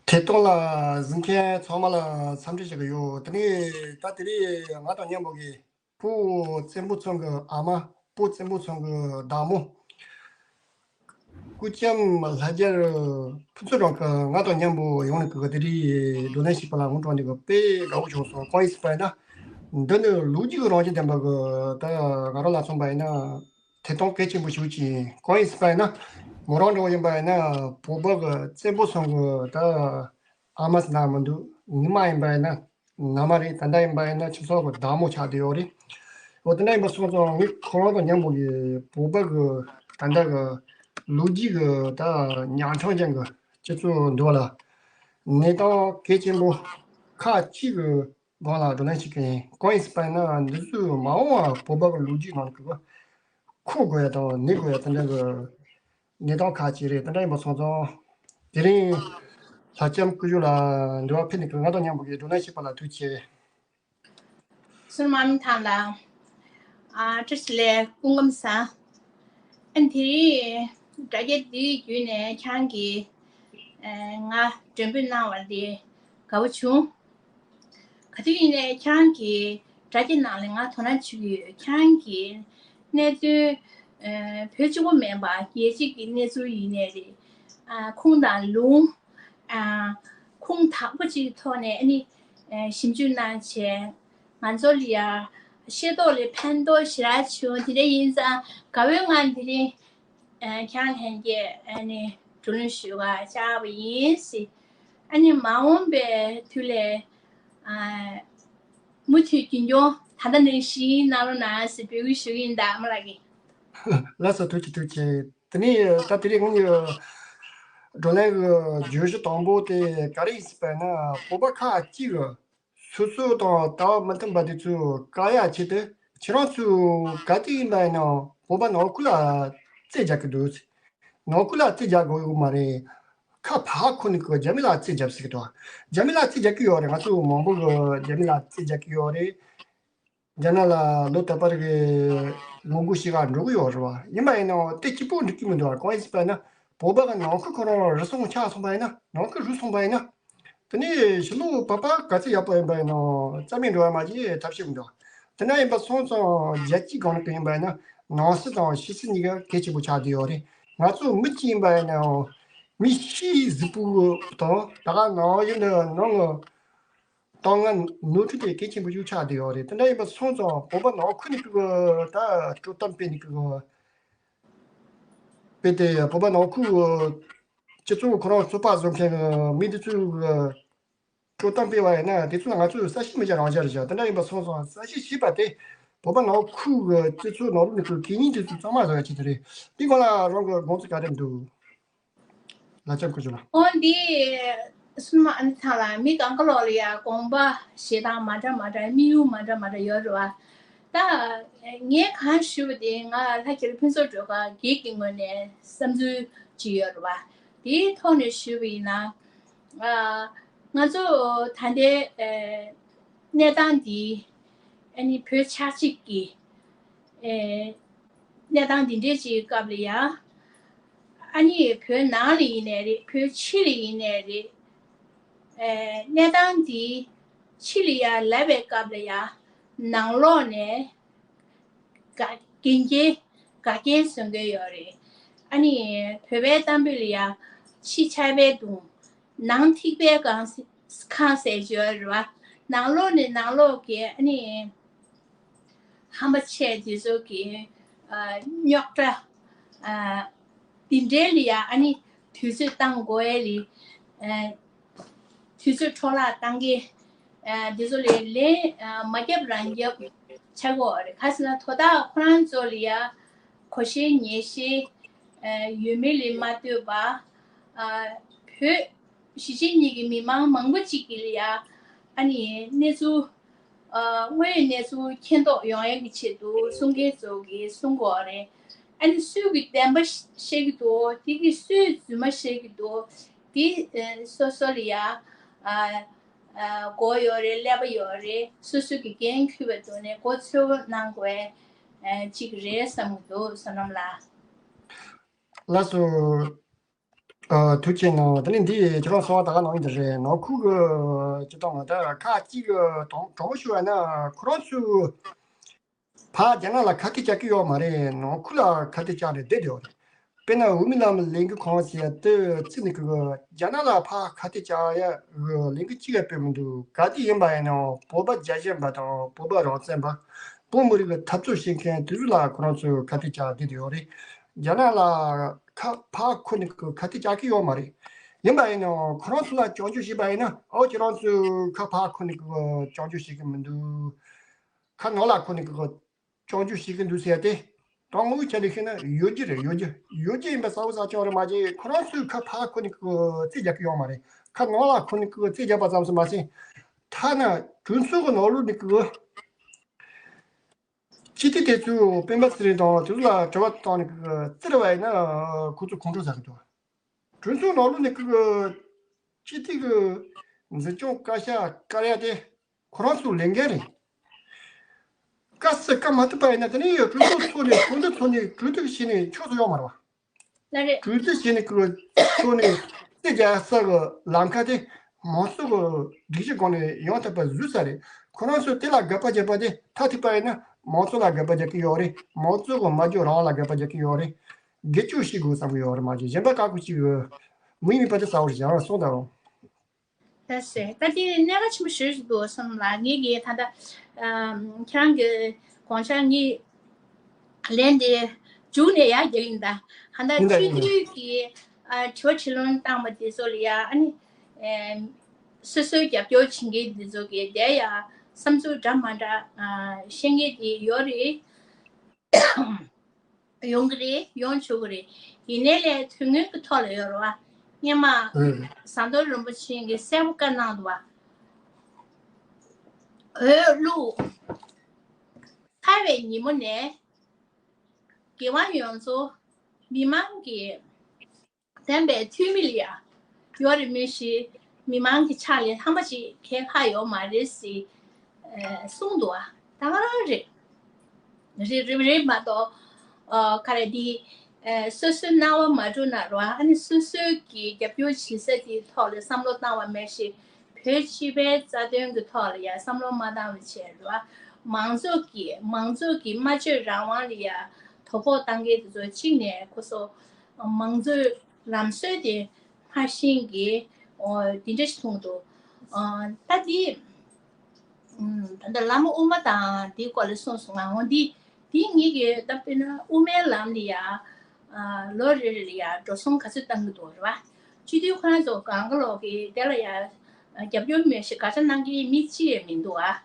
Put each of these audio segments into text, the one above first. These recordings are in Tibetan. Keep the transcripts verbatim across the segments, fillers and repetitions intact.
ཐད་གཏོང་ལ་གཟིགས་མཁན་ཚང་མ་ལ་འཚམས་འདྲི་ཞུ་གི་ཡོད། དེ་ནས་ད་དེ་རིང་ང་དང་མཉམ་པོ་གི་སྤོ་བོ་བཙན་པོ་ཚང་གི་ཨ་མ། སྤོ་བོ་བཙན་པོ་ཚང་གི་བདག་མོ། སྐུ་ལྕམ་ལྷ་རྒྱལ་ཕུན་ཚོགས་རང་གི་ང་དང་མཉམ་པོ་ཡོང་ནས་གི་དེ་རིང་བགྲོ་གླེང་ཞིག་པ་ལ་ངོ་སྤྲོད་འདི་གི་དཔེ་དགའ་བོ་བྱུང་སོང་། གང་ཡིན་ཟེར་བ་ཡིན་ན། འདི་ནི་ལོ་རྒྱུས་ཀྱི་རང་བཞིན་ལྡན་པ་གི་ད་ང་རང་ལ་མཚོན་པ་ཡིན་ན། ཐད་གཏོང་གལ་ཆེན་པོ་ཞིག་ཅིག་ཡིན། གང་ཡིན་ཟེར་བ་ཡིན་ན། མོ་རང་འདྲ་བོ་ཡིན་པ་ཡིན་ན་བོད་པ་གི་བཙན་པོ་ཚང་གི་ད་ཨ་མ་ཟེར་ན་མི་འདུག་ཉི་མ་ཡིན་པ་ཡིན་ན་མནའ་མ་རེད། ད་ལྟ་ཡིན་པ་ཡིན་ན་ཁྱིམ་ཚང་གི་བདག་མོ་ཆགས་བསྡད་ཡོད་རེད། འོ་དེ་འདྲ་ཡིན་པ་སོང་ཙང་ངས་ཁོ་རང་དང་མཉམ་པོ་གི་བོད་པ་གི་ད་ལྟ་གི་ལོ་རྒྱུས་གི་ད་ཉག་ཕྲ་ཅན་གི་སྤྱི་ཚོགས་འདི་ལ་གནས་སྟངས་གལ་ཆེན་པོ་ཁག་ཅིག་གི་སྒང་ལ་བགྲོ་གླེང་བྱེད་ཀྱི་ཡིན། གང་ཡིན་ཟེར་བ་ཡིན་ན་འདི་ཚོའི་མ་འོངས་པ་བོད་པ་གི་ལོ་རྒྱུས་ནང་གི་གོ་དགོས་ཡ་དང་གནས་དགོས་ཡ་དེ་འདྲ་གི་གནས་སྟངས་ཁག་ཅིག་རེད། དེ་འདྲ་ཡིན་པ་སོང་ཙང་དེ་རིང་ལྷ་ལྕམ་སྐུ་ཞབས་ལ་འདི་བ་ཕེབས་ནས་ང་དང་མཉམ་པོ་གི་བགྲོ་གླེང་བྱེད་པ་ལ་ཐུགས་རྗེ་ཆེ། སོ་མ་མི་ཐང་ལ། ཨ་བཀྲ་ཤིས་བདེ་ལེགས། སྐུ་ཁམས་བཟང་། ཨ་དེ་རིང་དྲ་རྒྱ་འདིའི་བརྒྱུད་ནས་ཁྱེད་རང་གིས་ཨ་ང་མགྲོན་འབོད་གནང་བ་འདི་དགའ་བོ་བྱུང་། ག་དུས་ཡིན་ནའི་ཁྱེད་རང་གི་དྲ་རྒྱ་ནང་ལ་ང་དོ་སྣང་བྱེད་ཀྱི་ཡོད། ཁྱེད་རང་གི་གནད་དོན་ཨ་བོད་གཅིག་པོ་མིན་པ་རྒྱལ་སྤྱི་གི་གནས་ཚུལ་ཡིན་ནའི་རེད། ཨ་ཁུངས་དང་ལུང་ཨ་ཁུངས་དག་པོ་ཅིག་ཐོག་ནས་ཨ་ནི་ཨ་ཞིབ་འཇུག་གནང་བྱས། ང་ཚོ་ལ་ཡ་ཤེས་རྟོགས་ལ་ཕན་ཐོགས་ཞེ་དྲག་བྱུང་། དེ་འདྲ་ཡིན་ཙང་དགའ་བོའི་ངང་དེ་རིང་ཨ་ཁྱེད་རང་ལྷན་རྒྱས་ཨ་ནི་བགྲོ་གླེང་ཞུ་ག་བཅར་བ་ཡིན་ཟེར། ཨ་ནི་མ་འོངས་པའི་དུས་ལ་ཨ་མུ་མཐུད་རྒྱུན་འཁྱོངས་ད་ལྟ་ནང་བཞིན་གནང་རོགས་གནང་ཟེར་འབོད་སྐུལ་ཞུ་གི་ཡིན་ད་མ་ལགས་ཀྱིས། ལགས་སོ། ཐུགས་རྗེ་ཆེ། ཐུགས་རྗེ་ཆེ། དེ་ནས་ད་དེ་རིང་ངེད་གཉིས་བགྲོ་གླེང་གི་བརྗོད་གཞི་དང་པོ་དེ་ག་རེ་ཡིན་ཟེར་བ་ན་བོད་པ་ཁག་ཅིག་གི་སོ་སོ་དང་ལྟ་བ་མི་མཐུན་པ་དེ་ཚོ་བཀག་ཡ་ཆེད་དུ་ཁྱེད་རང་ཚོས་ག་དུས་ཡིན་པ་ཡིན་ནའང་བོད་པ་ནང་ཁུལ་ལ་རྩོད་རྒྱག་གི་འདུག་ནང་ཁུལ་ལ་རྩོད་རྒྱག་དགོས་ཡོད་མ་རེད། ཁ་ཕར་འཁོར་ནས་ཀྱི་རྒྱ་མི་ལ་རྩོད་རྒྱབ་ཟེར་གི་འདུག་རྒྱ་མི་ལ་རྩོད་རྒྱག་གི་ཡོད་རེད། ང་ཚོ་མང་པོ་གི་རྒྱ་མི་ལ་རྩོད་རྒྱག་གི་ཡོད་རེད། རྒྱ་ནག་ལ་ལོ་ད་བར་གྱི་ལོ་འགོ་ཞིག་ག་འགྲོ་གི་ཡོད་རེད་བ། ཡིན་པ་ཡིན་ནའང་དེ་གཅིག་པོ་འགྲིག་གི་མི་འདུག་གང་ཡིན་ཟེར་བ་ན་བོད་པ་གི་ནང་ཁུལ་ཁོ་རང་རུལ་སུངས་ཆགས་སོང་བ་ཡིན་ན། ནང་ཁུལ་རུལ་སོང་བ་ཡིན་ན། དེ་ནས་ཕྱི་ལོགས་བོད་པ་ག་ཚོད་ཡག་པོ་ཡིན་པ་ཡིན་ནའང་རྩ་མེད་འགྲོ་བ་མ་གཏོགས་ཐབས་ཤེས་མི་འདུག་དེ་འདྲ་ཡིན་པ་སོང་ཙང་རྒྱལ་སྤྱིའི་སྒང་ལ་ཡིན་པ་ཡིན་ན་ནང་སྲིད་དང་ཕྱི་སྲིད་གཉིས་ཀ་གལ་ཆེན་པོ་ཆགས་བསྡད་ཡོད་རེད། ང་ཚོ་མི་གཅིག་ཡིན་པ་ཡིན་ནའང་མི་བཞིའི་གཟུགས་པོ་དང་ད་ག་ནང་བཞིན་དུ་ནང་གི་ཏང་ང་ནོར་འཁྲུལ་དེ་གལ་ཆེན་པོ་ཞིག་ཆགས་བསྡད་ཡོད་རེད། དེ་འདྲ་ཡིན་པ་སོང་ཙང་བོད་པ་ནང་ཁུལ་ནས་ཀྱི་ད་དཀྲོག་གཏམ་སྤེལ་ནས་ཀྱི་སྤེལ་ཏེ་བོད་པ་ནང་ཁུལ་སྤྱི་ཚོགས་ཁོ་རང་ཚོགས་པ་བཟོ་མཁན་མི་དེ་ཚོས་དཀྲོག་གཏམ་སྤེལ་བ་ཡིན་ན་དེ་ཚོ་ལ་ང་ཚོས་གསལ་བཤད་མི་བྱ་རང་བྱ་རེད་བྱ། དེ་འདྲ་ཡིན་པ་སོང་ཙང་གསལ་བཤད་བྱས་པ་དེ་བོད་པ་ནང་ཁུལ་གྱི་སྤྱི་ཚོགས་ནང་ལོགས་ནས་ཀྱི་གད་སྙིགས་དེ་ཚོ་གཙང་མ་བཟོ་ཡ་ཆེད་དུ་རེད། དེ་སྒང་ལ་རང་གི་དགོངས་ཚུལ་ག་རེ་འདུག་ལ་ཅམ་ཀུ་ཅུ་ལ། ཨོ་འདི་སུན་མ་ཨ་ནི་ཚང་ལ་མི་གང་ག་ལོག་ལ་ཡ་དགོངས་པ་བཞེས་སྟངས་མ་འདྲ་མ་འདྲ། དམིགས་ཡུལ་མ་འདྲ་མ་འདྲ་ཡོད་རེད་བ། ད་ངས་གང་ཞུས་པ་དེ་ང་ལྷ་རྒྱལ་ཕུན་ཚོགས་སྒྲོལ་དཀར་སྒེར་གྱི་ངོས་ནས་བསམ་ཚུལ་ཅིག་ཡོད་རེད་བ། དེའི་ཐོག་ནས་ཞུས་པ་ཡིན་ན། ང་ཚོ་ད་ལྟའི་གནས་སྟངས་འདི་ཨ་ནི་བོད་ཆགས་འཇིག་གི་གནས་སྟངས་འདི་འདྲའི་ཅིག་སྐབས་ལ་ཡ། ཨ་ནི་བོད་ནང་ལ་ཡིན་ནའི་རེད། བོད་ཕྱི་ལ་ཡིན་ནའི་རེད། གནས་སྟངས་འདི་ཕྱི་ལ་ཡ་ལབ་པའི་སྐབས་ལ་ཡ་ནང་ལོགས་ནས་འགལ་རྐྱེན་འགལ་རྐྱེན་བཟོ་མཁན་ཡོད་རེད། ཨ་ནི་བོད་པའི་གཏམ་དཔེ་ལ་ཡ་ཕྱི་ཆར་པའི་གདུང་། ནང་ཐིགས་པའི་ཁང་ཁང་ཟེར་གྱི་ཡོད་རེད་བ། ནང་ལོགས་ནས་ནང་ལོགས་ཀྱི་ཨ་ནི་ཧམ་པ་ཆེ་དེ་ཚོ་གི་རྙོག་དྲ་འདི་འདྲའི་ལ་ཡ་ཨ་ནི་དུས་ཚོད་བཏང་དགོས་ལ། དུས་ཚོད་འཕྲོ་བརླག་བཏང་གི་འདི་ཚོ་ལ་ལན་མ་རྒྱབ་རང་རྒྱབ་ཆགས་ཀྱི་ཡོད་རེད། ག་ཟེར་ན་དོ་བདག་ཁོ་རང་ཚོ་ལ་ཡ་གོ་ཤེས་ཉན་ཤེས་ཡོད་མེད་ལ་མ་ལྟོས་པ། བོད་གཞིས་བྱེས་གཉིས་ཀྱི་མི་མང་མང་པོ་ཅིག་གིས་ལ་ཡ་ཨ་ནི་གནས་ཚུལ་དངོས་ཡོད་གནས་ཚུལ་མཁྱེན་རྟོགས་ཡོང་ཡག་གི་ཆེད་དུ་གསུང་མཁན་ཚོ་གིས་གསུང་གི་ཡོད་རེད། ཨ་ནི་སུས་ཀྱི་བདེན་པ་བཤད་ཀྱི་འདུག་དེ་གིས་སུས་རྫུན་མ་བཤད་ཀྱི་འདུག་དེ་སོ་སོ་ལ་ཡ་མགོ་ཡོད་རེད། ཀླད་པ་ཡོད་རེད། སོ་སོ་གི་འགན་འཁུར་བའི་ཐོག་ནས་མགོ་ཚོས་གནང་དགོས་ཅིག་རེད་བསམ་གྱི་འདུག་བསོད་ནམས་ལགས། ལགས་སོ། ཨ། ཐུགས་རྗེ་གནང་། དེ་ནི་འདི་ཁྱེད་རང་གསུངས་པ་ད་ག་ནང་བཞིན་རེད། ནང་ཁུལ་གྱི་སྤྱིར་བཏང་ད་ཁག་ཅིག་གི་དྲང་དྲང་པོ་ཞུ་བ་ན་ཁོ་རང་ཚོས་ཕར་རྒྱ་ནག་ལ་ཁ་གཏད་བཅག་གི་ཡོད་མ་རེད། ནང་ཁུལ་ལ་ཁ་གཏད་བཅག་ནས་བསྡད་ཡོད་རེད། དཔེར་ན་འོས་མི་ལམ་ལས་འགུལ་ཁང་ཟེར་ཡ་དེ་བརྩིས་ནས་གི་རྒྱ་ནག་ལ་ཕར་ཁ་གཏད་བཅག་ཡ་གི་ལས་འགུལ་གཅིག་ཡང་སྤེལ་མི་འདུག་ག་དུས་ཡིན་པ་ཡིན་ནའང་བོད་པ་རྒྱལ་ཞེན་པ་དང་བོད་པ་རང་བཙན་པ། བོད་མི་རིགས་ཀྱི་འཐབ་རྩོད་བྱེད་མཁན་དེ་ཚོ་ལ་ཁོ་རང་ཚོས་ཁ་གཏད་བཅག་བསྡད་ཡོད་རེད། རྒྱ་ནག་ལ་ཁ་ཕར་ཁུར་ནས་ཁ་ཁ་གཏད་བཅག་གི་ཡོད་མ་རེད། ཡིན་པ་ཡིན་ནའང་ཁོ་རང་ཚོ་ལ་སྐྱོན་བརྗོད་བྱས་པ་ཡིན་ན། ཨོ་ཁྱེད་རང་ཚོས་ཁ་ཕར་ཁུར་ནས་ཁ་སྐྱོན་བརྗོད་བྱེད་ཀྱི་མི་འདུག་ཁ་ནང་ལ་ཁུར་ནས་ཁ་སྐྱོན་བརྗོད་བྱེད་ཀྱི་འདུག་ཟེར་ཡ་དེ། དོན་དངོས་ཆ་ནས་བཤད་ན་ཡོད་རྒྱུ་རེད། ཡོད་རྒྱུ་ཡོད་རྒྱུ་ཡིན་པ་གསལ་པོ་གསལ་རྐྱང་རེད། མ་གཞི་ཁོ་རང་ཚོས་ཁ་ཕར་ཁུར་ནས་ཁ་རྩིས་རྒྱག་གི་ཡོད་མ་རེད། ཁ་ནང་ལ་ཁུར་ནས་ཁ་རྩིས་རྒྱག་པ་ཙམ་ཞིག་མ་ཟད། ཐ་ན་གྲོས་ཚོགས་ཀྱི་ནང་ལོགས་ནས་ཁ་སྤྱི་འཐུས་དེ་ཚོས་སྤེན་པ་ཚེ་རིང་དང་དེ་ཚོ་ལ་དྲི་བ་བཏང་ནས་བཙིར་བ་ཡིན་ན་ཁོ་ཚོ་ཁོང་ཁྲོ་ཟ་གི་འདུག་གྲོས་ཚོགས་ནང་ལོགས་ནས་སྤྱི་འཐུས་ཀྱི་འཛིན་སྐྱོང་བཀའ་ཤག་བཀར་ཡ་དེ་ཁོ་རང་ཚོའི་ལས་འགན་རེད། བཀའ་སྩལ་བཀའ་མ་ཐུབ་པ་ཡིན་ན་དེ་ནས་གྲོས་ཚོགས་འཚོགས་ནས་གོ་བསྡུར་འཚོགས་ནས་གྲོས་བསྡུར་བྱས་ནས་ཆོག་ས་ཡོད་མ་རེད་བ། ལགས་རེད། གྲོས་བསྡུར་བྱས་ནས་ཁོ་ཚོ་ནས་རྩིས་རྒྱག་ས་གི་ལམ་ཁ་དེ་མང་ཚོགས་ཀྱི་སྒྲིག་གཞི་སྒོ་ནས་ཡོང་ཐུབ་པ་བཟོས་ས་རེད། ཁོ་རང་ཚོས་དེ་ལ་དགག་པ་བརྒྱབ་པ་དེ་མཐར་ཐུག་པ་ཡིན་ན་མང་ཚོགས་ལ་དགག་པ་རྒྱག་གི་ཡོད་རེད། མང་ཚོགས་ཀྱི་སྨྲ་བརྗོད་རང་དབང་ལ་དགག་པ་རྒྱག་གི་ཡོད་རེད། སྒེར་གཅོད་བྱེད་དགོས་བསམ་གི་ཡོད་རེད། མ་གཞི་གཞན་པ་བཀག་འགོག་བྱེད་ཀྱི་མི་ཡིན་པ་དེ་གསལ་པོ་རེད། ཡང་གསུངས་དང་། ལགས་སོ། ད་དེ་གནད་འགག་ཆེན་པོ་ཞེ་པོ་ཅིག་འདུག་བསམ་ལ། ངེད་ཀྱིས་ད་ལྟ་ཨམ་ཁྱེད་རང་གི་དགོངས་འཆར་ངས་ལན་དེ་མཇུག་ནས་ཡར་རྒྱག་གི་ཡིན། ད་ཧ་ད་ཡིན་ད་ཆོས་ཡིན་ད། དུས་ཀྱི་ཨ་དྲི་བ་དྲིས་ལན་བཏང་བ་དེ་ཚོ་ལ་ཡ་ཨ་ནི་ཨམ་སོ་སོའི་རྒྱབ་སྐྱོར་བྱེད་མཁན་དེ་ཚོ་གིས་དེ་ཡ་བསམ་ཚུལ་འདྲ་མ་འདྲ་ཨ་བཤད་མཁན་དེ་ཡོད་རེད། ཡོང་གི་རེད། ཡོང་ཆོག་གི་རེད། ཡིན་ནའི་ལས་དོན་དངོས་ཀྱི་ཐོག་ལ་ཡོད་རེད་བ། སྔོན་མ་ཨུ། ཟམ་གདོང་རིན་པོ་ཆེ་གིས་གསལ་པོ་བཀའ་གནང་འདུག་བ། འོས་བླུགས་ཚར་བའི་ཉིན་མོ་ནས་རྒྱལ་དབང་ཡོངས་རྫོགས་མི་མང་གི་བདམས་པའི་འཐུས་མི་ལ་ཡ་ཡོད་རེད་མི་ཞིག་མི་མང་གི་ཕྱག་ལས་ལྷག་མ་ཅིག་གང་ཡང་ཁག་ཡོད་མ་རེད་ཟེར་ཨེ་གསུངས་འདུག་ཨ། ད་ག་རང་རེད། རེད་རེད་རེད་མ་གཏོགས་ཨ་ག་རེ་འདི་ཨེ་སོ་སོའི་སྣང་བ་མ་འགྲོ་ན་རོ། ཨ་ནི་སོ་སོའི་གི་རྒྱབ་སྐྱོར་བྱེད་ས་དེའི་ཐོག་ལ་བསམ་བློ་བཏང་བ་མེད་ཞིག་བོད་སྤྱི་པའི་རྩ་དོན་གྱི་ཐོག་ལ་ཡ་བསམ་བློ་མ་བཏང་བ་བྱས་རོ། མང་ཚོགས་ཀྱི་མང་ཚོགས་ཀྱི་སྨྲ་བརྗོད་རང་དབང་ལ་ཡ་དོ་ཕོག་བཏང་མཁན་དེ་ཚོ་གཅིག་ནས་ཁོ་ཚོ་མང་གཙོའི་ལམ་སྲོལ་དེ་སྔར་བཞིན་གྱི་འོ་དེ་འདྲ་ཞིག་མཐོང་འདུག་ཨ་ད་དེ་ཨུམ་ད་ལྟ་བླ་མ་དབུ་མ་དང་དེའི་སྐོར་ལ་གསུངས་སོང་ང་། འོ་འདི་དེ་ངེད་ཀྱིས་ད་དཔེར་ན་དབུ་མའི་ལམ་ལ་ཡ་ཨ་ལོ་རེ་རེ་ལ་ཡ་འགྲོ་སོང་ག་ཚོད་བཏང་གི་འདུག་རེད་བ། སྤྱི་འཐུས་ཁོ་རང་ཚོ་གང་ག་ལོག་གི་དེ་ལ་ཡ་རྒྱབ་སྐྱོར་མེད་ཞེས་དགག་བྱ་གནང་མཁན་མི་གཅིག་ཡང་མི་འདུག་ཨ།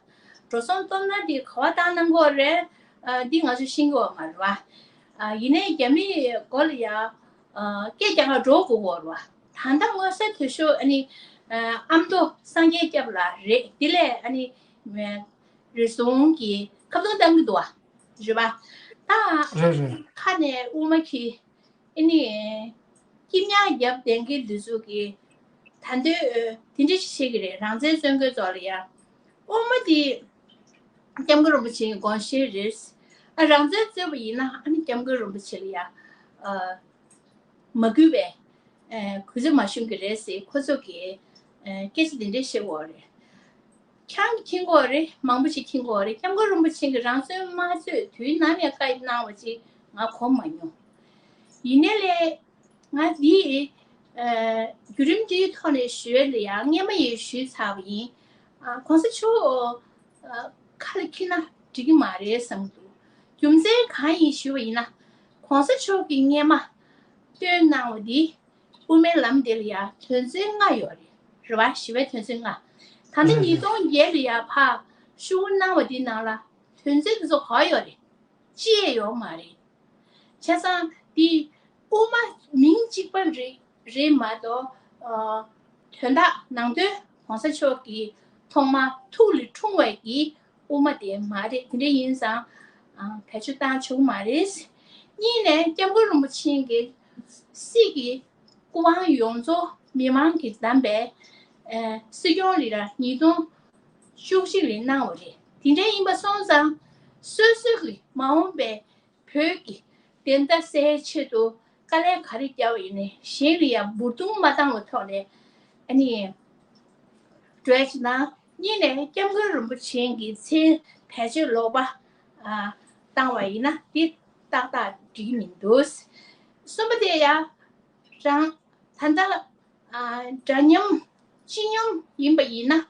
འགྲོ་སོང་གཏོང་ན་དེ་ག་བ་བཏང་གནང་གི་ཡོད་རེད། ཨ་འདི་ང་ཚོས་ཤེས་ཀྱི་ཡོད་མ་རེད་བ། ཨ་ཡིན་ནའི་རྒྱ་མིའི་མགོ་ལ་ཡ་ཨ་སྐད་རྒྱག་ག་འགྲོ་དགོས་ཀྱི་ཡོད་རེད་བ། ད་ལྟ་མངོན་གསལ་དོད་ཤོས་ཨ་ནི་ཨ་ཨ་མདོ་སངས་རྒྱས་སྐྱབས་ལགས་རེད། དེ་ལས་ཨ་ནི་རེ་ཟུང་གི་ཁ་བརྡུང་བཏང་གི་འདུག་བ། རེད་བ། ད་རེད་རེད། ཁ་ནས་དབུ་མ་གི་ཨ་ནི་སྐྱིད་ཉག་རྒྱབ་བསྡད་མཁན་འདི་ཚོ་གིས་ད་འདོད་དེ་འདྲ་ཞིག་བཤད་ཀྱི་རེད། རང་བཙན་རྩོད་མཁན་ཚོ་ལ་ཡ་དབུ་མ་དེ་སྐྱབས་མགོན་རིན་པོ་ཆེའི་དགོངས་གཞི་རེད། ཨ་རང་བཙན་རྩོད་པ་ཡིན་ན་ཨ་ནི་སྐྱབས་མགོན་རིན་པོ་ཆེ་ལ་ཡ་ཨ་མ་གུས་པའི་ཨ་གུས་བརྩི་མ་ཞུ་གི་རེད་ཟེར་ཁོ་ཚོ་གིས་ཨ་སྐད་ཆ་དེ་འདྲ་བཤད་ཀྱི་ཡོད་རེད། ཁྱེད་རང་གིས་མཁྱེན་གྱི་ཡོད་རེད། མང་པོ་ཞིག་མཁྱེན་གྱི་ཡོད་རེད། སྐྱབས་མགོན་རིན་པོ་ཆེ་གིས་རང་བཙན་མ་རྩོད་དུས་ནམ་ཡང་བཀའ་གནང་བ་ཅིག་ང་གོ་མ་མྱོང་། ཡིན་ནའི་ལས་ང་འདི་ཨ་བརྒྱུད་རིམ་འདིའི་ཐོག་ནས་ཞུ་ཡས་ལ་ཡང་སྔོན་མ་ཡང་ཞུས་ཚར་བ་ཡིན། ཨ་གོང་ས་མཆོག་ཨ་ཁ་ལ་འཁྱེར་ན་འགྲིག་གི་མ་རེད་བསམ་གྱི་འདུག་རྒྱུ་མཚན་གང་ཡིན་ཞུས་པ་ཡིན་ན། གོང་ས་མཆོག་གིས་སྔོན་མ་བཏོན་གནང་བ་འདི་དབུ་མའི་ལམ་དེ་ལ་ཡང་དོན་ཚན་ལྔ་ཡོད་རེད། རེད་བ། ཞི་བའི་དོན་ཚན་ལྔ། ད་ལྟ་ཉིས་སྟོང་བརྒྱད་ལ་ཡང་ཕར་ཤོག་བུ་གནང་བ་འདི་ནང་ལ་དོན་ཚན་དེ་ཚོ་ག་པར་ཡོད་རེད། ཅི་ཡང་ཡོད་མ་རེད། བྱས་ཙང་འདི་དབུ་མ་མིང་གཅིག་པ་རེད་རེད་མ་གཏོགས། ཨ་དོན་དག་ནང་དོན་གོང་ས་མཆོག་གིས་ཐོག་མར་ཐུགས་ལ་འཁྲུངས་པའི་གི་དབུ་མ་དེ་མ་རེད། དེ་འདྲ་ཡིན་ཙང་ཨ་བེད་སྤྱོད་བཏང་ཆོག་གི་མ་རེད། གཉིས་ནས་སྐྱབས་མགོན་རིན་པོ་ཆེ་གི་སྲིད་ཀྱི་སྐུ་དབང་ཡོངས་རྫོགས་མི་མང་གིས་བདམས་པའི་ཨ་སྲིད་སྐྱོང་ལ་ཡ་ཉིས་སྟོང་བཅུ་གཅིག་ལ་གནང་བ་རེད། དེ་འདྲ་ཡིན་པ་སོང་ཙང་སོ་སོ་གི་མ་འོངས་པའི་བོད་ཀྱི་བདེན་མཐའ་གསལ་ཆེད་དུ་ དཀའ་ལས་ག་རེ་བརྒྱབ་པ་ཡིན་ནའི་གཞན་ལ་ཡང་འབུར་ཐོན་མ་བཏང་བའི་ཐོག་ནས་ཨ་ནི་འགྲོ་ཡ་ཅིག་དང་། གཉིས་ནས་སྐྱབས་མགོན་རིན་པོ་ཆེ་གི་མཚན་བེད་སྤྱོད་ལོག་པ་ཨ་བཏང་བ་ཡིན་ན་དེ་ཏག་ཏག་འགྲིག་གི་མི་འདུག་གསུམ་པ་དེ་ཡང་རང་ད་ལྟ་ཨ་འདྲ་མཉམ་སྤྱི་སྙོམས་ཡིན་པ་ཡིན་ན་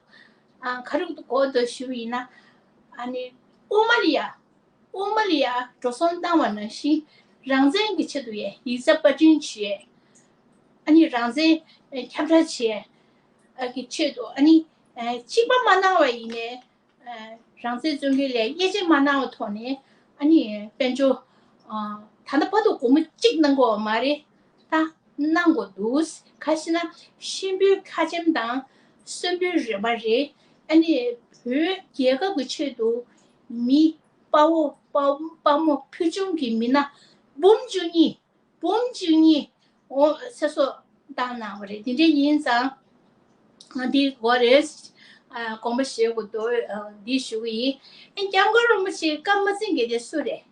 ཨ་ག་རེ་དགོས་འདུག་ཞུ་བ་ཡིན་ན། ཨ་ནི་དབུ་མ་ལ་ཡ་དབུ་མ་ལ་ཡ་འགྲོ་སོང་བཏང་བ་ནང་བཞིན་རང་བཙན་གྱི་ཆེད་དུ་ཡ་ཡིག་ཚད་པར་སྐྲུན་བྱས། ཨ་ནི་རང་བཙན་ཁྱབ་བསྒྲགས་བྱས་ཨ་གི་ཆེད་དུ་ཨ་ནི་ཨ་གཅིག་པ་མ་གནང་བ་ཡིན་ནའི་ཨ་རང་བཙན་རྩོད་མཁན་ལ་དབྱེ་འབྱེད་མ་གནང་བའི་ཐོག་ནས་ཨ་ནི་དཔལ་འབྱོར་ཨ་ད་ལྟ་བར་དུ་སྒོར་མོ་གཅིག་གནང་དགོས་པ་མ་རེད། ད་གནང་དགོས་འདུག་ག་ཞེ་ན་གཤིན་པོའི་ཁ་ཆེམས་དང་གསོན་པོའི་རོལ་པ་རེད། ཨ་ནི་བོད་རྒྱལ་ཁབ་ཀྱི་ཆེད་དུ་མི་དཔའ་བོ་དཔའ་དཔའ་མོ་ཕུལ་བྱུང་གི་མི་སྣ་འབུམ་བཅུ་གཉིས་འབུམ་བཅུ་གཉིས་འོ་ཚེ་སྲོག་བཏང་གནང་བ་རེད། དེ་འདྲ་ཡིན་ཙང་ང་འདི་དགོས་རེད། ཨ་དགོངས་པ་བཞེས་དགོས་འདུག་ཨ་འདི་ཞུ་གི་ཡིན། ཨ་སྐྱབས་མགོན་རིན་པོ་ཆེ་བཀའ་མ་ཚིག་གི་དེ་སུ་རེད།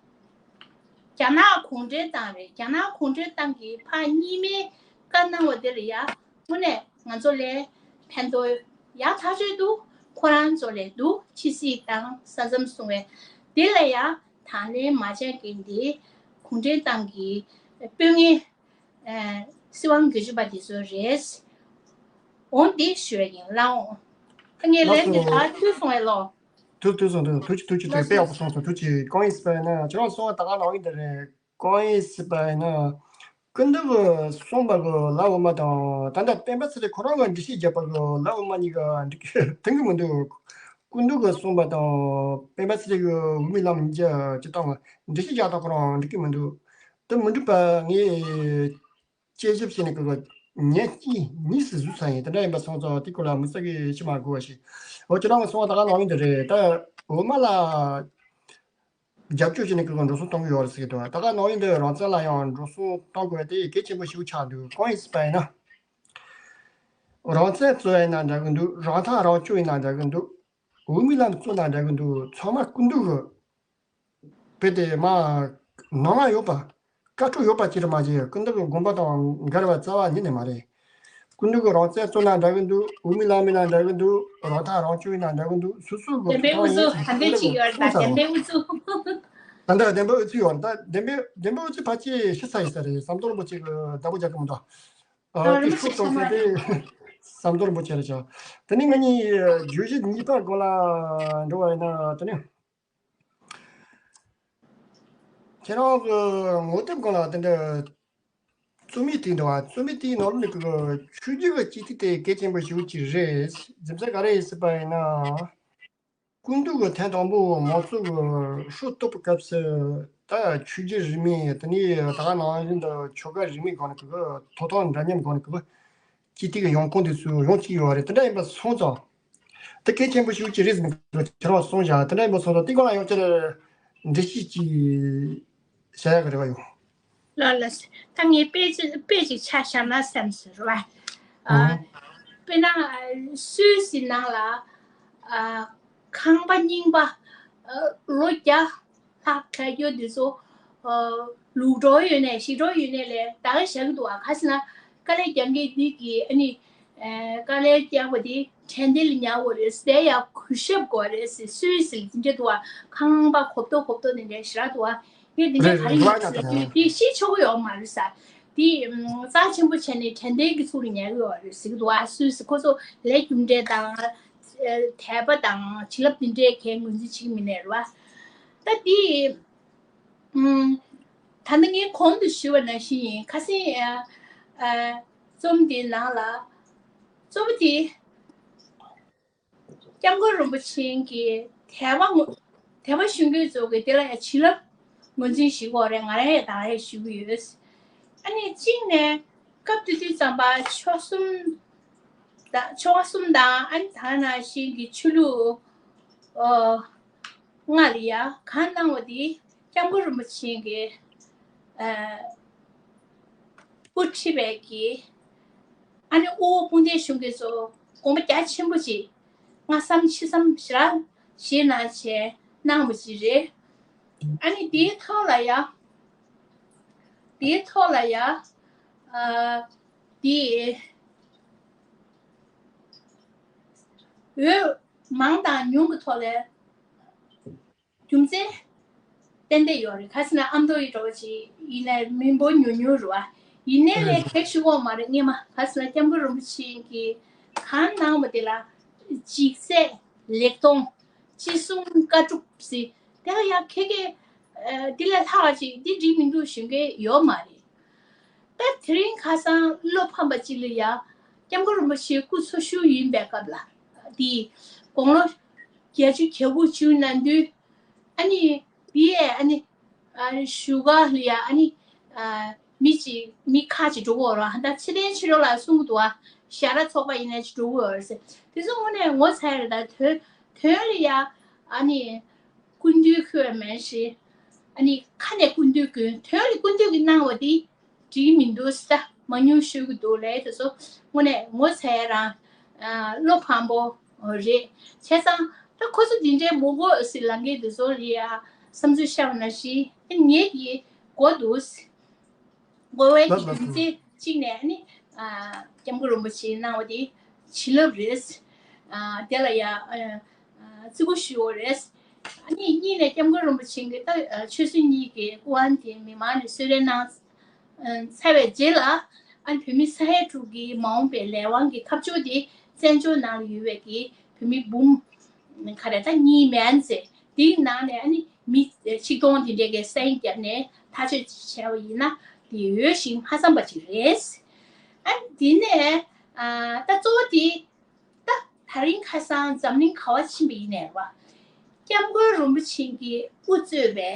རྒྱ་ནག་གུང་ཁྲན་ཏང་རེད། རྒྱ་ནག་གུང་ཁྲན་ཏང་གིས་ཕར་གཉིས་སྨན་བཀའ་གནང་བ་དེ་ལ་ཡ་དངོས་གནས་ང་ཚོ་ལ་ཕན་ཐོགས་ཡག་ཐག་ཆོད་འདུག་ཁོ་རང་ཚོ་ལས་འདུག་ཕྱི་སྲིད་དང་ས་མཚམས་སྲུང་བའི་དེ་ལ་ཡ་དང་ལེན་མ་བྱས་མཁན་དེ་གུང་ཁྲན་ཏང་གི་དཔོན་ངན་ཨ་སྲིད་དབང་སྒེར་གཅོད་པ་དེ་ཚོ་རེད། འོང་འདི་ཞུ་བ་ཡིན་ལགས། འོང་ད་ངས་ལན་འདི་ལགས་ད་ཐུག་སོང་བས་ལོ། ཐུགས་ཐུགས་སོང་། ཐུགས་ཐུགས་ཆེ་ཐུགས་ཆེ། ཐུགས་དཔེ་ཡག་པོ་གསུངས་སོང་། ཐུགས་ཆེ། གང་ཡིན་ཟེར་བ་ཡིན་ན་ཁྱེད་རང་གསུང་བ་ད་ག་ནང་ཡིན་དེ་རེད། གང་ཡིན་ཟེར་བ་ཡིན་ན། སྐུ་མདུན་གྱིས་གསུངས་པ་གི་ལ་འོ་མ་དང་ད་ལྟ་སྤེན་པ་ཚེ་རིང་ཁོ་རང་གི་འགྲེལ་བཤད་བརྒྱབ་པ་གི་ལ་འོ་མ་གཉིས་ཀ་འགྲིག་གི་མཐུན་གི་མི་འདུག་སྐུ་མདུན་གྱིས་གསུངས་པ་དང་སྤེན་པ་ཚེ་རིང་གི་འོས་མི་ལམ་གཉིས་ཀྱི་སྤྱི་བཏང་འགྲེལ་བཤད་རྒྱག་སྟངས་ཁོ་རང་འགྲིག་གི་མི་འདུག་དེ་མི་འགྲིག་པ་ངས་དཔྱད་ཞིབ་བྱས་ནས་ཁོ་ཉིན་གཅིག་གཉིས་སུ་བཟོས་ཚར་ཡིན། དེ་འདྲ་ཡིན་པ་སོང་ཙང་དེ་སྐོར་ལ་དམིགས་བསལ་གྱི་ཅི་མ་དགོས་པ་ཞིག་འོ་ཁྱེད་རང་གི་གསུང་བ་ད་ག་ནང་ཡིན་དེ་རེད། ད་འོ་མ་ལ། རྒྱབ་སྐྱོར་བྱས་ནས་ཁོ་ཚོ་འགྲོ་སོང་གཏོང་གི་ཡོད་རེད་ཟེར་གྱི་འདུག་ད་ག་ནང་ཡིན་དུས་རང་བཙན་ལ་ཡང་འགྲོ་སོང་གཏོང་དགོས་དེ་གལ་ཆེན་པོ་ཞིག་ཆགས་འདུག་གང་ཡིན་ཟེར་བ་ཡིན་ན། རང་བཙན་རྩོད་ཡིན་ན་འདྲ་གི་འདུག་རང་ཐག་རང་གཅོད་ཡིན་ན་འདྲ་གི་འདུག་འོས་མི་ལམ་རྩོད་ན་འདྲ་གི་འདུག་ཚང་མ་སྐུ་མདུན་གྱི་དཔེ་དེ་མ་ནང་ན་ཡོད་པ་བཀའ་འཁྲོལ་ཡོད་པ་ཅིག་རེད་མ་གཞི་སྐུ་མདུན་གྱི་དགོངས་པ་དང་འགལ་བ་རྩ་བ་ཉིད་ནས་མ་རེད། སྐུ་མདུན་གྱི་རང་བཙན་རྩོད་ན་འདྲ་གི་འདུག་འོས་མི་ལམ་མིན་ན་འདྲ་གི་འདུག་རང་ཐག་རང་གཅོད་ཡིན་ན་འདྲ་གི་འདུག་སོ་སོ་གི་བདེན་པའི་ཐོག་དབུ་ཚུགས་ཡིན་ད་ལྟའི་ཅིག་ཡོད་རེད་ད། བདེན་པའི་དབུ་ཚུགས། ད་ལྟ་བདེན་པའི་དབུ་ཚུགས་ཡོད་རེད་ད། བདེན་པའི་བདེན་པའི་དབུ་ཚུགས་ཕལ་ཆེར་ཤི་ཚར་ཡིན་ས་རེད། ཟམ་གདོང་རིན་པོ་ཆེ་གི་བདག་པོ་རྒྱག་གི་མི་འདུག་ཨ་དེ་ཤུགས་གཏོང་ས་དེ་ཟམ་གདོང་རིན་པོ་ཆེ་རེད་ཤག་དེ་ནས་ང་གཉིས་བརྗོད་གཞི་གཉིས་པ་སྒང་ལ་འགྲོ་བ་ཡིན་ན་དེ་ནས། ཁྱེད་རང་གི་ངོ་དེབ་སྒང་ལ་དེ་འདྲ་རྩོམ་ཡིག་བྲིས་འདུག་བ། རྩོམ་ཡིག་དེའི་ནང་ལ་ནི་གི་ཆོས་བརྒྱུད་ཀྱི་སྤྱི་འཐུས་དེ་གལ་ཆེན་པོ་ཞིག་ཅིག་རེད། རྒྱུ་མཚན་ག་རེ་ཡིན་ཟེར་བ་ཡིན་ན། སྐུ་མདུན་གྱི་ཐེངས་དང་པོ་མང་གཙོ་གི་ཧྲུའུ་གཏོགས་པའི་སྐབས་སུ་ད་ཆོས་བརྒྱུད་རིས་མེད་དེ་ནས་ད་ག་ནང་བཞིན་དུ་ཆོལ་ཁ་རིས་མེད་སྒང་ནས་གི་ཐོབ་ཐང་འདྲ་མཉམ་སྒང་ནས་གི་སྤྱི་འཐུས་ཀྱི་ཡོང་ཁུངས་དེ་ཚོ་ཡོང་བཅུག་ཡོད་རེད། དེ་འདྲ་ཡིན་པ་སོང་ཙང་། དེ་གལ་ཆེན་པོ་ཞིག་ཅིག་རེད་ཟེར་ནས་ཁྱེད་རང་གསུངས་བཞག་དེ་འདྲ་ཡིན་པ་སོང་ཙང་དེ་སྒང་ལ་ཡང་ཁྱེད་འགྲེལ་བཤད་ཅིག་བྱ་ཡག་གི་རེ་བ་ཡོད། ལགས་ལགས། ད་ངས་དཔེ་ཅིག་དཔེ་ཅིག་ཆ་བཞག་ན་བསམ་ཟེར་བ། ཨ། ཨང་། དཔེར་ན་སུད་སི་ནང་ལ་ཨ་ཁང་པ་རྙིང་པ་ཨ་ལོ་བརྒྱ་ལྷག་ཁ་རྒྱོ་འདི་ཚོ་ཨ་ལུག་འགྲོ་ཡོད་ནས་ཞིག་འགྲོ་ཡོད་ནས་ལས་ད་ག་བཞག་གི་འདུག་ཨ་ག་ཟེར་ན་དཀའ་ལས་རྒྱག་མཁན་འདི་གི་ཨ་ནི་ཨ་དཀའ་ལས་རྒྱག་པ་དེ་དྲན་རྟེན་ལ་ཉར་དགོས་རེད་ཟེར་ཡ་གུས་ཞབས་དགོས་རེད་ཟེར་སུད་སི་ལ་འདི་འདྲ་འདུག་ཨ་ཁང་པ་གོབ་ཏོ་གོབ་ཏོ་ནས་ལས་ཞེ་དྲག་འདུག་ཨ་ངས་འདི་འདྲ་ག་རེ་ཡིན་ཟེར་དུས་དེ་ཤེས་ཆོག་གི་ཡོད་མ་རེད་ཟེར། དེ་རྩ་ཆེན་པོ་བྱས་ནས་དྲན་རྟེན་གྱི་ཚུལ་ལ་ཉར་གི་ཡོད་རེད་ཟེར་གི་འདུག་ཨ་སུད་སི་ཁོ་ཚོ་ལས་རྒྱུ་འབྲས་དང་དད་པ་དང་བྱིན་རླབས་འདི་འདྲའི་གའི་ངོས་འཛིན་བྱེད་ཀྱི་མི་ནས་རེད་བ། ད་དེ་ད་ནི་ངས་གོང་དུ་ཞུས་པ་ནང་བཞིན་ཡིན། ཁ་སང་རྩོམ་འདིའི་ནང་ལ་རྩོམ་པ་དེ། སྐྱབས་མགོན་རིན་པོ་ཆེ་གིས་དད་པ་ངོ་དད་པ་ཞུ་མཁན་ཚོ་གིས་དེ་ལ་ཡང་བྱིན་རླབས་ངོས་འཛིན་ཞུ་གི་ཡོད་རེད། ང་རང་ཡང་ད་ལྟ་ཞུ་གི་ཡོད། ཨ་ནི་གཅིག་ནས་སྐབས་དེ་དུས་ཙམ་པ་ཆོལ་གསུམ་དང་ཆོལ་ཁ་གསུམ་དང་ཨ་ནི་ད་ནང་བཞིན་གྱི་ཆོས་ལུགས་ཨོ་ལྔ་ལ་ཡ་གང་གནང་བ་དེ་སྐྱབས་མགོན་རིན་པོ་ཆེ་གིས་ཨ། དབུ་ཁྲིད་པའི་གི་ཨ་ནི་དབུ་བོ་སྤུན་ཟླའི་གཞུང་གི་ཚོ་དགོངས་པ་རྒྱ་ཆེན་པོ་ཅིག་སྔ་བསམ་ཕྱི་བསམ་ཞེ་དྲག་བཞེས་གནང་བྱས་གནང་བ་ཅིག་རེད། ཨ་ནི་དེའི་ཐོག་ལ་ཡ་ དེའི་ཐོག་ལ་ཡ། ཨ། དེ། འོས་མང་དང་ཉུང་གི་ཐོག་ལ། རྒྱུ་མཚན་ཏན་ཏན་ཡོད་རེད། ག་ཟེར་ན་ཨ་མདོ་ཡི་འགྲོ་བ་ཅིག་ཡིན་ན་མི་འབོར་ཉུང་ཉུང་རེད་བ། ཡིན་ནའི་ལས་གལ་ཞུ་འོག་མ་རེད། སྔས་མ་ག་ཟེར་ན་སྐྱབས་མགོན་རིན་པོ་ཆེ་གིས་གང་གནང་བ་དེ་ལ་ལྗིད་ཚད་ལེགས་མཐོང་ཅི་གསུང་བཀའ་སྒྲུབ་ཟེར། དེ་ལ་ཡང་ཁེ་ཁེ་འདི་ལས་ལྷག་ཅིག་འདི་འགྲིག་མི་འདུག་ཞུ་མཁན་ཡོད་མ་རེད། ད་དེ་རིང་ཁ་སང་བློ་ཕམ་པ་གཅིག་ལ་ཡ། སྐྱབས་མགོན་རིན་པོ་ཆེ་སྐུ་འཚོ་བཞུགས་ཡིན་པའི་སྐབས་ལ། དེ་དགུང་ལོ་བརྒྱད་ཅུ་གྱ་དགུ་བཅུ་ན་དུས། ཨ་ནི་དེ་ཡས་ཨ་ནི་བཞུགས་སྒར་ལ་ཡ་ཨ་ནི་མི་གཅིག་མི་ཁག་ཅིག་འགྲོ་གི་ཡོད་རེད་བ། ད་ཚེ་བརྟན་ཕྱི་དྲོ་ལགས་གསུང་གི་འདུག་བ། ཞྭ་ར་ཚོགས་པ་ཡིན་ན་ཅིག་འགྲོ་གི་ཡོད་རེད་ཟེར། དེ་ཚོ་དངོས་གནས་ངོ་ཚ་ཡ་རེད། ད་དོན་དོན་ལ་ཡ་ཨ་ནི། སྐུ་མདུན་ཁོས་མེད་ཞེས། ཨ་ནི་ཁ་ནས་སྐུ་མདུན་དགོས། དོན་ལ་སྐུ་མདུན་གྱིས་གནང་བ་འདི་འགྲིག་མི་འདུག་ཟེར་མང་ཉུང་ཤོད་ཀྱི་འདུག་ལས། དེ་ཚོ་དངོས་གནས་ངོ་ཚ་ཡ་རང་བློ་ཕམ་པོ་རེད། བྱས་ཙང་ད་ཁོ་ཚོ་འདི་འདྲའི་མི་དགོས་ཟེར་ལབ་མཁན་དེ་ཚོ་ལ་ཡ་བསམ་ཚུལ་བཤད་པ་ནང་བཞིན་ངེད་ཀྱིས་དགོས་འདུག་དགོས་པའི་གི་རྒྱུ་མཚན་གཅིག་ནས་ནི། ཨ། སྐྱབས་མགོན་རིན་པོ་ཆེས་གནང་བ་དེ་བྱིན་རླབས་རེད། ཨ། དེ་ལ་ཡ། ཨ། བརྩི་བཀུར་ཞུ་དགོས་རེད། ཨ་ནི་གཉིས་ནས་སྐྱབས་མགོན་རིན་པོ་ཆེ་གིས་ད་ཆོལ་གསུམ་གཉིས་ཀྱི་སྐུ་དབང་དེ་མི་མང་ནས་གསོལ་རས་གནང་ཚར་བའི་རྗེས་ལ། ཨ་ནི་བོད་མི་ས་ཡ་དྲུག་གི་མ་འོངས་པའི་ལས་དབང་གི་ཁ་ཕྱོགས་དེ་བཙན་བྱོལ་ནང་ལ་ཡོད་པའི་གི་བོད་མི་འབུམ། ག་རེ་ད་གཉིས་མན་ཚེ་དེའི་ནང་ནས་ཨ་ནི་མི་ཆིག་སྟོང་དེ་འདྲའི་གི་སན་རྒྱབ་ནས་ཐག་གཅོད་བྱས་པ་ཡིན་ན་དེ་འོས་ཤིང་ཧ་སམ་པ་ཅིག་རེད། ཨ་ནི་དེ་ནས་ཨ་ད་གཙོ་བོ་དེ་ད་དེ་རིང་ཁ་སང་འཛམ་གླིང་ག་པར་ཕྱིན་པ་ཡིན་ནའི་རེད་བ། སྐྱབས་མགོན་རིན་པོ་ཆེ་གིས་དབུ་གཙོས་པའི་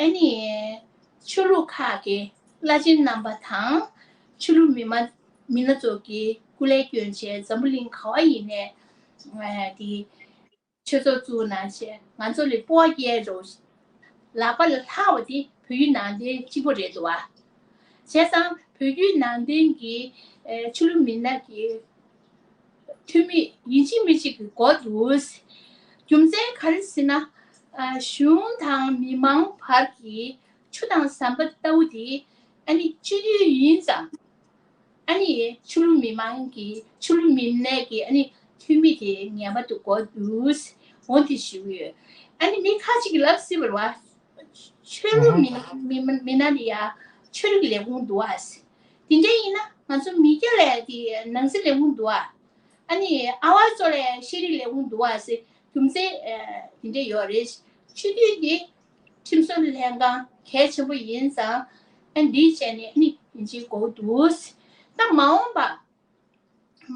ཨ་ནི་ཆོས་ལུགས་ཁག་གི་བླ་ཆེན་རྣམ་པ་དང་ཆོས་ལུགས་མི་མང་མི་སྣ་ཚོ་གིས་སྐུ་ལས་བསྐྱོན་བྱས་འཛམ་བུ་གླིང་ག་པར་ཡིན་ནའི་ཨ་དེ། ཆོས་ཚོགས་བཙུགས་གནང་བྱས་ང་ཚོ་ལ་སྤོབས་པ་སྐྱེ་རོགས། ལག་པ་ལ་ལྷག་པ་དེ་བོད་ཡིག་ནང་བསྟན་གཅིག་པོ་རེད་འདུག་བ། བྱས་ཙང་བོད་བརྒྱུད་ནང་བསྟན་གྱི་ཨེ་ཆོས་ལུགས་མི་སྣ་གི་འཐུས་མི་ཡིན་གཅིག་མིན་གཅིག་གི་དགོས་འདུག་རྒྱུ་མཚན་ག་རེ་ཟེར་ན། ཨ་གཞུང་དང་མི་མང་བར་གྱི་ཆུ་དང་ཟམ་པ་ལྟ་བུ་དེ་ཨ་ནི་སྤྱི་འཐུས་ཡིན་ཙང་། ཨ་ནི་ཆོས་ལུགས་མི་མང་གི་ཆོས་ལུགས་མི་སྣའི་གི་ཨ་ནི་འཐུས་མི་དེ་ངེས་པར་དུ་དགོས་འདུག་འོ་དེ་ཞུ་གི་ཡོད། ཨ་ནི་མི་ཁ་ཅིག་གིས་ལབ་སྲིད་པ་རེད་བ། ཆོས་ལུགས་མི་མི་མི་མི་སྣ་ལ་ཡ་ཆོས་རིག་ལས་ཁུངས་འདུག་ཨ་ཟེར། དེ་འདྲ་ཡིན་ན་ང་ཚོ་མི་སྐྱ་ལ་དེ་ནང་སྲིད་ལས་ཁུངས་འདུག་ཨ། ཨ་ནི་ཨ་བ་ཚོ་ལ་ཤེས་རིག་ལས་ཁུངས་འདུག་ཨ་ཟེར། རྒྱུ་མཚན་ཨ་དེ་འདྲ་ཡོད་རེད། སྤྱི་འཐུས་དེ་ཁྲིམས་བཟོ་ལྷན་ཁང་གལ་ཆེན་པོ་ཡིན་ཙང་། ཨ་འདིའི་ཆ་ནས་ནི་ཡིན་གཅིག་དགོས་འདུག་ད་མ་འོངས་པ།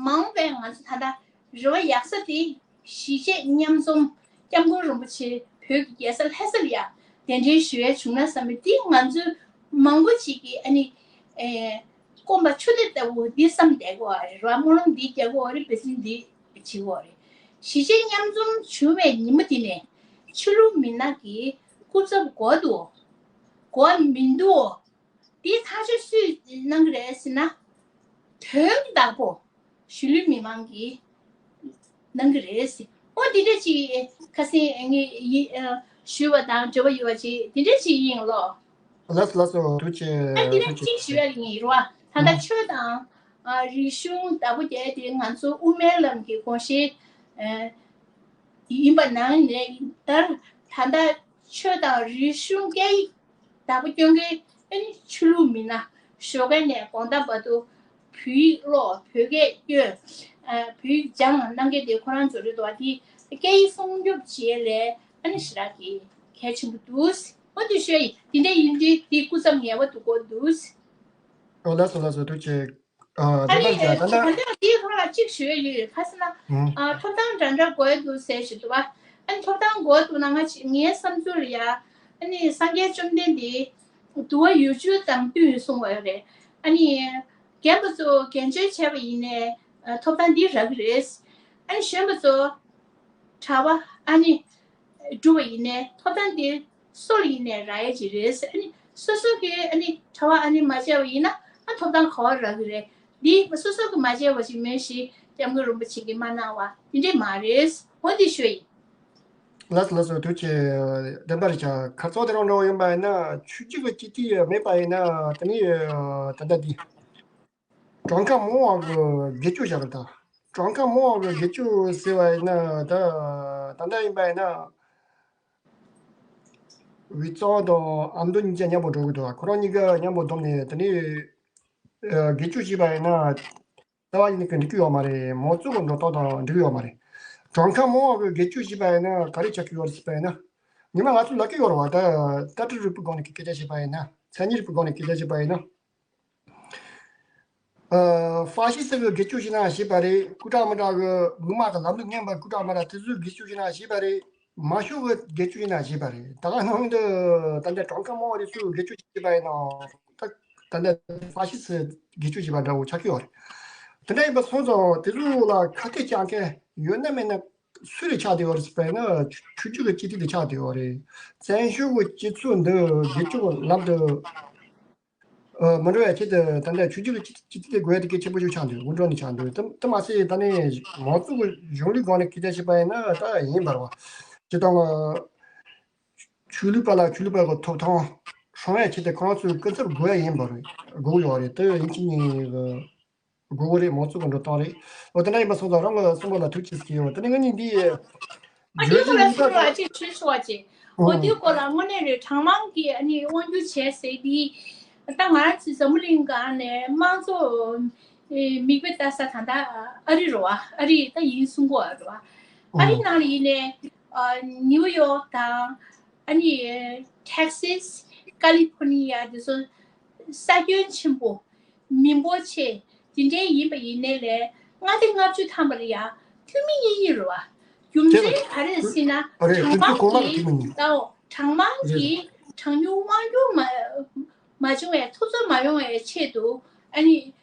མ་འོངས་པའི་ང་ཚོ་ད་ལྟ་རེ་བ་ཡག་ས་དེ་གཞིས་བྱེས་མཉམ་འཛོམས་སྐྱབས་མགོན་རིན་པོ་ཆེ་བོད་ཀྱི་རྒྱལ་ས་ལྷ་སར་ཡ་གདན་འདྲེན་ཞུ་ཡ་བྱུང་ན་བསམ་པའི་འདི་ང་ཚོ་མང་པོ་ཅིག་གིས་ཨ་ནི་ཨེ་སྐོམ་པ་ཆུ་དེ་ལྟ་བུ་འདི་བསམ་བསྡད་དགོས་པ་རེད་བ། སྨོན་ལམ་འདི་རྒྱག་དགོས་པ་རེད། འབད་བརྩོན་འདི་བྱེད་དགོས་པ་རེད། གཞིས་བྱེས་མཉམ་འཛོམས་བྱུང་བའི་ཉིན་མོ་དེ་ནས་ཆོས་ལུགས་མི་སྣ་གི་སྐུ་ཚབ་དགོས་འདུག་དགོས་མི་འདུག་འདིའི་ཐག་གཅོད་སུས་གནང་གི་རེད་ཟེར་ན། དོན་དག་པོ་གཞིས་ལུས་མི་མང་གིས་གནང་གི་རེད་ཟེར། ཨོ་འདི་འདྲ་ཅིག་ཁ་སང་ངས་ཡི་ཨ་ཞུས་པ་དང་འབྲེལ་བ་ཡོད་པ་ཅིག་འདི་འདྲ་ཅིག་ཡིན་ལོ། ལགས་སོ་ལགས་སོ། ཐུགས་རྗེ་ཆེ། ཨ་འདི་ཐུགས་འདྲ་རྗེ་ཅིག་ཆེ། ཞུ་ཡ་ཡིན་རོ། ད་ལྟ་ཨ་ཆོས་དང་ཨ་རིག་གཞུང་བདག་པོ་རྒྱག་དེ་ང་ཚོ་དབུ་མའི་ལམ་གྱི་དགོངས་གཞི་ཨ་ཡིན་པ་ནང་ནས་ད་ད་ལྟ་ཆོས་དང་རིག་གཞུང་སྐད་ཡིག་བདག་པོ་སྐྱོན་མཁན་ཨ་ནི་ཆོས་ལུགས་མི་སྣ་ཞོགས་ཀས་ནས་དགོང་དག་བར་དུ་བོད་ཡིག་ཀློག་བོད་སྐད་སྐྱོན། ཨ་བོད་ཡིག་སྦྱང་གནང་མཁན་དེ་ཁོ་རང་ཚོ་རེད་འདུག་བ། དེ་སྐད་ཡིག་སྲུང་སྐྱོབ་བྱེད་ལས་ཨ་ནི་ཞེ་དྲག་གི་གལ་ཆེན་པོ་འདུག་འོ་དེ་ཞུ་ཡ་ཡིན། དེ་འདྲ་ཡིན་དུས་དེ་སྐུ་ཚབ་ངེས་པར་དུ་དགོས་འདུག་ཨོ་ལགས་སོ་ལགས་སོ། ཐུགས་རྗེ་ཆེ། ཨ་ཨ་ནི་ད་ལྟ་ད་ལྟ་ད་ལྟ་དེའི་ཐོག་ལ་གཅིག་ཞུ་ཡ་ཡོད། ག་ཟེར་ན། ཨ་ཐོབ་ཐང་འདྲ་འདྲ་དགོས་འདུག་ཟེར་ཞུ་འདུག་བ། ཨ་ནི་ཐོབ་ཐང་དགོས་འདུག་ན་ང་ཅི་ངའི་བསམ་ཚུལ་ལ་ཡ། ཨ་ནི་སངས་རྒྱས་བཅོམ་ལྡན་འདས་འདུལ་བ་ཡུལ་སྤྱོད་དང་བསྟུན་གསུང་བ་ཡོད་རེད། ཨ་ནི་རྒན་པ་ཚོ་རྒན་བཅོལ་བྱས་པ་ཡིན་ནའི་ཨ་ཐོབ་ཐང་འདི་རག་གི་རེད། ཨ་ནི་གཞོན་པ་ཚོ་གྲྭ་པ་ཨ་ནི་སྒྲུབ་པ་ཡིན་ནའི་ཐོབ་ཐང་འདི་སུ་ལ་ཡིན་ནའི་རག་ཡ་ཅིག་རེད། ཨ་ནི་སོ་སོ་གི་ཨ་ནི་གྲྭ་པ་ཨ་ནི་མ་བྱས་པ་ཡིན་ན་ཨ་ཐོབ་ཐང་ག་པར་རག་གི་རེད། འདི་སོ་སོ་གི་མ་བྱས་པ་ཅིག་མིན་ཞིག་སྐྱབས་མགོན་རིན་པོ་ཆེ་གིས་མ་གནང་བ་འདི་འདྲས་མ་རེད། འོ་འདི་ཞུ་ཡིན། ལགས་སོ་ལགས་སོ། ཐུགས་རྗེ་ཆེ། བདེན་པ་རེད་ཤག་ཁ་སང་དེ་རིང་འདྲ་བོ་ཡིན་པ་ཡིན་ན་ཆོས་བརྒྱུད་ཀྱི་སྤྱི་འཐུས་མེད་པ་ཡིན་ན་དེ་ནི་ད་ལྟ་འདི་གྲངས་ཀ་མང་བ་གི་སྒེར་གཅོད་བྱ་རེད་ད། གྲངས་ཀ་མང་བ་གི་སྒེར་གཅོད་ཟེར་བ་ཡིན་ན་ད་ད་ལྟ་ཡིན་པ་ཡིན་ན་བི་ཙོང་དང་ཨ་མདོ་གཉིས་ཀ་མཉམ་པོ་འགྲོ་གི་འདུག་ཁོ་རང་གཉིས་ཀ་མཉམ་པོ་བསྡོམས་ནས་དེ་ནི་སྒེར་གཅོད་བྱས་པ་ཡིན་ན། རྩ་བ་ཉིད་ནས་འགྲིག་གི་ཡོད་མ་རེད། མང་གཙོ་གི་འགྲོ་སྟངས་དང་འགྲིག་གི་ཡོད་མ་རེད། གྲངས་ཀ་མང་བ་གི་སྒེར་གཅོད་བྱས་པ་ཡིན་ན་ག་རེ་ཆགས་ཀྱི་ཡོད་རེད་ཟེར་བ་ཡིན་ན། ཉི་མ་ང་ཚོ་ལབ་ཀྱི་ཡོད་རེད་བ། ད་ལྟ་གྲུབ་རིག་པའི་སྒང་ནས་སྐད་ཆ་བཤད་པ་ཡིན་ན། མཚན་ཉིད་རིག་པའི་སྒང་ནས་སྐད་ཆ་བཤད་པ་ཡིན་ན། ཨ། ཧྥ་ཤི་སི་གི་སྒེར་གཅོད་བྱས་ན་བྱས་པ་རེད། སྐུ་དྲག་མི་དྲག་གི་མི་དམངས་ཀྱི་ལམ་ལུགས་ངན་པ་སྐུ་དྲག་མི་དྲག་དེ་ཚོའི་སྒེར་གཅོད་བྱས་ན་བྱས་པ་རེད། མང་ཤོས་ཀྱི་སྒེར་གཅོད་བྱས་ན་བྱས་པ་རེད། ད་ག་ནང་དུ་ད་ལྟ་གྲངས་ཀ་མང་བ་དེ་ཚོའི་སྒེར་གཅོད་བྱས་པ་ཡིན་ན་ད་ད་ལྟ་ཧྥ་ཤི་སི་སྒེར་གཅོད་བྱས་པ་འདྲ་བོ་ཆགས་ཀྱི་ཡོད་རེད། དེ་འདྲ་ཡིན་པ་སོང་ཙང་དེ་ཚོ་ལ་ཁ་གཏད་བཅག་མཁན་ཡོད་ན་མེད་ན་སུ་རེད་ཆགས་བསྡད་ཡོད་རེད་ཟེར་བ་ཡིན་ན་ཆོས་བརྒྱུད་ཀྱི་སྤྱི་འཐུས་དེ་ཆགས་བསྡད་ཡོད་རེད། བཙན་བྱོལ་གྱི་སྤྱི་ཚོགས་འདི་སྒེར་གཅོད་ལམ་དུ་ཨ། མི་འགྲོ་བའི་ཆེད་དུ་ད་ལྟ་ཆོས་བརྒྱུད་ཀྱི་སྤྱི་སྤྱི་འཐུས་དེ་དགོས་ཡ་དེ་གལ་ཆེན་པོ་ཞིག་ཆགས་འདུག་དགོས་འགྲོ་ནས་ཆགས་འདུག་དེ་དེ་མ་ཟད་ད་ནི་མང་གཙོ་གི་གཞུང་ལུགས་སྒང་ནས་སྐད་ཆ་བཤད་པ་ཡིན་ན་ད་ཡིན་པ་རེད་བ། སྤྱིར་བཏང་ཆོས་ལུགས་པ་ལ་ཆོས་ལུགས་པ་གི་ཐོབ་ཐང་སྲུང་བའི་ཆེད་དུ་ཁོ་རང་ཚོའི་སྐུ་ཚབ་དགོས་ཡ་ཡིན་པ་རེད། དགོས་ཡོད་རེད། དེ་ཡིན་གཅིག་མིན་གཅིག་དགོས་གི་རེད། མང་གཙོ་གི་འགྲོ་སྟངས་རེད། འོ་དེ་འདྲ་ཡིན་པ་སོང་ཙང་རང་གི་གསུང་པ་ལ་ཐུགས་རྗེ་ཆེ་ཟེར་གྱི་ཡོད། དེ་ནས་ང་གཉིས་འདི་ཨ། ནི་ཁོ་ལ་གསུང་རོགས་ཅིག་བྱོས་ཤོག་ཅིག་འོ་དེའི་སྐོར་ལ་དངོས་གནས་རེད། གྲངས་མང་གིས་ཨ་ནི་དབང་སྒྱུར་བྱས་ཟེར་དེ། ད་ང་རང་ཚོའི་འཛམ་བུ་གླིང་སྒང་ནས་དམངས་གཙོ་མིག་དཔེ་ལྟ་ས་ད་ལྟ་ཨ་རི་རེད་བ། ཨ་རི་ད་ཡིན་གསུང་གི་ཡོད་རེད་བ། ཨ་རི་ནང་ལ་ཡིན་ནའི་ནིའུ་ཡོག་དང་ཨ་ནི་ཊེག་སིས། ཀ་ལི་ཕོར་ནི་ཡ་དེ་ཚོ་ས་ཁྱོན་ཆེན་པོ། མི་འབོར་ཆེ། དེ་འདྲའི་ཡིན་པ་ཡིན་ནའི་ལས་མངའ་སྡེ་ལྔ་བཅུ་ཐམ་པ་ལ་ཡང་འཐུས་མི་གཉིས་གཉིས་རེད་བ། རྒྱུ་མཚན་ག་རེ་རེད་ཟེར་ན་གྲངས་མང་གིས་ལྟའོ། གྲངས་མང་གིས་གྲངས་ཉུང་དབང་སྒྱུར་མ་མ་བྱུང་བའི་ཐུབ་ཚོད་མ་ཡོང་བའི་ཆེད་དུ་ཨ་ནི་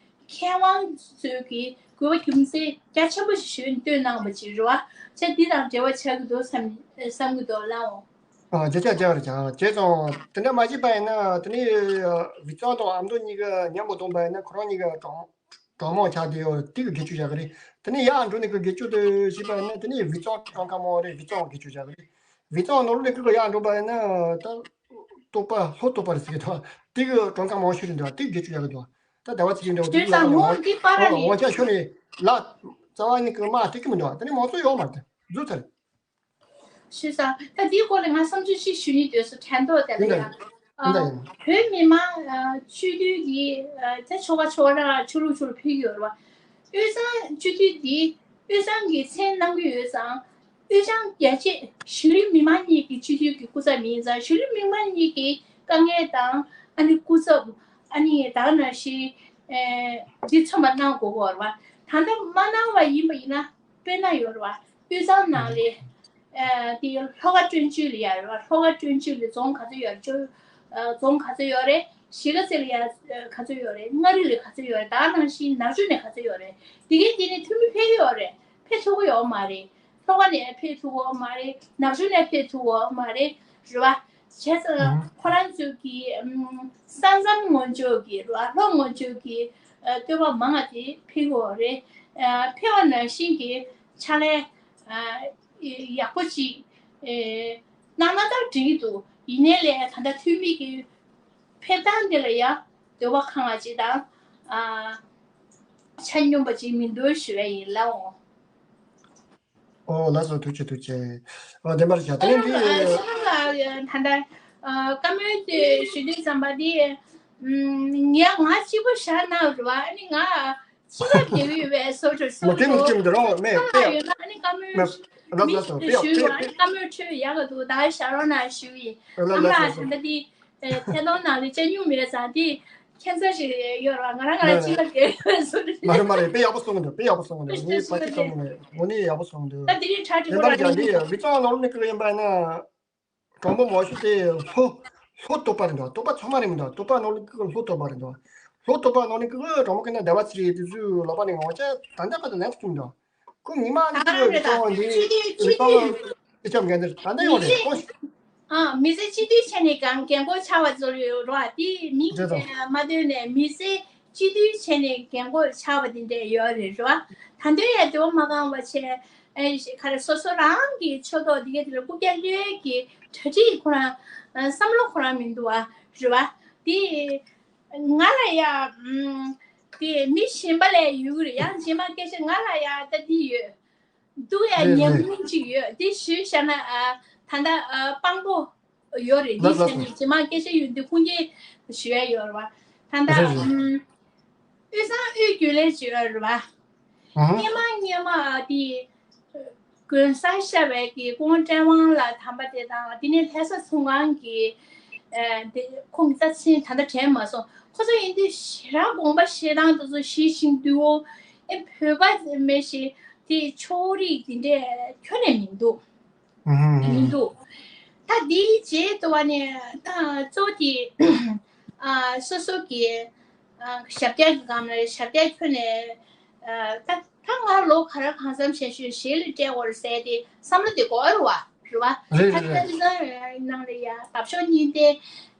མཁས་དབང་ཚོས་ཀྱི་དགོས་པ་རྒྱུ་མཚན་རྒྱ་ཆེན་པོ་ཞིག་ཞུས་བཏོན་གནང་བ་ཅིག་རེད་བ། བྱས་འདི་དང་འབྲེལ་བ་ཆགས་ཀྱི་འདུག་བསམ་བསམ་གྱི་འདུག་ལགས་འོང་། ཨ། བརྒྱ་ཆ་བརྒྱ་རེད་ཀྱང་བྱས་ཙང་དེ་འདྲ་མ་བྱས་པ་ཡིན་ན་དེ་ནི་བི་ཙོང་དང་ཨ་མདོ་གཉིས་ཀ་མཉམ་པོ་བསྡོམས་པ་ཡིན་ན་ཁོ་རང་གཉིས་ཀ་གྲངས་གྲངས་མང་ཆགས་བསྡད་ཡོད། དེ་གི་སྒེར་གཅོད་བྱ་གི་རེད། དེ་ནི་ཡར་འགྲོ་ནས་ཀྱི་སྒེར་གཅོད་དེ་བྱས་པ་ཡིན་ན་དེ་ནི་བི་ཙོང་གྲངས་ཀ་མང་བ་རེད། བི་ཙོང་སྒེར་གཅོད་བྱ་གི་རེད། བི་ཙོང་ནང་ལོགས་ནས་ཀྱི་ཡར་འགྲོ་པ་ཡིན་ན་ད་སྟོད་པ་ལྷོ་སྟོད་པ་རེད་ཟེར་གི་འདུག་དེ་གི་གྲངས་ཀ་མང་ཤོས་རེད་འདུག་དེ་གི་སྒེར་གཅོད་བྱ་གི་འདུག་ད་ཟླ་བ་ཚེ་རིང་འདྲ་བོ་དེ་དུས་ལ་ཚང་མ་ཡང་འདི་པར་ཨོ་ནི་ཝང་ཆ་ཤོར་ནས་ལ་རྩ་བ་ནས་ཀྱི་དམག་སྟེར་གི་མི་འདུག་དེ་ནི་མང་གཙོ་ཡོད་མ་རེད། འཛུལ་ཚར། ཤེས་སོང་། ད་འདིའི་སྐོར་ལ་ང་བསམ་ཚུལ་ཅིག་ཞུ་སྙིང་འདོད་སོང་། དྲན་ཐོག་དེ་ལ་ཡིན་ད་ཡང་། ཡིན་ད་ཡིན། བོད་མི་མང་སྤྱི་འཐུས་ཀྱི་ད་ཆོལ་ཁ་ཆོལ་ཁ་རང་ཆོས་ལུགས་ཆོས་ལུགས་ཕེབས་ཀྱི་ཡོད་རེད་བ། དབུས་གཙང་སྤྱི་འཐུས་འདི་དབུས་གཙང་གི་མཚན་གནང་གི་ཡོད་ཙང་། དབུས་གཙང་རྒྱ་ཆེ་གཞིས་ལུས་མི་མང་གཉིས་ཀྱི་སྤྱི་འཐུས་ཀྱི་སྐུ་ཚབ་ཡིན་ཙང་། གཞིས་ལུས་མི་མང་གཉིས་ཀྱི་དཀའ་ངལ་དང་ཨ་ནི་སྐུ་ཚབ་ཨ་ནི་ད་ག་ནང་བཞིན་འདི་མཚོན་པ་གནང་དགོས་ཀྱི་ཡོད་རེད་བ། ད་ལྟ་མ་གནང་བ་ཡིན་པ་ཡིན་ན། དཔེར་ན་ཡོད་རེད་བ། དབུས་གཙང་ནང་ལ་ཨ་དེ་ལྷོ་ཁ་སྤྲོན་བཅོས་ལ་ཡོད་རེད་བ། ལྷོ་ཁ་སྤྲོན་བཅོས་ལ་རྫོང་ག་ཚོད་ཡོད་རེད། ཅོ་ཨ་རྫོང་ག་ཚོད་ཡོད་རེད། གཞིས་ཀ་རྩེ་ལ་ཡ་ག་ཚོད་ཡོད་རེད། མངའ་རིས་ལ་ག་ཚོད་ཡོད་རེད། ད་ག་ནང་བཞིན་ནག་ཆུ་ནས་ག་ཚོད་ཡོད་རེད། དེ་གའི་དེ་ནས་འཐུས་མི་ཕེབས་ཀྱི་ཡོད་རེད། ཕེབས་ཐུབ་ཀྱི་ཡོད་མ་རེད། ལྷོ་ཁ་ནས་ཕེབས་ཐུབ་ཀྱི་ཡོད་མ་རེད། ནག་ཆུ་ནས་ཕེབས་ཐུབ་ཀྱི་ཡོད་མ་རེད། རེད་བ། བྱས་ཙང་ཁོ་རང་ཚོ་གི་ས་མཚམས་ངོས་ཕྱོགས་ཀྱི་རེད་བ། ལྷོ་ངོས་ཕྱོགས་ཀྱི་སྟོད་པ་མང་ང་དེ་ཕེབས་ཀྱི་ཡོད་རེད། ཕེབས་པ་ནང་བཞིན་གྱི་ཕྱག་ལས་ཡག་པོ་ཅིག་གནང་ན་ད་འགྲིག་གི་འདུག་ཡིན་ནའི་ལས་ད་ལྟ་འཐུས་མི་གི་ཕེབས་སྟངས་དེ་ལ་ཡང་འདོད་པ་ཁེངས་པ་ཅིག་དང་། ཆ་སྙོམས་པ་ཅིག་མི་འདུག་ཞུ་བ་ཡིན་ལགས་འོང་། ཨོ་ལགས་སོ། ཐུགས་རྗེ་ཆེ། ཐུགས་རྗེ་ཆེ། ཨ་དེ་མར་བྱ་དེ་ནས་འདི། ཨ་ད་ལྟ་བཀའ་མོལ་དེ་ཞུ་དུས་ཙམ་པ་འདི་ངས་ང་གཅིག་པོ་བཞག་གནང་རེད་བ། ཨ་ནི་ང་ཅི་ལ་བསྡད་ཡོད་པའི་བཟོ་འདྲ་བཟོ་མ་དེ་མི་འདུག་ཅིག་མི་འདུག་རོགས་མེད་ཨ་པེ་ཡ། ཡོད་ན་ཨ་ནི་བཀའ་མོལ་ལ་མི་ལ་ཞུ་བ། ཨ་ནི་བཀའ་མོལ་འཕྲོད་ཡག་ག་འདུག་ད་བཞག་རོགས་གནང་ཞུ་ཡིན། ཨ་ལ་ཨ་ལ་མ་ལ་ད་ལྟ་འདི། ཨེ་ཐད་གཏོང་ནང་ལ་བཅའ་མྱོང་མེད་ཙང་དེ་ཁྱད་མཚར་ཞིག་ཡོད་ར། ང་རང་ང་རང་ཅི་ལ་བསྡད་ཡོད་བཟོ་འདྲ། མ་རེད་མ་རེད། དཔེ་ཡག་པོ་གསུངས་འདུག་དཔེ་ཡག་པོ་གསུངས་འདུག་ངས་བཀའ་ཁྱི་བཏང་ནས་ངོ་ནས་ཡག་པོ་གསུངས་འདུག་ད་དེ་རིང་ཁྲ་ཁྲི་དེ་པོ་ལ་མར་ཡང་ཡིན་ཀྱང་འདི་བི་ཙོང་ནོར་ནི་ཀི་ཡིན་པ་ན། གྲོང་པ་མོ་ཤུ་དེ་ལྷོ་ལྷོ་སྟོད་པ་རེད་འདུག་སྟོད་པ་ཚང་མ་རེད་མི་འདུག་སྟོད་པ་ནོར་ནི་ཀི་ལྷོ་སྟོད་པ་རེད་འདུག་ལྷོ་སྟོད་པ་ནོར་ནི་ཀི་གྲོང་པ་ཀི་ན་སྡེ་བ་ཚི་རེད། དེ་ཚོའི་ལོག་པ་ནས་ངོ་ཅག་ད་ལྟ་བར་དུ་ལན་གསུངས་འདུག་ཁོ་ཉི་མ་ནི་ད་ཀི་རེད་ད། ཀྲོང་འདི་སྤྱི་འཐུས་སྤྱི་འཐུས། སྤྱི་ཁྱབ་འགན་འདིར་ད་ལྟ་ཡོང་རེད་ཁོ། ཨ་མི་སེར་སྤྱི་འཐུས་བྱས་ནས་གང་འགན་འཁུར་ཆགས་པ་ཚོ་ཡོད་རོགས། དེ་མིང་རེད་དོ། མ་བཏོན་ནས་མི་སེར་སྤྱི་འཐུས་བྱས་ནས་འགན་འཁུར་ཆགས་པ་དེ་འདྲས་ཡོད་རེད་རོགས། ད་དུང་ཡང་འདོད་པ་མ་ཁེངས་པ་བྱས། ཨེ་ག་རེ་སོ་སོ་རང་གི་ཕྱོགས་གཏོགས་འདི་ག་དེ་ལ་རྐུབ་བཀྱག་གློད་ཀྱི་གྲ་སྒྲིག་ཁོ་རང་བསམ་བློ་ཁོ་རང་མི་འདུག་བ་རེད་བ། དེ་ང་ལ་ཡ་དེ་མི་གཞན་པ་ལས་ཡོད་གི་རེད། ཡང་རྗེས་མ་སྐད་ཆ་ང་ལ་ཡ་ད་འདི་ཡོད། འདུག་ཡ་ཉམས་མྱོང་ཅིག་ཡོད། དེ་ཞུས་བཞག་ན་ཨ་ད་ལྟ་ཨ་དཔང་པོ་ཡོད་རེད། འདི་བྱས་ནས་རྗེས་མ་སྐད་ཆ་ཡོད་དུས་ཁུངས་སྐྱེལ་ཞུ་ཡ་ཡོད་རེད་བ། ད་ལྟ་ཨམ་དབུས་གཙང་དབུས་རྒྱུན་ལས་ཅིག་ཡོད་རེད་བ། སྔོན་མ་སྔོན་མ་ཨ་དེ་དགོན་གསར་ཤར་བའི་གི་སྐུ་ངོ་བཀྲས་དབང་ལགས་དམ་པ་དེ་དང་དེ་ནས་ལྷ་ས་ཚོང་ཁང་གི་ཨ་དེ་ཁོང་གི་རྩ་ཆེན་ད་ལྟ་དྲན་མ་སོང་། ཁོ་ཚོ་ཡིན་དུས་ཞེ་དྲག་དགོངས་པ་བཞེས་སྟངས་དེ་ཚོ་ཤེས་ཤིང་དུའོ། ཨེ་བོད་པ་མེད་ཞེས་དེ་ཕྱོགས་རིས་དེ་འདྲས་ཁྱོན་ནས་མི་འདུག་མི་འདུག་ད་དེའི་རྗེས་དུ་བ་ནས་ད་གཙོ་བོ་དེ་ཨ་སོ་སོ་གི་ཨ་ཞབས་བཀྱག་གི་སྒང་ལ་ཞབས་བཀྱག་ཁྱོན་ནས་ཨ་ད་ད་ང་ལོ་ག་རེ་གང་འཚམ་བྱས་ཞོར་གཞས་ལ་སྤྲད་དགོས་རེད་ཟེར་ཏེ་བསམ་བློ་དེ་འཁོར་བ་རེད་བ། རེད་ད་རེད་ད་རེད། དེ་ཚོ་ནང་ལ་ཡ་འདབ་གཤོག་གཉིས་ལྡན་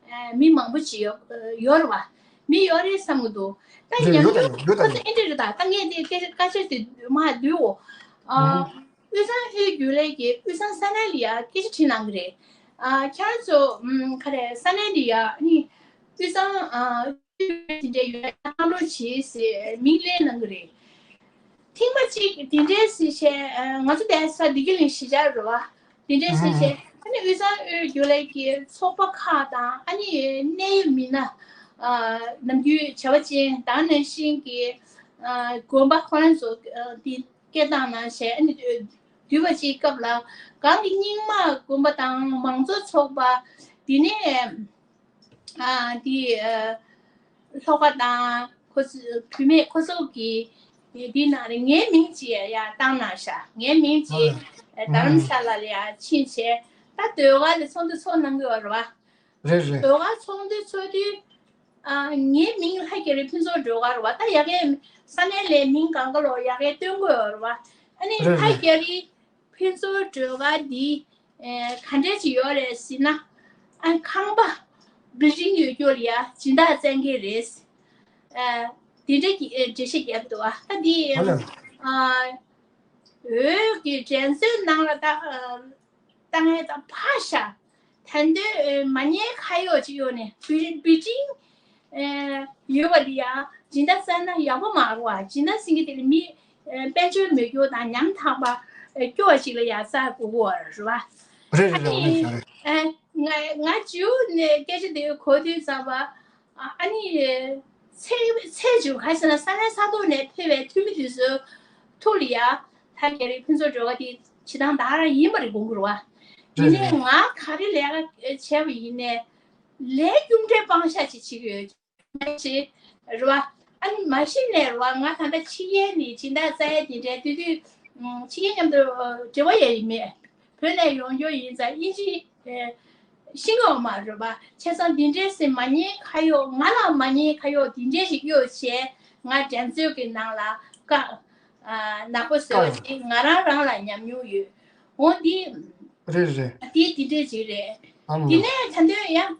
ཨ་མི་མང་པོ་ཅིག་ཡོད་ཡོད་རེད་བ། མི་ཡོད་རེད་བསམ་གི་འདུག་ད་རེད་ཡོད་ད་ཉམས་མྱོང་ཡོད་ཡོད་ཁོ་ད་ཚོ་ཡོད། ཨེ་འདྲ་རེད། ད་ད་ངས་དེ་སྐད་ཆ་སྐད་ཆ་དེ་མ་བསྡུའོ། ཨ་དབུས་གཙང་དབུས་རྒྱུན་ལས་ཀྱིས་དབུས་གཙང་ས་གནས་ལ་ཡ་སྐད་ཆ་དྲིས་གནང་གི་རེད། ཨ་ཁྱེད་རང་ཚོ་ཨམ་ག་རེ་ས་གནས་འདི་ཡ་ནི་དབུས་གཙང་ཨ་དབུས་དེ་འདྲའི་ཡོད་ན་གནང་རོགས་གྱིས་ཟེར་མིང་ལེན་གནང་གི་རེད། ཐེངས་མ་གཅིག་དེ་འདྲའི་ཟེར་བྱས་ང་ཚོ་དེ་ས་བདེ་སྐྱིད་གླིང་གཞིས་ཆགས་རེད་བ། དེ་འདྲའི་ཟེར་བྱས་ཨ་ནི་དབུས་གཙང་དབུས་རྒྱུན་ལས་ཀྱི་ཚོགས་པ་ཁག་དང་ཨ་ནི་གནད་ཡོད་མི་སྣ་ཨ་ནམ་རྒྱུན་བྱ་བ་ཅན་དང་ནང་བཞིན་གྱི་ཨ་དགོན་པ་ཁོ་རང་ཚོ་ཨ་དེ་སྐད་བཏང་གནང་བྱས་ཨ་ནི་བསྡུས་པ་ཅིག་སྐབས་ལ་གང་གི་རྙིང་མ་དགོན་པ་དང་མང་གཙོ་ཚོགས་པ་འདི་ནས་ཨ་འདི་ཨ་ལྷོ་ཁ་དང་ཁོ་ཚོ་བུད་མེད་ཁོ་ཚོ་གི་འདི་ནང་ལ་ངའི་མིང་ཅིག་ཡང་བཏང་གནང་ཤག་ངའི་མིང་ཅིག་ཨ་རྡ་རམ་ས་ལ་ལ་ཡང་ཕྱིན་བྱས་ད་ཟློས་གར་ལ་ཚོགས་འདུ་ཚོགས་གནང་གི་ཡོད་རེད་བ། རེད་རེད། ཟློས་གར་ཚོགས་འདུ་ཚོགས་དུས། ཨ་ངའི་མིང་ལྷ་རྒྱ་རི་ཕུན་ཚོགས་ཟློས་གར་བ་ད་ཡ་གའི་ས་གནས་ལས་མིང་གང་ག་ལོ་ཡ་གའི་སྟོན་དགོས་ཡོད་རེད་བ། ཨ་ནི་རེད་ལྷ་རེད། རྒྱ་རི་ཕུན་ཚོགས་ཟློས་གར་འདི་ཨེ་ག་འདྲས་ཅིག་ཡོད་རེད་ཟེར་ན། ཨ་ཁང་པ་བིལ་ཌིང་ཡོད་རྒྱུ་ལ་ཡ་སྦྱིན་བདག་བཙལ་མཁན་རེད། ཨ་དེ་འདྲས་ཀྱི་ཨེ་འགྲེལ་བཤད་རྒྱབ་འདུག་ཨ་ད་འདི་ཨ་ལ། ཨ་འོས་ཀྱི་འགྲན་རྩོད་ནང་ལ་ད་ཨ། ད་ངས་ད་ཕར་བཞག་ད་འདོད་མ་ཉེས་ཁ་གཡོག་ཅིག་གཡོག་ནས་བི་བི་ཅིང་ཡོད་པ་ལ་ཡང་སྦྱིན་བདག་བཙལ་ན་ཡག་པོ་མ་རེད་བ། སྦྱིན་བདག་ཟེར་མཁན་དེ་ལ་མི་དཔལ་འབྱོར་མི་སྐྱོ་དང་ཉམ་ཐག་པ་སྐྱོ་བ་ཅིག་ལ་ཡང་བཙལ་དགོས་ཀྱི་ཡོད་རེད་བ། རེད་རེད་ཨ་རེད་ནི་རེད་རེད། ང་ང་ཇིའུ་ནས་སྐད་ཆ་དེ་གོ་དུས་ཙམ་པ། ཨ་ནི། ཚེ་ཚེ་མཇུག་ག་ཟེར་ན་ས་གནས་ས་ཐོག་ནས་ཕེབས་པའི་འཐུས་མི་དེ་ཚོའི་ཐུགས་ལ་ཡ། ད་རྒྱ་རི་ཕུན་ཚོགས་སྒྲོལ་དཀར་དེ་བྱེད་སྟངས་ད་ག་རང་ཡིན་པ་རེད་དགོངས་ཀྱི་རེད་བ། ཡིན་ནའི་ང་ག་རེ་ལས་ཀ་བྱས་པ་ཡིན་ནའི། ལས་རྒྱུ་འབྲས་སྤང་བཞག་ཅིག་བྱེད་ཀྱི་ཡོད་ཅེས་རེད་བ། ཨ་ནི་མ་གཞི་ནས་རེད་བ། ང་ད་ལྟ་ཕྱི་རྒྱལ་ནས་སྦྱིན་བདག་བཙལ་ཡས་དེ་འདྲའི་དུས་དུས་ཕྱི་རྒྱལ་མཉམ་དུ་འབྲེལ་བ་ཡང་ཡིན་མེད། བོད་ནས་ཡོང་རྒྱུ་ཡིན་ཙང་དབྱིན་ཇི་ཤེས་ཀྱི་ཡོད་མ་རེད་པ། བྱས་ཙང་འདི་འདྲའི་སེམས་མ་ཉེས་ཁ་གཡོག་ང་ལ་མ་ཉེས་ཁ་གཡོག་འདི་འདྲའི་ཞིག་གཡོག་བྱས་ང་འགྲན་རྩོད་ཀྱི་ནང་ལ་བཀག་ནག་པོ་བཟོས་པ་དེ་ང་རང་རང་ལ་ཉམས་མྱོང་ཡོད། འོ་འདི་རེད་རེད། འདི་འདི་འདྲའི་ཞིག་རེད། ཨ་མ། འདི་ནས་ད་དུང་ཡང་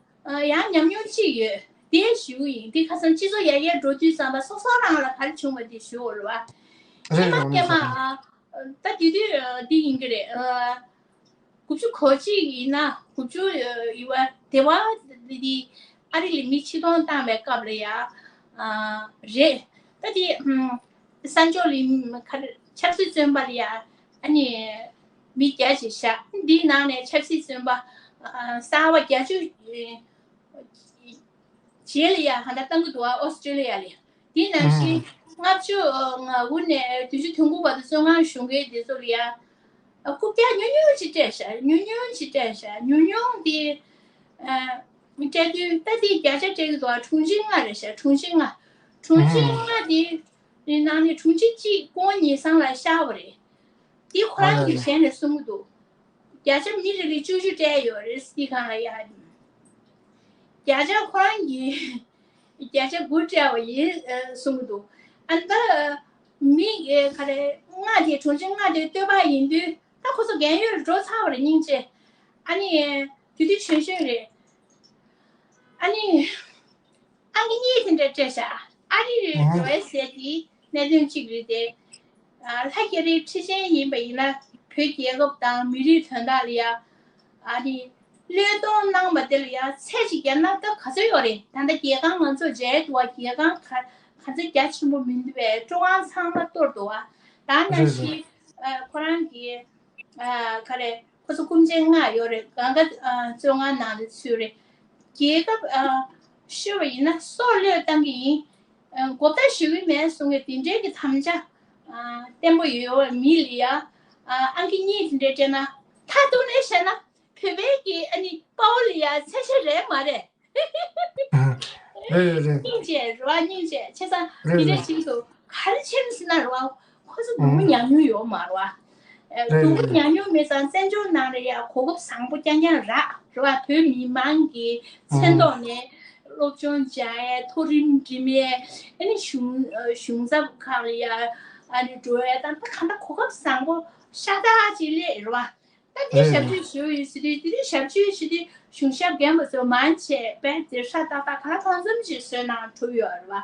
ཡང་ཉམས་མྱོང་ཅིག་ཡོད། དེ་ཞུ་གི་ཡིན། འདི་ཁ་སང་སྤྱི་ཚོགས་ཡར་རྒྱས་འགྲོ་དུས་ཙམ་པ་སོ་སོ་རང་ལ་ག་རེ་བྱུང་བ་དེ་ཞུ་འོ་རེད་བ། རེད་རེད། ཨ་མ་ཨ་མ། ད་དེ་དུས་འདི་ཡིན་གྱི་རེད། དགུ་བཅུ་གོ་གཅིག་ཡིན་ན་དགུ་བཅུ་ཡི་བ་དེ་བ་འདི་ཨ་རི་ལ་མི་ཕྱིར་གཏོང་བཏང་བའི་སྐབས་ལ་ཡ་རེད། ད་དེ་ས་ཕྱོགས་ལ་ཆབ་སྲིད་བཙོན་པ་ལ་ཡ་ཨ་ནི་མི་བརྒྱ་ཅིག་བཞག་འདིའི་ནང་ནས་ཆབ་སྲིད་བཙོན་པ་གསར་བ་བརྒྱད་ཅུ། རྗེས་ལ་ཡང་ཧ་ད་བཏང་གི་འདུག་ཨོ་སི་ཀྲི་ལི་ཡ་ལ། དེ་ནང་བཞིན་ལྔ་བཅུ་ང་དགུ་ནས་བདུན་ཅུ་དོན་དགུ་བར་དུ་བཙོན་ཁང་བཞུགས་མཁན་དེ་ཚོ་ལ་ཡང་རྐུབ་བཀྱག་ཉུང་ཉུང་ཅིག་སྤྲད་ཤག་ཉུང་ཉུང་ཅིག་སྤྲད་ཤག་ཉུང་ཉུང་དེ་སྤྲད་དུས་ད་དེ་བརྒྱ་ཆ་སྤྲད་ཀྱི་འདུག་ཨ་གྲོང་ཁྱེར་ལྔ་རེད་ཤག་གྲོང་ཁྱེར་ལྔ། གྲོང་ཁྱེར་ལྔ་དེ་ནང་ནས་གྲོང་ཁྱེར་གཅིག་ཀོང་ཉི་སང་ལ་ཤར་བ་རེད། དེ་ཁོ་རང་གིས་གཞན་ལ་གསུང་གི་འདུག་བརྒྱ་ཆ་མི་རེ་ལ་བཅུ་བཅུ་སྤྲད་ཡོད་རེད། སི་ཁང་ལ་ཡ། བརྒྱ་ཆ་ཁོ་རང་གིས་བརྒྱ་ཆ་དགུ་སྤྲད་པ་ཡིན་གསུང་གི་འདུག་ཨ་ནི་ད་མི་ག་རེ་ལྔ་དེ་གྲོང་ཁྱེར་ལྔ་དེ་སྟོད་པ་ཡིན་དུས་ད་ཁོ་ཚོ་རྒན་ཡོལ་འགྲོ་ཚར་བ་རེད་སྙིང་རྗེ། ཨ་ནི་དེ་དུས་གཞོན་གཞོན་རེད། ཨ་ནི། ཨང་ཀི་གཉིས་དེ་འདྲ་སྤྲད་ཤག་ཨ་རི་རེད་འགྲོ་བའི་ཟས་དེ་གནད་དོན་གཅིག་རེད་དེ། ལྷ་རྒྱ་རིའི་ཁྲི་ཆེན་ཡིན་པ་ཡིན་ན་བོད་རྒྱལ་ཁབ་དང་མི་རིགས་དོན་དག་ལ་ཡ་ཨ་ནི་བློས་གཏོང་གནང་བ་དེ་ལ་ཡ་ཚད་ཅིག་བརྒྱབ་ན་ད་ག་ཚོད་ཡོད་རེད། ད་ལྟ་རྒྱལ་ཁང་ང་ཚོ་མཇལ་འདུག་བ། རྒྱལ་ཁང་ག་ག་ཚོད་རྒྱ་ཆེན་པོ་མི་འདུག་པས། སྤྲོ་ཁང་ཚང་མ་གཏོར་འདུག་བ། ད་ནང་བཞིན་ཁོ་རང་གི་ག་རེ་ཁོ་ཚོ་སྐུ་མཆེད་ལྔ་ཡོད་རེད། གང་ག་གཙོས་ལྔ་ནང་དུ་ཚུད་རེད། རྒྱལ་ཁབ་ཤོར་བ་ཡིན་ན་སྲོག་བློས་བཏང་གི་ཡིན། གོ་བརྡ་ཞུ་གི་མེད་གསུང་གི་དེ་འདྲའི་གི་དམ་བཅའ་བརྟན་པོ་ཡོད་པ་མི་ལ་ཡ་ཨང་ཀི་གཉིས་དེ་འདྲའི་སྤྲད་ན། མཐའ་གཏུགས་ནས་བཤད་ན་བོད་པའི་གི་ཨ་ནི་དཔའ་བོ་ལ་ཡ་ཚད་གཞི་རེད་མ་རེད། རེད་རེད་རེད། སྙིང་རྗེ་རེད་བ། སྙིང་རྗེ་བྱས་ཙང་རེད་འདི་འདྲ་རེད། ཞིག་ཏུ་ག་རེ་བྱས་ཟེར་ན་རེད་བ། ཁོ་ཚོ་སྡུག་པོ་མྱངས་མྱོང་ཡོད་མ་རེད་བ། རེད་སྡུག་པོ་རེད་རེད། མྱངས་མྱོང་མེད་ཙང་བཙན་བྱོལ་ནང་ལ་ཡ་གོ་སྐབས་བཟང་པོ་རྐྱང་རྐྱང་རག་རེད་བ། བོད་མི་མང་གི་མཚན་ཐོག་ནས་སློབ་སྦྱོང་སྦྱང་ཡས། མཐོ་རིམ་འགྲིམ་ཡས། ཨ་ནི་གཞུང་གཞུང་ཚབ་ཁག་ལ་ཡ་ཨ་ནི་འགྲོ་ཡས་དང་ད་ག་འདྲ་གོ་སྐབས་བཟང་པོ་ཤ་སྟག་ཅིག་སླེབས་རེད་བ། ད་དེ་རེད་ཞབས་རེད། ཕྱི་ཞུ་ཡོད་ཟེར་དུས་དེ་རིང་ཞབས་ཕྱི་ཞུ་དུས་གཞུང་ཞབས་རྒན་པ་ཚོ་མང་ཆེ་བས་དེ་ཧྲ་ཏག་ཏག་ག་ལ་གང་འཚམ་ཅིག་བཟོས་གནང་གྲུབ་ཡོད་རེད་བ།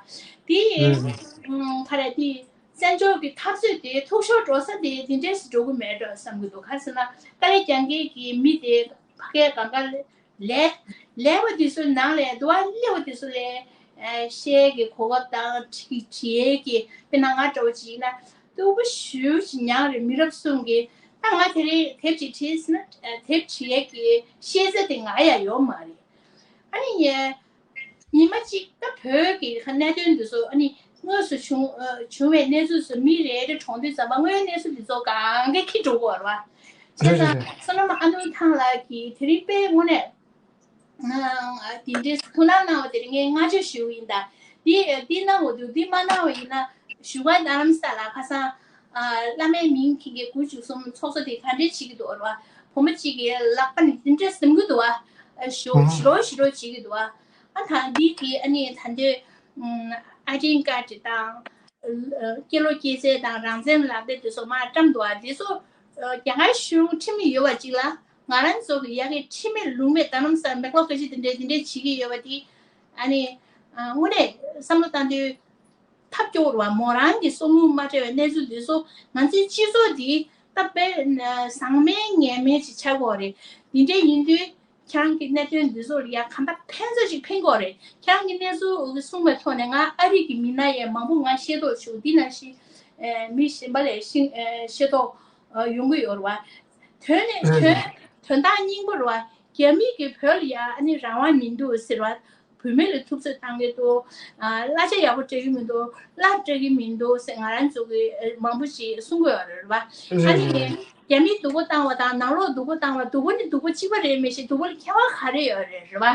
དེ་རེད་རེད། ཨུམ་ག་རེ་དེ་བཙན་བྱོལ་གྱི་འཐབ་རྩོད་དེ་ཐུགས་ཤོར་འགྲོ་ས་དེ་དེ་འདྲས་སུ་འགྲོ་གི་མེད་འགྲོ་བསམ་གྱི་འདུག་ག་རེ་ཟེར་ན་དཀའ་ལས་རྒྱག་མཁན་གྱི་མི་དེ་ཕ་གའི་གང་ག་ལས་ལས་པ་དེ་ཚོའི་ནང་ལས་འདུག་བ། ལས་པ་དེ་ཚོ་ལས་ཨ་བཤད་ཀྱི་གོ་སྐབས་དང་བྲིས་བྲིས་ཀྱི་དཔེར་ན་ང་འདྲ་བོ་ཅིག་ཡིན་ན་སྡུག་པོ་ཞེ་པོ་ཅིག་མྱངས་རེད། མི་རབས་གསུམ་གྱི་ད་ང་དེ་རིང་དེབ་ཅིག་བྲིས་ཟིན་ན་དེབ་བྲིས་ཡས་ཀྱི་ཤེས་ཚད་དེ་ང་ཡ་ཡོད་མ་རེད། ཨ་ནི་ངས་ཉི་མ་གཅིག་ད་བོད་ཀྱི་གནད་དོན་འདི་ཚོ་ཨ་ནི་དངོས་སུ་བྱུང་བྱུང་བའི་གནས་ཚུལ་ཚོ་མི་རེ་རེ་གྲོངས་དུས་ཙམ་པ་དངོས་ཡོད་གནས་ཚུལ་འདི་ཚོ་གང་ག་འཁྱེར་འགྲོ་གི་ཡོད་རེད་བ། བྱས་ཙང་བསོད་ནམས་ཨ་ནུ་ཐང་ལགས་ཀྱིས་དེ་རིང་དཔེ་དངོས་གནས་དེ་འདྲའི་ཐུགས་སྣང་གནང་བ་དེར་ངས་བསྔགས་བརྗོད་ཞུ་གི་ཡིན། ད་འདི་འདི་གནང་བ་འདུག་འདི་མ་གནང་བ་ཡིན་ན་བཞུགས་སྒར་རྡ་རམ་ས་ལ་ཁ་སང་བླ་མའི་མིང་འཁྱེར་མཁན་དགུ་བཅུ་གསུམ་ཚོགས་གཙོ་དེ་ག་འདྲས་བྱེད་ཀྱི་འདུག་ར། བུ་མོ་གཅིག་གིས་ལག་པ་ནས་འདི་འདྲས་ཟིན་གྱི་འདུག་བ། ཞོ་ཞི་རོ་ཞི་རོ་བྱེད་ཀྱི་འདུག་བ། ཨ་ད་འདི་གི་ཨ་ནི་ད་འདོད་ཨ་ཌེན་ཀ་ཌི་དང་སྐྱེས་ལོ་སྐྱེས་ཚེས་དང་རང་བཙན་ལག་དེབ་དེ་ཚོ་མར་བཀྲམ་འདུག་བ། དེ་ཚོ་རྒྱ་གར་གཞུང་ཁྲིམས་ཡོད་པ་གཅིག་ལ། ང་རང་ཚོ་གི་ཡ་གི་ཁྲིམས་མེད་ལུགས་མེད་རྡ་རམ་ས་ལ་མེག་ལོ་ཀ་ཅི་དེ་འདྲས་དེ་འདྲས་བྱེད་ཀྱི་ཡོད་པ་དེ་ཨ་ནི་དངོས་གནས་བསམ་བློ་བཏང་དུས་ཐབས་སྐྱོ་བོ་རེད་བ། མོ་རང་གི་སྲོག་ངོ་མ་སྤྲད་པའི་གནས་ཚུལ་འདི་ཚོ་ང་ཚོའི་སྤྱི་ཚོགས་འདི་ད་དཔེ་ཟང་མིན་ངན་མིན་ཅིག་ཆགས་ཀྱི་ཡོད་རེད། འདི་འདྲས་ཡིན་དུས་ཁྱེད་རང་གི་གནད་དོན་འདི་ཚོ་ལ་ཡ་གང་ལྟར་ཕན་ཐོགས་ཅིག་ཕན་གྱི་ཡོད་རེད། ཁྱེད་རང་གི་གནས་ཚུལ་གསུངས་པའི་ཐོག་ནས་ང་ཨ་རི་གི་མི་སྣ་ཡང་མང་པོ་ང་ཤེས་རྟོགས་བྱུང་། འདི་ནང་བཞིན་མི་གཞན་པ་ལས་ཤེས་རྟོགས་ཡོང་གི་ཡོད་རེད་བ། དོན་ནི་དོན་དོན་དག་སྙིང་པོ་རེད་བ། རྒྱ་མི་གིས་བོད་ལ་ཡ་ཨ་ནི་རང་དབང་མི་འདུག་ཟེར་བ། བུད་མེད་ལ་ཐུབ་ཚོད་བཏང་གི་འདུག་གླ་ཆ་ཡག་པོ་སྤྲད་ཀྱི་མི་འདུག་གླ་སྤྲད་ཀྱི་མི་འདུག་ཟེར་ང་རང་ཚོ་གི་མང་པོ་ཞིག་གསུང་གི་ཡོད་རེད་བ། ཨ་ནི་རྒྱ་མིས་སྡུག་པོ་བཏང་བ་དང་ནང་ལོགས་སྡུག་པོ་བཏང་བ། སྡུག་པོ་ནི་སྡུག་པོ་གཅིག་པ་རེད། མི་ཤེས་སྡུག་པོ་ལ་ཁྱད་པར་ག་རེ་ཡོད་རེད་རེད་བ།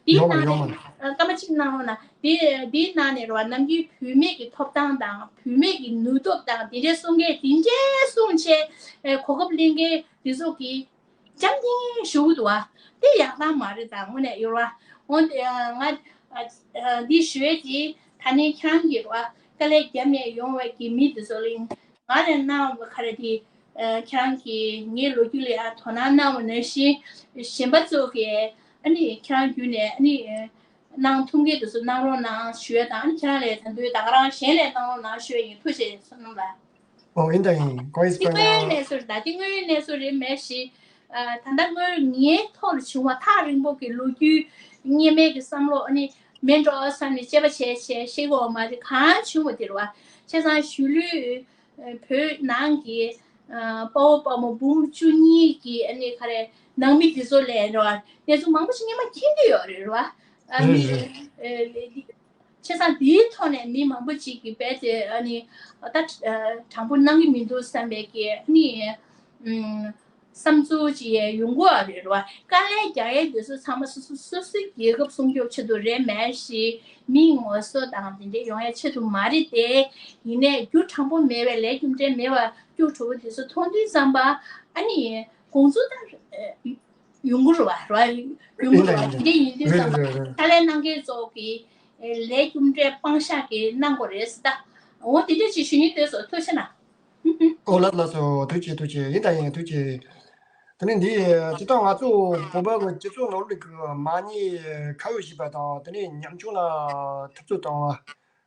དེའི་ནང་ནས་སྐར་མ་གཅིག་གནང་རོགས་གནང་། དེ་དེའི་ནང་ནས་རེད་བ། ནམ་རྒྱུན་བུད་མེད་ཀྱི་ཐོབ་ཐང་དང་བུད་མེད་ཀྱི་ནུས་སྟོབས་དང་དེ་འདྲའི་གསུང་མཁན་དེ་འདྲའི་གསུང་བྱས་གོ་སྐབས་ལེན་མཁན་དེ་ཚོ་གིས་འཇམ་ཐིང་ཞུ་གི་འདུག་བ། དེ་ཡག་ཐང་མ་རེད་ད་དངོས་གནས་ཡོད་ར། འོན་ཏེ་ང་འདི་ཞུ་ཡས་དེ་ད་ནི་ཁྱེད་རང་གིས་ར་དཀའ་ལས་བརྒྱབ་ནས་ཡོང་བའི་གི་མི་དེ་ཚོ་ལ་ང་ལ་གནང་བ་ག་རེ་དེ་ཁྱེད་རང་གིས་ངའི་ལོ་རྒྱུས་ལ་ཡང་དོ་སྣང་གནང་བ་ནང་བཞིན་གཞན་པ་ཚོ་གིས་ཨ་ནི་ཁྱེད་རང་བརྒྱུད་ནས་ཨ་ནི་གནང་ཐུབ་མཁན་དེ་ཚོ་གནང་རོགས་གནང་ཞུ་ཡས་དང་། ཨ་ནི་ཁྱེད་རང་ལས་ད་འདོད་ད་ག་རང་གཞན་ལས་གནང་རོགས་གནང་ཞུ་ཡས་ཡིན། ཐུགས་རྗེ་ཆེ་བསོད་ནམས་ལགས། ཨོ་ཡིན་ད་ཡིན། གང་ཡིན་དེ་དངོས་ཡོད་གནས་ཚུལ་རེད་ད། དེ་དངོས་ཡོད་གནས་ཚུལ་རེད་མེད་ཞིག་ད་ལྟ་སྔོན་ངའི་ཐོག་ལ་བྱུང་བ་ཐག་རིང་པོ་གི་ལོ་རྒྱུས་སྔོན་མའི་གི་བསམ་བློ་ཨ་ནི་མེད་འགྲོ་བསམ་ནས་དཔྱད་པ་བྱས་བྱས་ཤེས་གོ་མ་རེད། གང་བྱུང་བ་དེ་རེད་བ། བྱས་ཙང་གཞིས་ལུས་བོད་ནང་གི་དཔའ་བོ་དཔའ་མོ་འབུམ་བཅུ་གཉིས་ཀྱི་ཨ་ནི་ག་རེ་ནང་མི་དེ་ཚོ་ལས་རེད་བ། གནས་ཚུལ་མང་པོ་ཞིག་སྔོན་མ་མཁྱེན་གྱི་ཡོད་རེད་རེད་བ། ཨ་ནི་བྱས་ཙང་དེའི་ཐོག་ནས་མི་མང་པོ་ཅིག་གིས་རྦད་དེ་ཨ་ནི་ད་དྲང་པོ་གནང་གི་མི་འདུག་བསམ་པའི་གི་ཨ་ནི་བསམ་ཚུལ་ཅིག་ཡོང་གི་ཡོད་རེད་རེད་བ། དཀའ་ལས་རྒྱག་ཡས་དེ་ཚོ་ཚང་མ་སོ་སོ་སོ་སོའི་རྒྱལ་ཁབ་སྲུང་སྐྱོབ་ཆེད་དུ་རེད་མེད་ཞིག་མིའི་ངོ་སོ་དང་དེ་འདྲས་ཡོང་ཡས་ཆེད་དུ་མ་རེད་དེ། ཡིན་ནའི་རྒྱུ་དྲང་པོ་མེད་པའི་ལས་རྒྱུ་འབྲས་མེད་པ་སྐྱུག་བྲོ་བོ་དེ་ཚོ་མཐོང་དུས་ཙམ་པ་ཨ་ནི་དགོངས་ཚུལ་ད་ཡོང་གི་རེད་བ། རེད་བ། ཡོང་གི་རེད་བ། དེ་འདྲ་ཡིན་དུས་ཙམ་པ་དཀའ་ལས་གནང་མཁན་ཚོ་གི་ལས་རྒྱུ་འབྲས་སྤང་བཞག་གི་གནང་དགོས་རེད་ཟེར་ད། འོ་དེ་འདྲ་ཅིག་ཞུ་སྙིང་འདོད་སོང་། ཐུགས་རྗེ་གནང་། ཨོ་ལགས་ལགས་སོ། ཐུགས་རྗེ་ཐུགས་རྗེ། ཡིན་ད་ཡིན་ཐུགས་རྗེ། དེ་ནས་འདི་སྤྱིར་བཏང་ང་ཚོ་བོད་པ་གི་སྤྱི་ཚོགས་ནང་ལོགས་ཀྱི་མ་ཉེས་ཁ་གཡོགས་བྱེད་པ་དང་དེ་ནས་ཉམ་ཆུང་ལ་འཐབ་རྩོད་བཏང་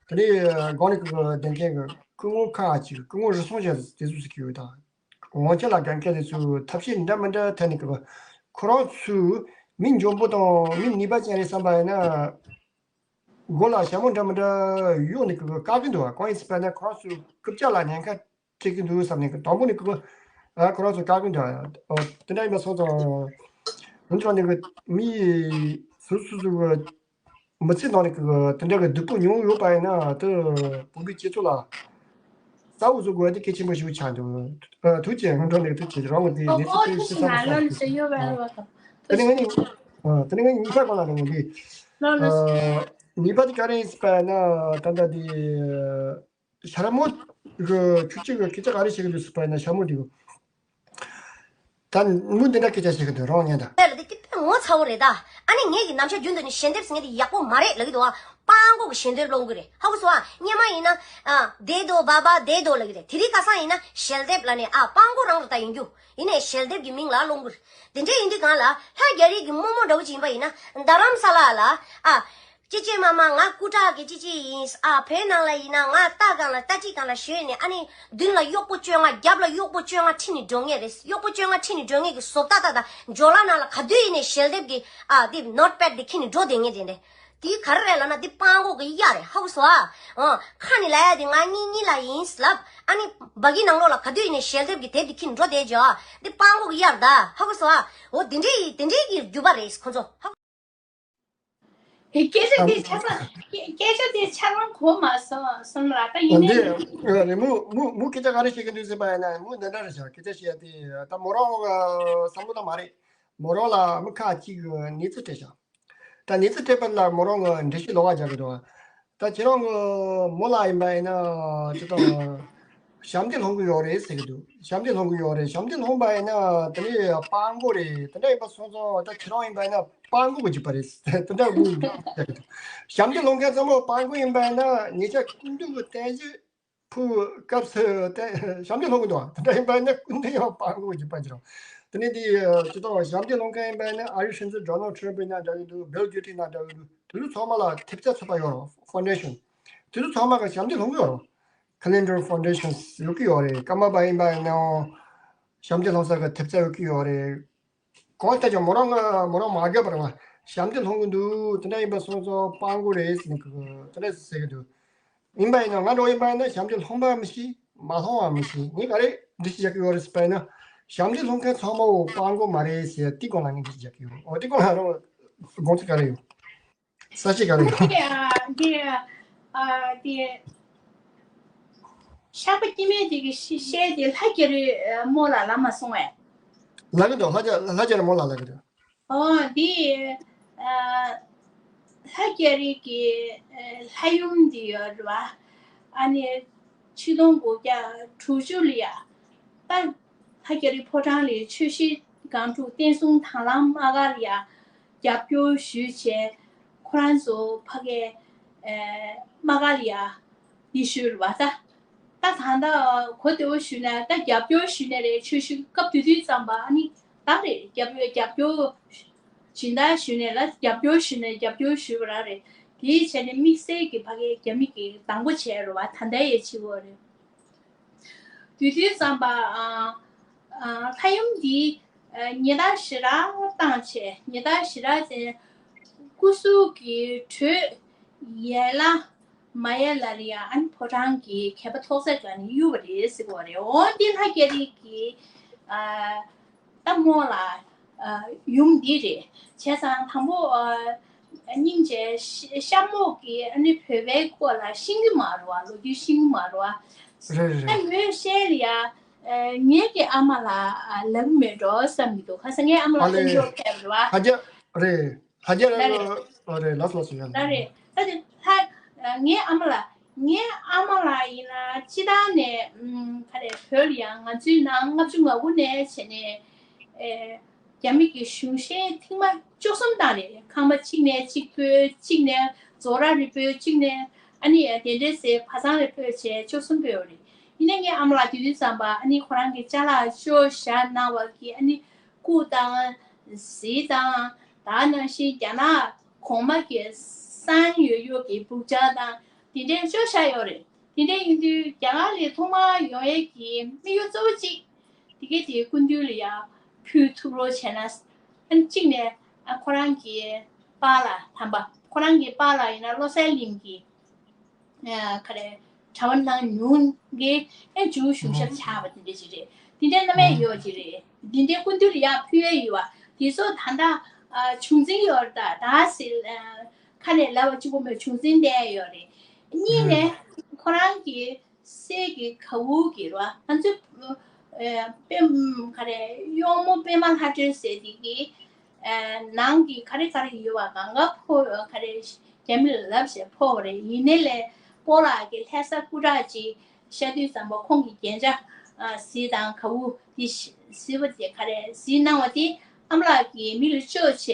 བ། དེ་ནས་སྒང་ནས་ཀྱི་བདེན་མཁན་གྱི་ སྐུ་ངོ་ཁག་ཅིག་སྐུ་ངོ་རུ་སོང་བྱས་དེ་ཚོ་ཟེར་གྱི་ཡོད་དང་། དབང་ཆ་ལ་དགའ་མཁན་དེ་ཚོས་ཐབས་ཤེས་འདྲ་མི་འདྲ་ཐད་ནས་གི་ཁོ་རང་ཚོས་མི་འཇོན་པོ་དང་མི་ནུས་པ་ཅན་རེད་བསམ་པ་ཡིན་ན། མགོ་ལ་ཞྭ་མོ་འདྲ་མི་འདྲ་གཡོགས་ནས་གི་བཀག་གི་འདུག་གང་ཡིན་ཟེར་བ་ན་ཁོ་རང་ཚོའི་རྐུབ་བཀྱག་ལ་ཉེན་ཁ་འཕྲད་ཀྱི་འདུག་བསམ་ནས་གི་དང་པོ་ནས་གི་ཨ་ཁོ་རང་ཚོ་བཀག་གི་འདུག་ཨོ་དེ་འདྲ་ཡིན་པ་སོང་ཙང་འོན་ཀྱང་ནས་གི་མི་སོ་སོ་སོ་གི་མི་ཚེ་ནང་ནས་གི་དེ་འདྲ་གི་སྡུག་པོ་མྱོང་ཡོད་པ་ཡིན་ན་དེ་བོད་པའི་སྤྱི་ཚོགས་ལ་གསལ་པོ་བཟོ་དགོས་དེ་གལ་ཆེན་པོ་ཞིག་ཆགས་འདུག་ཨ་ཐུགས་རྗེ་ཆེ། སྔོན་འགྲོ་ནས་ཐུགས་རྗེ་ཆེ། རང་གི་དེ་ཨོ་གནས་ཨོ་ཚུལ་དེ་ཐུགས་རྗེ་ཆེ་ཆེ་ལ་ལོན་ཟེར་ཡོད་པ་རེད་བ་དང་། དེ་ནས་ངས་ནི་ཨ་དེ་ནས་ངས་ཉིན་ཤས་གོང་ལ་ནས་ངས་འདི་ལོན་ལོན་ཨ་ནུས་པ་དེ་ག་རེ་ཡིན་ཟེར་བ་ན་ད་ལྟ་དེ་ཤ་མོ་གི་ཁྱུ་གཅིག་གི་སྐད་ཆ་ག་རེ་བཤད་གི་འདུག་ཟེར་བ་ན་ཤ་མོ་དེ་གི་ད་མུ་འདི་འདྲ་སྐད་ཆ་བཤད་གི་འདུག་རང་ཉན་ད། དེ་ལ་དེ་དེ་ངོ་ཚ་བོ་རེད་ད། ཨ་ནི་ངེད་ཀྱི་ནམ་ཞག་རྒྱུན་དུ་ནི་ཞལ་འདེབས་ཟེར་མཁན་དེ་ཡག་པོ་མ་རེད་ལབ་ཀྱི་འདུག་ཨ། སྤྲང་པོ་གི་ཞལ་འདེབས་སློང་གི་རེད། ཧ་གོ་སོང་ཨ། སྔོན་མ་ཡིན་ན་ཨ་བདེ་དོ་བ་བ་བདེ་དོ་ལབ་ཀྱི་རེད། དེ་རིང་ཁ་སང་ཡིན་ན་ཞལ་འདེབས་ལབ་ནས་ཨ་སྤྲང་པོ་རང་རུ་ད་ཡིན་རྒྱུ། ཡིན་ནའི་ཞལ་འདེབས་ཀྱི་མིང་ལ་སློང་གི་རེད། དེ་འདྲ་ཡིན་དུས་གང་ལ་ལྷ་རྒྱ་རིགས་ཀྱི་རྨོ་མོ་འདྲ་བོ་ཅིག་ཡིན་པ་ཡིན་ན་རྡ་རམ་ས་ལ་ལ་ཨ། ཅི་ཅི་མ་མ་ང་སྐུ་དྲག་གི་ཅི་ཅི་ཡིན་ཨ། བོད་ནང་ལ་ཡིན་ན་ང་རྟ་སྒང་ལ་རྟ་དཀྲིས་སྒང་ལ་བཞོན་ནས་ཨ་ནི་མདུན་ལ་གཡོག་པོ་བཅོ་ལྔ་རྒྱབ་ལ་གཡོག་པོ་བཅོ་ལྔ་ཁྲིད་ནས་འགྲོ་ངེས་རེད། གཡོག་པོ་བཅོ་ལྔ་ཁྲིད་ནས་འགྲོ་ངེས་ཀྱི་བཟོ་ལྟ་ད་ད་ཇོ་ལ་ནང་ལ་ག་དུས་ཡིན་ནས་ཞལ་འདེབས་ཀྱི་ཨ་དེ་ནོཊ་པེཌ་དེ་ཁྱེར་ནས་འགྲོ་བསྡད་ངེས་དེ་འདྲས། དེ་ག་རེ་རེད་ལབ་ན་དེ་སྤྲང་པོ་གི་གཡག་རེད། ཧ་གོ་སོང་ཨ། ཨ་ཁ་ནས་ལབ་ཡ་དེ་ང་གཉིས་གཉིས་ལ་ཡིན་ལབ། ཨ་ནི་སྦ་གི་ནང་ལོགས་ལ་ག་དུས་ཡིན་ནས་ཞལ་འདེབས་ཀྱི་དེབ་དེ་ཁྱེར་ནས་འགྲོ་བསྡད་ཇོ་ཨ། དེ་སྤྲང་པོ་གི་གཡག་རེད་ད། ཧ་གོ་སོང་ཨ། འོ་དེ་འདྲས་དེ་འདྲས་ཀྱི་རྒྱུ་པ་རེད་ཁོ་ཚོ། ཧ་གོ། སྐད་ཆ་དེ་ཆ་ཚང་སྐད་ཆ་དེ་ཆ་ཚང་གོ་མ་སོང་སོང་ལ་ད་ཡིན་ནའི། འདི་རེད་མུ་མུ་མུ་སྐད་ཆ་ག་རེ་བཤད་ཀྱི་འདུག་ཟེར་བ་ཡིན་ན་མུ་འདི་འདྲ་རེད་ཤག་སྐད་ཆ་བཤད་དེ་ད་མོ་རང་བསམ་བློ་བཏང་མ་རེད། མོ་རང་ལ་མི་ཁག་ཅིག་གནས་ཚུལ་སྤྲད་ཤག་ད་གནས་ཚུལ་སྤྲད་པ་ལ་མོ་རང་གི་འགྲེལ་བཤད་ལོགས་ཀ་རྒྱག་གི་འདུག་ད་ཁྱེད་རང་གི་མོ་ལ་ཡིན་པ་ཡིན་ན་ཅི་དང་། ཞབས་འདེགས་སློང་གི་ཡོད་རེད་ཟེར་གི་འདུག་ཞབས་འདེགས་སློང་གི་ཡོད་རེད། ཞབས་འདེགས་སློང་པ་ཡིན་ན་དེ་ནས་སྤྲང་པོ་རེད། དེ་འདྲ་ཡིན་པ་སོང་ཙང་ད་ཁྱེད་རང་ཡིན་པ་ཡིན་ན་སྤྲང་པོ་གི་རྒྱུད་པ་རེད། དེ་འདྲ་དགོས་ཀྱི་འདུག་ཞབས་འདེགས་སློང་མཁན་ཚང་མ་སྤྲང་པོ་ཡིན་པ་ཡིན་ན་ཉེ་ཆར་སྐུ་མདུན་གྱི་བསྟན་བཅོས་ཕུལ་སྐབས་སུ་དེ་ཞབས་འདེགས་སློང་གི་འདུག་དེ་འདྲ་ཡིན་པ་ཡིན་ན་སྐུ་མདུན་ཡང་སྤྲང་པོ་གི་རྒྱུད་པ་གྱི་རེད། དེ་ནས་དེ་ཅི་ཐོག་ཞབས་འདེགས་སློང་མཁན་ཡིན་པ་ཡིན་ན་ཨ་རིའི་སྲིད་འཛིན་ཌོ་ནལ་ཊམ་ཕ་ཡིན་ན་འདྲ་གི་འདུག་བྷིལ་གྷེ་ཊི་ཡིན་ན་འདྲ་གི་འདུག་དེ་ཚོ་ཚང་མ་ལ་ཐེབས་རྩ་ཚུད་པ་ཡོད་རེད། ཕའུན་ཌེ་ཤན་དེ་ཚོ་ཚང་མ་གི་ཞབས་འདེགས་སློང་གི་ཡོད་རེད། Clinton Foundation ཡོད་ཀྱི་ཡོད་རེད། ཀརྨ་པ་ཡིན་པ་ཡིན་ནའང་ཞབས་འདེགས་སློང་ས་གི་ཐེབས་རྩ་ཡོད་ཀྱི་ཡོད་རེད། གང་ལྟར་ཀྱང་མོ་རང་གི་མོ་རང་མ་རྒྱབ་པར་བ་ཞབས་འདེགས་སློང་གི་འདུག་དེ་འདྲ་ཡིན་པ་སོང་ཙང་སྤྲང་པོ་རེད་ཟེར་ནས་གི་དེ་འདྲ་ཟེར་གི་འདུག་ཡིན་པ་ཡིན་ན་ང་འདྲ་བོ་ཡིན་པ་ཡིན་ན་ཞབས་འདེགས་སློང་པ་མི་ཤེས་མ་སློང་བ་མི་ཤེས། ངས་ག་རེ་འགྲེལ་བཤད་རྒྱག་གི་ཡོད་རེད་ཟེར་བ་ཡིན་ན་ཞབས་འདེགས་སློང་མཁན་ཚང་མ་བོ་སྤྲང་པོ་མ་རེད་ཟེར་དེ་སྒང་ལ་ངས་འགྲེལ་བཤད་རྒྱག་གི་ཡོད། འོ་དེ་སྒང་ལ་རང་དགོངས་ཚུལ་ག་རེ་ཡོད། ས་བཤད་ག་རེ་ཡོད། ཨ་དེ་ཨ་དེ་ཨ་དེ་ཤག་པ་སྐྱེ་དམན་དེ་གི་ཤི་བཤད་དེ་ལྷ་རྒྱ་རི་རྨོ་ལ་ལབ་མ་སོང་བས། ལབ་གི་འདུག་ལྷ་རྒྱ་ལྷ་རྒྱ་རི་རྨོ་ལ་ལབ་གི་འདུག་ཨོ་དེ་ཨ་ལྷ་རྒྱ་རི་གི་ཨ་ལྷ་ཡུམ་དེ་ཡོད་རེད་བ། ཨ་ནི་ཆིག་སྟོང་དགུ་བརྒྱ་དྲུག་ཅུ་ལ་ཡ་ད་ལྷ་རྒྱ་རི་ཕོ་བྲང་ལ་ཆོས་གཞིས་སྒང་དྲུག་བསྟན་སྲུང་དང་བླངས་དམག་སྒར་ལ་ཡ་རྒྱབ་སྐྱོར་ཞུས་བྱས་ཁོ་རང་ཚོ་ཕ་གའི་ཨེ་དམག་སྒར་ལ་ཡ་འདི་ཞུས་རེད་བ་ད། ད་ད་ལྟ་གོ་བདེ་བོ་ཞུས་ན་ད་རྒྱབ་སྐྱོར་ཞུས་ནས་རེད། ཆོས་ཞུ་སྐབས་དེ་དུས་ཙམ་པ་ཨ་ནི་ད་རེད་རྒྱབ་རྒྱབ་སྐྱོར་སྦྱིན་བདག་ཞུས་ནས་ལ་རྒྱབ་སྐྱོར་ཞུས་ནས་རྒྱབ་སྐྱོར་ཞུས་པ་ར་རེད། དེའི་བྱས་ནས་དམིགས་བསལ་གྱི་ཕ་གའི་རྒྱ་མི་གི་དང་པོ་བྱས་རེད་བ། ད་ལྟ་ཡས་བྱེད་དགོས་རེད། དེ་དུས་ཙམ་པ་ཨ་ཨ་ལྷ་ཡུམ་འདི་ཨ་ཉེས་རྡུང་ཞེ་དྲག་བཏང་བྱས་ཉེས་རྡུང་ཞེ་དྲག་བྱས་སྐུ་གཟུགས་ཀྱི་དྲོད་ཡལ་ལ་མ་ཡལ་ལ་རེད་ཡ། ཨ་ནི་ཕོ་བྲང་གི་མཁས་པ་ཐོག་ས་ག་ནས་གཡུགས་པ་རེད་ཟེར་གོ་རེད། འོ་འདི་ལྷ་རྒྱ་རི་གི་ཨ་རྟ་མོ་ལ་ཨ་ཡུམ་འདི་རེད། བྱས་ཙང་དང་པོ་ཨ་སྙིང་རྗེ་ཤ་ཤ་མོ་གི་ཨ་ནི་བོད་པའི་སྐོར་ལ་ཤེས་ཀྱི་མ་རེད་བ། ལོ་རྒྱུས་ཤེས་ཀྱི་མ་རེད་བ། རེད་རེད་ཨ་རེད། མོས་བཤད་ལ་ཡ་ཨ་ངེད་ཀྱི་ཨ་མ་ལ་ཨ་ལབ་མེད་འགྲོ་བསམ་གྱི་འདུག་ཁ་སང་ངའི་ཨ་མ་ལ་ཨ་ལས་སྟོན་འབྱོར་ཕེབས་རེད་བ། ཁ་རྒྱ་རེད། ལྷ་རྒྱ་རི་ལ་རེད། ལོ་རེད་ལགས་སོ་ལགས་སོ་ཡ། ལ་རེད། ད་དེ་ལྷ་ངའི་ཨ་མ་ལགས་ངའི་ཨ་མ་ལགས་ཡིན་ན་སྤྱི་བཏང་ནས་ཨུམ་ག་རེ་བོད་ལ་ཡང་ང་ཚོའི་ནང་ལྔ་བཅུ་ང་དགུ་ནས་བྱས་ནས་ཨེ་རྒྱ་མི་གི་གཞུང་ཤན་ཐེངས་མ་བཅུ་གསུམ་བཏང་རེད། ཁང་པ་གཅིག་ནས་གཅིག་སྤོས་གཅིག་ནས་རྫོང་ར་རེ་སྤོས་གཅིག་ནས་ཨ་ནི་དེ་འདྲས་ཟེར་བ་ཚང་རེ་སྤོས་བྱས་བཅུ་གསུམ་སྤོས་ཡོད་རེད། ཡིན་ན་ངའི་ཨ་མ་ལགས་དེ་དུས་ཙམ་པ་ཨ་ནི་ཁོ་རང་གི་ཅ་ལག་བཅོ་བཞག་གནང་བ་གི་ཨ་ནི་སྐུ་དང་གཟི་དང་ད་ནང་བཞིན་རྒྱ་ནག་གོང་མ་གི་གསང་ཡོད་ཡོད་ཀྱི་སྦུག་ཅག་དང་དེ་འདྲའི་བཅོ་བཞག་ཡོད་རེད། དེ་འདྲ་ཡིན་དུས་རྒྱ་གར་ལ་ཐོག་མར་ཡོང་ཡས་ཀྱི་དམིགས་ཡུལ་གཙོ་བོ་གཅིག་དེ་གའི་དེའི་སྐུ་མདུན་ལ་ཡང་ཕུལ་ཐུབ་རོགས་བྱས་ན། ཨ་ནི་གཅིག་ནས་ཨ་ཁོ་རང་གི་པཱ་ལགས་དམ་པ་ཁོ་རང་གི་པཱ་ལགས་ཡིན་ན་བློ་གསལ་གླིང་གི་ཨ་ག་རེ་གྲྭ་པ་ནང་ཉུང་གི་ཨེ་ཇུ་གཞུང་ཞབས་ཆགས་པ་དེ་འདྲ་ཅིག་རེད། དེ་འདྲའི་རྣམ་གཡེང་ཡོད་ཅིག་རེད། དེ་འདྲའི་སྐུ་མདུན་ལ་ཡར་ཕུལ་ཡས་ཡོད་པ་དེ་ཚོ་ད་ལྟ་ཨ་བྱུང་འཛིན་ཡོད་རེད། ད་ད་ཟེར་ཨ་ཁ་ནས་ལབ་པ་གཅིག་པོ་མེད། བྱུང་འཛིན་བསྡད་ཡོད་རེད། གཉིས་ནས་ཁོ་རང་གི་སྲས་ཀྱི་ག་འུ་གི་ར་ང་ཚོའི་ཨ་པད་ག་རེ་གཡོག་མོ་པད་མ་ལྷ་སྒྲོན་ཟེར་དེ་གི་ཨ་ནང་གི་ག་རེ་ག་རེ་ཡོད་པ་གང་ག་ཕོ་ག་རེ་རྒྱ་མི་ལ་ལབ་བྱས་ཕོ་བ་རེད། ཡིན་ནའི་ལས་སྤོ་ལགས་ཀྱི་ལྷ་ས་སྐུ་དྲག་ཅིག་ཤར་དུས་ཙམ་པ་ཁོང་གི་རྒྱན་ཆ་ཨ་གཟི་དང་ག་འུ་དེ་གཟི་པ་དེ་ག་རེ་གཟི་གནང་བ་དེ་ཨ་མ་ལགས་ཀྱིས་མི་ལ་སྤྱོད་བྱས་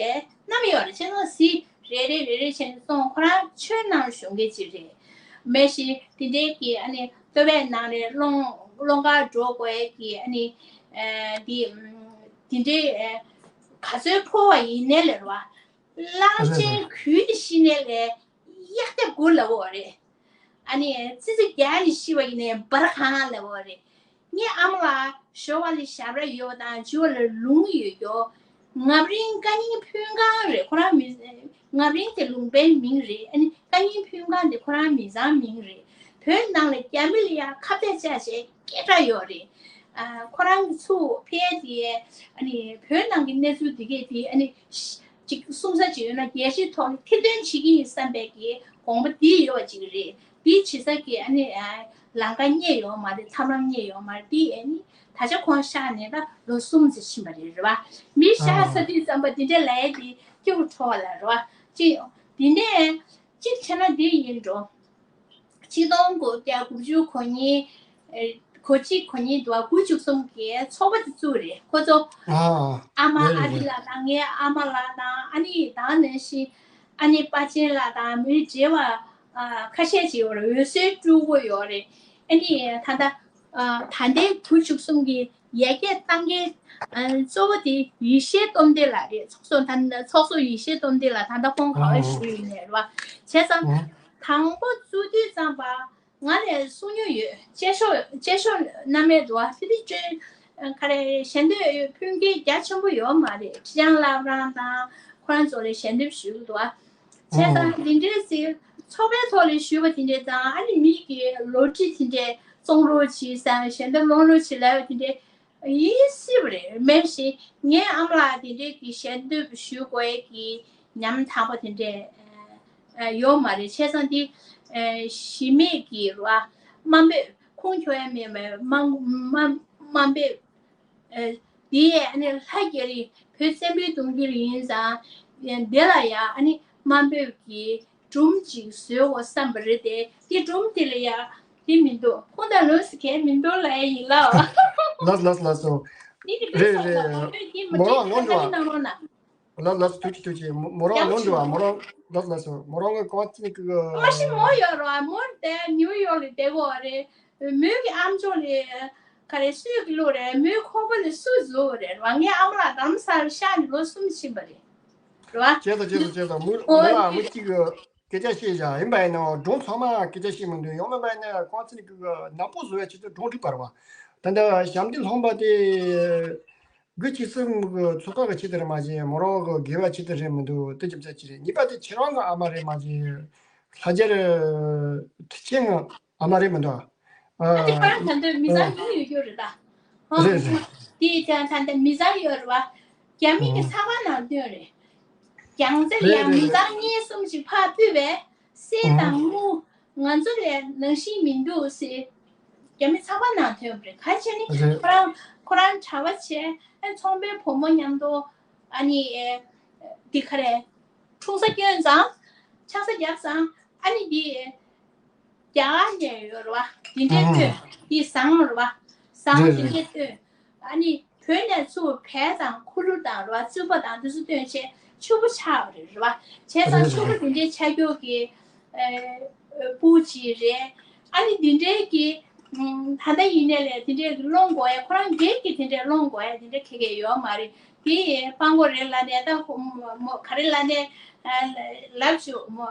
བསྣམས་ཡོད་རེད། བྱས་ཙང་གཟི་རེ་རེ་རེ་རེ་བྱས་ནས་སོང་། ཁོ་རང་ཆོས་ནང་ཞུགས་མཁན་ཅིག་རེད། མེད་ཤི་དེ་འདྲའི་གི་ཨ་ནི་ལྟོ་བས་ནང་ནས་སློང་སློང་གར་འགྲོ་དགོས་ཀྱི་ཨ་ནི་ཨ་དེ་དེ་འདྲའི་ཨ་ག་ཚོད་ཕོ་བ་ཡིན་ནའི་ལས་ར་བ། གླང་ཆེན་གུད་དེ་ཤི་ནའི་ལས་གཡག་རྒྱབ་དགུ་ལབ་འོ་རེད། ཨ་ནི་ཙི་ཙི་རྒྱག་ནས་ཤི་བ་ཡིན་ནའི་འབར་གང་ལབ་འོ་རེད། ངའི་ཨ་མ་ལགས་ཞོ་བ་ལི་ཞབས་ར་ཡོད་པ་དང་ཇོ་བ་ལི་ལུང་ཡོད་ཀྱོ། ངབ་རིང་བཀའ་རྙིང་ཕུན་ཁང་རེད། ཁོ་རང་མི་ངབ་རིང་དེ་ལུང་པའི་མིང་རེད། ཨ་ནི་བཀའ་རྙིང་ཕུན་ཁང་དེ་ཁོ་རང་མི་ཚང་མིང་རེད། བོད་ནང་ལ་རྒྱ་མི་ལ་ཡང་ཁ་གཏད་བཅག་བྱས་སྐད་གྲགས་ཡོད་རེད། ཨ་ཁོ་རང་གི་ཚུགས་ཕེ་དེ་ཨ་ནི་བོད་ནང་གི་གནས་ཚུལ་དེ་གས་དེ་ཨ་ནི་ཅིག་གསུང་ས་ཅིག་ཡོད་ན་རྒྱལ་སྤྱིའི་ཐོག་ནས་ཐེར་འདོན་བྱེད་ཀྱི་ཡིན་བསམ་པའི་གི་དགོངས་པ་འདི་ཡོད་པ་ཅིག་རེད། འདི་བྱེད་ས་གི་ཨ་ནི་ཨ་ལམ་ཁ་རྙེད་ཡོད་མ་རེད། ཐབས་ལམ་རྙེད་ཡོད་མ་རེད། འདི་ཨ་ནི་ད་ཆ་ཁོང་གཤགས་ནས་ད་ལོ་གསུམ་ཙམ་ཕྱིན་པ་རེད། རེད་བ། མི་གཤགས་ཚར་དུས་ཙམ་པ་འདི་འདྲ་ལབ་ཡས་འདི་སྐྱིད་པོ་བྲོ་བ་ལ་རེད་བ། ཅི་འདི་ནས་གཅིག་བྱས་ན་འདི་ཡིན་འགྲོ། ཆིག་སྟོང་དགུ་བརྒྱ་དགུ་བཅུ་གོ་གཉིས་ཨེ་གོ་གཅིག་གོ་གཉིས་དུ་བ་དགུ་བཅུ་གསུམ་གྱི་ཚོགས་པ་དེ་བཙུགས་རེད། ཁོ་ཚོ་ཨ་ཨ་མ་ཨ་རི་ལགས་དང་ངའི་ཨ་མ་ལགས་དང་ཨ་ནི་ད་ནང་བཞིན་ཨ་ནི་པ་ཅན་ལགས་དང་མི་བགྲེས་པ་ཨ་ཁ་ཤས་ཅིག་ཡོད་རེད། འོད་ཟེར་སྤྲུལ་སྐུ་ཡོད་རེད། ཨ་ནི་ད་ལྟ་ཨ་ད་ལྟའི་དགུ་བཅུ་གསུམ་གྱི་ཡར་རྒྱས་གཏོང་མཁན་ཨ་གཙོ་བོ་དེ་ཡེ་ཤེས་སྟོབས་ལྡན་ལགས་རེད། ཚོགས་གཙོ་ད་ཚོགས་གཙོ་ཡེ་ཤེས་སྟོབས་ལྡན་ལགས་ད་ལྟ་ཁོང་ག་པར་བཞུགས་ཡོད་ནས་རེད་བ། བྱས་ཙང་དང་པོ་བཙུགས་དུས་ཙམ་པ་ང་ལ་གསུང་མྱོང་ཡོད། བཅད་ཤོག་བཅད་ཤོག་སྣ་མེད་འདུག་བ། དེ་དེ་བཅོས་ག་རེ་ཞལ་འདེབས་ཕུལ་མཁན་རྒྱ་ཆེན་པོ་ཡོད་མ་རེད། ཁྲི་བྱང་བླ་བྲང་དང་ཁོ་རང་ཚོ་ལ་ཞལ་འདེབས་ཞུས་འདུག་བ། བྱས་ཙང་དེ་འདྲའི་ཟེར་ཚོགས་པའི་ཐོག་ལ་ཞུས་པ་དེ་འདྲས་དང་ཨ་ནི་མི་གི་ལོ་ཊི་དེ་འདྲས་བཙོང་རོགས་བྱེད་ཟེར་ཞལ་འདེབས་སློང་རོགས་བྱེད་ལབ་པ་དེ་འདྲས་ཡིན་སྲིད་པ་རེད། མེད་བཞིན་ངའི་ཨ་མ་ལགས་དེ་འདྲས་ཀྱི་ཞལ་འདེབས་ཞུ་དགོས་ཀྱི་ཉམ་ཐག་པ་དེ་འདྲས་ཨ་ཡོད་མ་རེད། བྱས་ཙང་འདི་ཨ་གཞི་མེད་ཀྱི་ར་དམའ་འབེབས་ཁུངས་འཁྱོལ་ཡ་མེད་པའི་དམའ་དམའ་དམའ་འབེབས། ཨ་འདི་ཨ་ནི་ལྷ་རྒྱ་རི་བོད་བཙན་པོའི་གདུང་རྒྱུད་ཡིན་ཙང་འདི་ལ་ཡ་ཨ་ནི་དམའ་འབེབས་ཀྱི་སྒྲུང་ཅིག་བཟོས་འོ་བསམ་པ་རེད་དེ། འདི་སྒྲུང་དེ་ལ་ཡ་འདི་མི་འདུག་ཁོང་དང་ལོས་སུ་གས་མི་འདུག་ལ་ཡ་ཡིན་ལ། ལགས་ལགས་ལགས་སོ། འདི་གི་རེད་རེད། མོ་རང་ལོ་འགྲོ་ཨ། ལགས་ལགས་ཐུགས་རྗེ་ཐུགས་རྗེ། མོ་རང་ལོ་འགྲོ་ཨ། མོ་རང་ལགས་ལགས་སོ། མོ་རང་གི་གང་ཅི་ནི་གི་མ་ཤི་མོ་ཡོད་རོ་ཨ། མོ་དེ་ནིའུ་ཡོག་ལ་བསྡད་གོ་རེད། མོས་ཀྱི་ཨམ་ཅོག་ལས་ག་རེ་སུས་ཀྱི་བླུགས་རེད། མོའི་ཁོག་པ་ལས་སུ་བཟོས་རེད་ར། ངའི་ཨ་མ་ལགས་རྡ་རམ་ས་ལ་གཤགས་ནས་ལོ་གསུམ་ཕྱིན་པ་རེད་ར། བྱས་ཙང་བྱས་ཙང་བྱས་ཙང་མོ་མོ་ལ་མོ་གཅིག་གི་སྐད་ཆ་བཤད་བཞག་ཡིན་པ་ཡིན་ན་སྒྲུང་ཚང་མ་སྐད་ཆ་བཤད་མི་འདུག་ཡང་མིན་པ་ཡིན་ན་གང་ཚེ་ནི་གི་ནག་པོ་བཟོ་བའི་ཆེད་དུ་སྒྲུང་བྲིས་པ་རེད་བ། ད་ལྟ་ཞབས་འདེགས་སློང་པ་དེ། དགུ་གཅིག་གསུམ་གི་ཚོགས་ཁག་གི་ཆེད་དུ་རེད་མ་གཞི་མོ་རང་གི་དགེ་བའི་ཆེད་དུ་རེད་མི་འདུག་དེ་ཅི་ཙམ་ཅི་རེད། གཉིས་པ་དེ་ཁྱེད་རང་གི་ཨ་མ་རེད་མ་གཞི་ལྷ་རྒྱལ་ཁྲི་ཆེན་གི་ཨ་མ་རེད་མི་འདུག་ཨ་དེ་ཁོ་རང་ད་ལྟ་མི་ཚང་ཉུང་ཡོད་རྒྱུ་རེད་ད། ཧོ། རེད་རེད། དེ་ད་ད་ལྟ་མི་ཚང་ཡོད་རེད་བ། རྒྱ་མི་གི་ཨང་ཚགས་པར་ནང་བཏོན་རེད། རྒྱལ་རྩེ་རེད་ཡང་མི་རེད་ཚང་གཉིས་གསུམ་ཞིག་ཕར་ཕུད་པས་གསེར་དང་ཨང་དངུལ་ང་ཚོ་ལས་ནང་བཞིན་མི་འདུག་ཟེར། རྒྱ་མི་ཚགས་པར་ནང་ཐོན་པ་རེད། ག་བྱས་ནི་རེད། ཁོ་རང་ཁོ་རང་གྲྭ་པ་བྱས་ཨ་ཚོང་པའི་བུ་མོ་མཉམ་དུ་ཨ་ནི་ཨེ་འདི་ག་རེ་འཁྲུངས་ས་སྐྱོན་ཙང་ཆང་ས་བརྒྱབ་ཙང་ཨ་ནི་འདི་རྒྱ་གར་ནས་ཡོད་རེད་བ། འདི་འདྲའི་ཨང་སྟོན་འདི་བཟང་རེད་བ། བཟང་རེད་འདི་རེད། འདྲའི་སྟོན་ཨ་ནི། བོད་ནས་ཚུར་བལ་དང་ཁུ་ལུ་དང་ར་བ་བཙུན་པ་དང་དེ་ཚོ་བཏོན་བྱས་ཕྱུག་པོ་ཆགས་པ་རེད་རེད་བ། བྱས་ཙང་རེད་ཕྱུག་པོ་རེད། དེ་འདྲའི་ཆགས་རྒྱུ་གི་ཨེ་སྤུ་གཅིག་རེད། ཨ་ནི་དེ་འདྲའི་གི་ཨམ་ད་ལྟ་ཡིན་ནའི་ལས་དེ་འདྲའི་གི་སློང་དགོས་ཡ། ཁོ་རང་སྒེར་གྱི་དེ་འདྲའི་སློང་དགོས་ཡ་དེ་འདྲ་ག་གེ་ཡོད་མ་རེད། དེ་སྤྲང་པོ་རེད་ལབ་ནས་ད་ཁོ་མོ་མོ་ག་རེ་ལབ་ནས་ཨ་ལབ་བྱུང་མོ།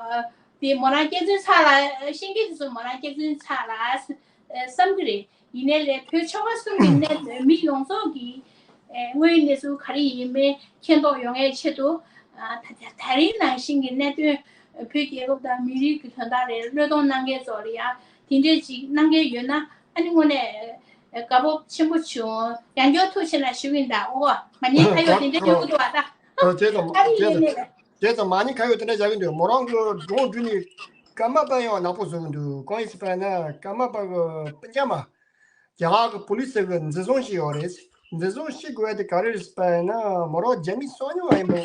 དེ་མོ་རང་སྐྱག་རྫུན་ཚར་ལ་ཤེས་མཁན་དེ་ཚོ་མོ་རང་སྐྱག་རྫུན་ཚར་ལ་བསམ་གི་རེད། ཡིན་ནའི་ལས་བོད་ཆོལ་ཁ་གསུམ་གྱི་གནད་མི་ཡོངས་རྫོགས་ཀྱི་དངོས་ཡོད་གནས་ཚུལ་ག་རེ་ཡིན་མིན་མཁྱེན་རྟོགས་ཡོང་ཡས་ཆེད་དུ། ད་ད་རིང་ནང་བཞིན་གྱི་གནད་དོན་བོད་རྒྱལ་ཁབ་དང་མི་རིགས་ཀྱི་དོན་དག་ལ་བློས་གཏོང་གནང་མཁན་ཚོ་ལ་ཡང་དེ་འདྲས་ཅིག་གནང་མཁན་ཡོད་ན། ཨ་ནི་དངོས་གནས་དགའ་སྤོབས་ཆེན་པོ་བྱུང་། ཡང་བསྐྱར་ཐུགས་རྗེ་ཆེ་ལ་ཞུ་གི་ཡིན། ད་ཨོ་མ་ཉེས་ཁ་ཡོད་དེ་འདྲ་ཡོང་གི་འདུག་བ། ད་ཨ་བྱས་ཙང་ཨ་རི་བྱས་ཡིན་ནས། ཙང་བྱས་ཙང་མ་ཉེས་ཁ་ཡོད་དེ་འདྲ་བྱ་གི་འདུག་མོ་རང་གི་སྒྲུང་བསྒྲུགས་ནས་ཀརྨ་པ་ཡང་ནག་པོ་བཟོ་གི་འདུག་གང་ཡིན་ཟེར་བ་ན་ཀརྨ་པ་གི་སྤུན་ཀྱག་མ་རྒྱ་གར་གི་པུ་ལིས་ཀྱིས་འཛིན་བཟུང་བྱས་ཡོད་རེད། འཛིན་བཟུང་བྱེད་དགོས་དེ་ག་རེ་རེད་ཟེར་བ་ན་མོ་རང་རྒྱ་མི་གསང་ཉུལ་བ་ཡིན་པའི་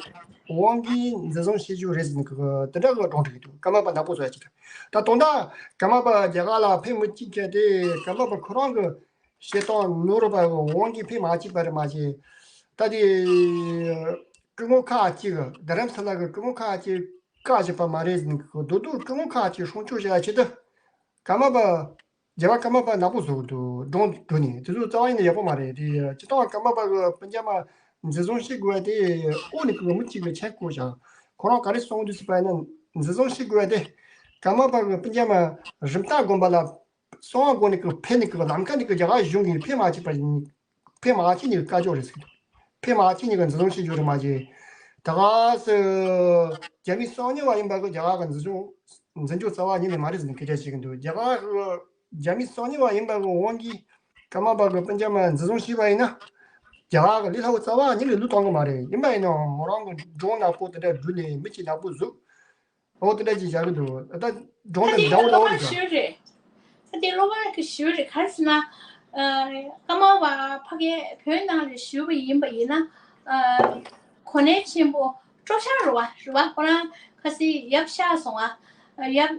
དབང་གིས་འཛིན་བཟུང་བྱེད་རྒྱུ་རེད་ཟེར་ནས་གི་དེ་འདྲ་གི་སྒྲུང་བསྒྲིགས་ཀྱི་འདུག་ཀརྨ་པ་ནག་པོ་བཟོ་ཡ་ཅིག་ད་དོན་དག་ཀརྨ་པ་རྒྱ་གར་ལ་ཕེབས་མི་གཅིག་བྱས་ཏེ་ཀརྨ་པ་ཁོ་རང་གི་བཤད་སྟངས་ནོར་བ་གི་དབང་གིས་ཕེབས་མ་བཅུག་པ་རེད་མ་གཞི། ད་དེ་སྐུ་ངོ་ཁག་ཅིག་རྡ་རམ་ས་ལ་གི་སྐུ་ངོ་ཁག་ཅིག་བཀག་བཞག་པ་མ་རེད་ཟེར་ནས་གི་རྡོག་རྡོག་སྐུ་ངོ་ཁག་ཅིག་སྲུང་སྐྱོབ་བྱ་ཡ་ཆེད་དུ་ཀརྨ་པ་རྒྱལ་བ་ཀརྨ་པ་ནག་པོ་བཟོ་གི་འདུག་སྒྲུང་བསྒྲུགས་ནས་དེ་ཚོ་རྩ་བ་ཉིད་ནས་ཡག་པོ་མ་རེད། དེ་སྤྱིར་བཏང་ཀརྨ་པ་གི་སྤུན་ཀྱག་མ་འཛིན་བཟུང་བྱེད་དགོས་དེ་ཨོ་ནི་གི་མི་གཅིག་གི་ཆེད་བསྐོས་ཀྱང་ཁོ་རང་ག་རེ་གསུངས་འདུག་ཟེར་བ་ཡིན་ན་འཛིན་བཟུང་བྱེད་དགོས་དེ་ཀརྨ་པ་གི་སྤུན་ཀྱག་མ་རིམ་བཏགས་དགོན་པ་ལ་གསང་བ་དགོན་ནི་གི་ཕེབས་ནི་གི་ལམ་ཁ་ནི་གི་རྒྱ་གར་གཞུང་གིས་ཕེབས་མ་བཅུག་པ་ཡིན། ཕེབས་མ་བཅུག་ནི་གི་བཀའ་ཆོས་རེད་ཟེར་གི་འདུག་ཕེབས་མ་བཅུག་ནི་གི་འཛིན་བཟུང་བྱེད་རྒྱུ་རེད་མ་གཞི། ད་ག་སེ་རྒྱ་མི་གསང་ཉུལ་བ་ཡིན་པ་གི་རྒྱ་གར་གི་འཛིན་སྐྱོང་འཛིན་སྐྱོང་རྩ་བ་ཉིད་ནས་མ་རེད་ཟེར་ནས་སྐད་ཆ་བཤད་གི་འདུག་རྒྱ་གར་གི་རྒྱ་མི་གསང་ཉུལ་བ་ཡིན་པ་གི་དབང་གིས་ཀརྨ་པ་གི་སྤུན་ཀྱག་མ་འཛིན་བཟུང་བྱས་པ་ཡིན་ན་རྒྱ་གར་གི་ལས་སླ་བོ་རྩ་བ་ཉིད་ནས་བློས་གཏོང་གི་མ་རེད། ཡིན་པ་ཡིན་ནའང་མོ་རང་གི་སྒྲུང་ནག་པོ་དེ་འདྲ་བསྒྲུགས་ནས་མི་གཅིག་ནག་པོ་བཟོས། འོ་དེ་འདྲ་ཅིག་བྱ་གི་འདུག་ད་སྒྲུང་ད་དེ་འདྲ་བོ་ལ་འོ་རེད་ཤོད་རེད། ད་དེ་བློ་ཕམ་གི་ཤོད་རེད། ག་རེ་ཟེར་ན། ཨ་ཀརྨ་པ་ཕ་གིར་བོད་ནང་ལ་བཞུགས་པ་ཡིན་པ་ཡིན་ན། ཨ་གོ་གནས་ཆེན་པོ་སྤྲོ་འཆམ་རེད་བ། རེད་བ། ཁོ་རང་ཁ་སང་ཡབ་གཤགས་སོང་ཨ། ཡབ་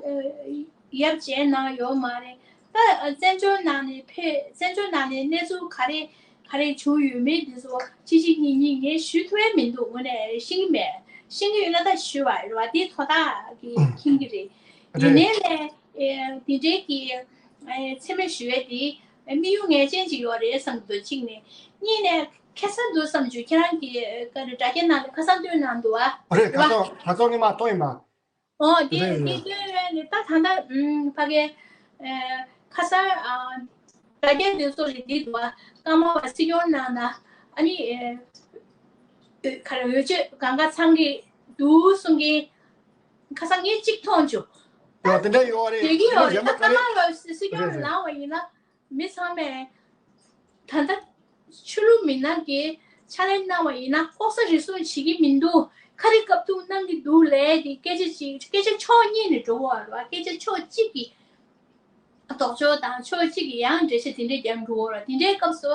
ཡབ་མཇལ་གནང་ཡོད་མ་རེད། ད་བཙན་བྱོལ་ནང་ནས་ཕེབས། བཙན་བྱོལ་ནང་ནས་གནས་ཚུལ་ག་རེ་ག་རེ་བྱུང་ཡོད་མེད་འདི་ཚོ་གཅིག་གཅིག་གཉིས་གཉིས་ངས་ཞུ་ཐུབ་ཡ་མི་འདུག་དངོས་གནས་ཤེས་ཀྱི་མེད། ཤེས་ཀྱི་ཡོད་ན་ད་ཞུ་བ་རེད་བ། དེ་དོ་བདག་གིས་མཁྱེན་གྱི་རེད། ཡིན་ནའི་ལས་འདི་འདྲའི་གི་མཚན་སྨད་ཞུ་ཡ་དེ་དམིགས་ཡུལ་ངེས་ཅན་ཅིག་ཡོད་རེད་བསམ་གྱི་འདུག་གཅིག་ནས། གཉིས་ནས་ཁ་སང་འདུག་བསམ་བྱུང་། ཁྱེད་རང་གི་དྲ་རྒྱ་ནང་ལ་ཁ་སང་བཏོན་གནང་འདུག་ཨ། རེད། ཁ་སང་ཁ་སང་ངས་མར་བཏོན་ཡིན་པ། ཨོ་དེ་རེད། དེ་རེད། དེ་ལས་ནི་ད་ད་ལྟ་ཨུམ་ཕ་གི་ཨེ་ཁ་སང་ཨ་དྲ་རྒྱ་དེ་ཚོ་ལ་འདི་འདུག་ཨ། ཀརྨ་པ་སྲིད་སྐྱོང་གནང་ན་ཨ་ནི་ཨེ་ག་རེ་འོས་ཆོས་གང་ག་ཚང་གི་འདུག་གསུང་གི། ཁ་སང་ངས་གཅིག་མཐོང་བྱུང་། ཡོད་དེ་འདྲ་ཡོད་རེད། དེ་གི་ཡོད་རེད། ད་ཀརྨ་པ་སྲིད་སྐྱོང་རེད་རེད། ལངས་པ་ཡིན་ན། མི་ཚང་མས་ད་ལྟ་ཆོས་ལུགས་མི་སྣ་གིས་ཕྱག་ལས་གནང་བ་ཡིན་ན་ལྐོག་ཟ་རུལ་སུངས་བྱེད་ཀྱི་མི་འདུག་ག་རེ་དཀའ་སྡུག་གནང་གི་འདུག་ལབ་དེ་སྐད་ཆ་ཅིག་སྐད་ཆ་ཕྱོགས་གཉིས་ནས་འགྲོ་གི་ཡོད་རེད་བ། སྐད་ཆ་ཕྱོགས་གཅིག་གིས་ལྡོག་ཕྱོགས་དང་ཕྱོགས་གཅིག་གིས་ཡང་འགྲེལ་བཤད་དེ་འདྲས་རྒྱབ་འགྲོ་གི་ཡོད་རེད། དེ་འདྲའི་སྐབས་སུ་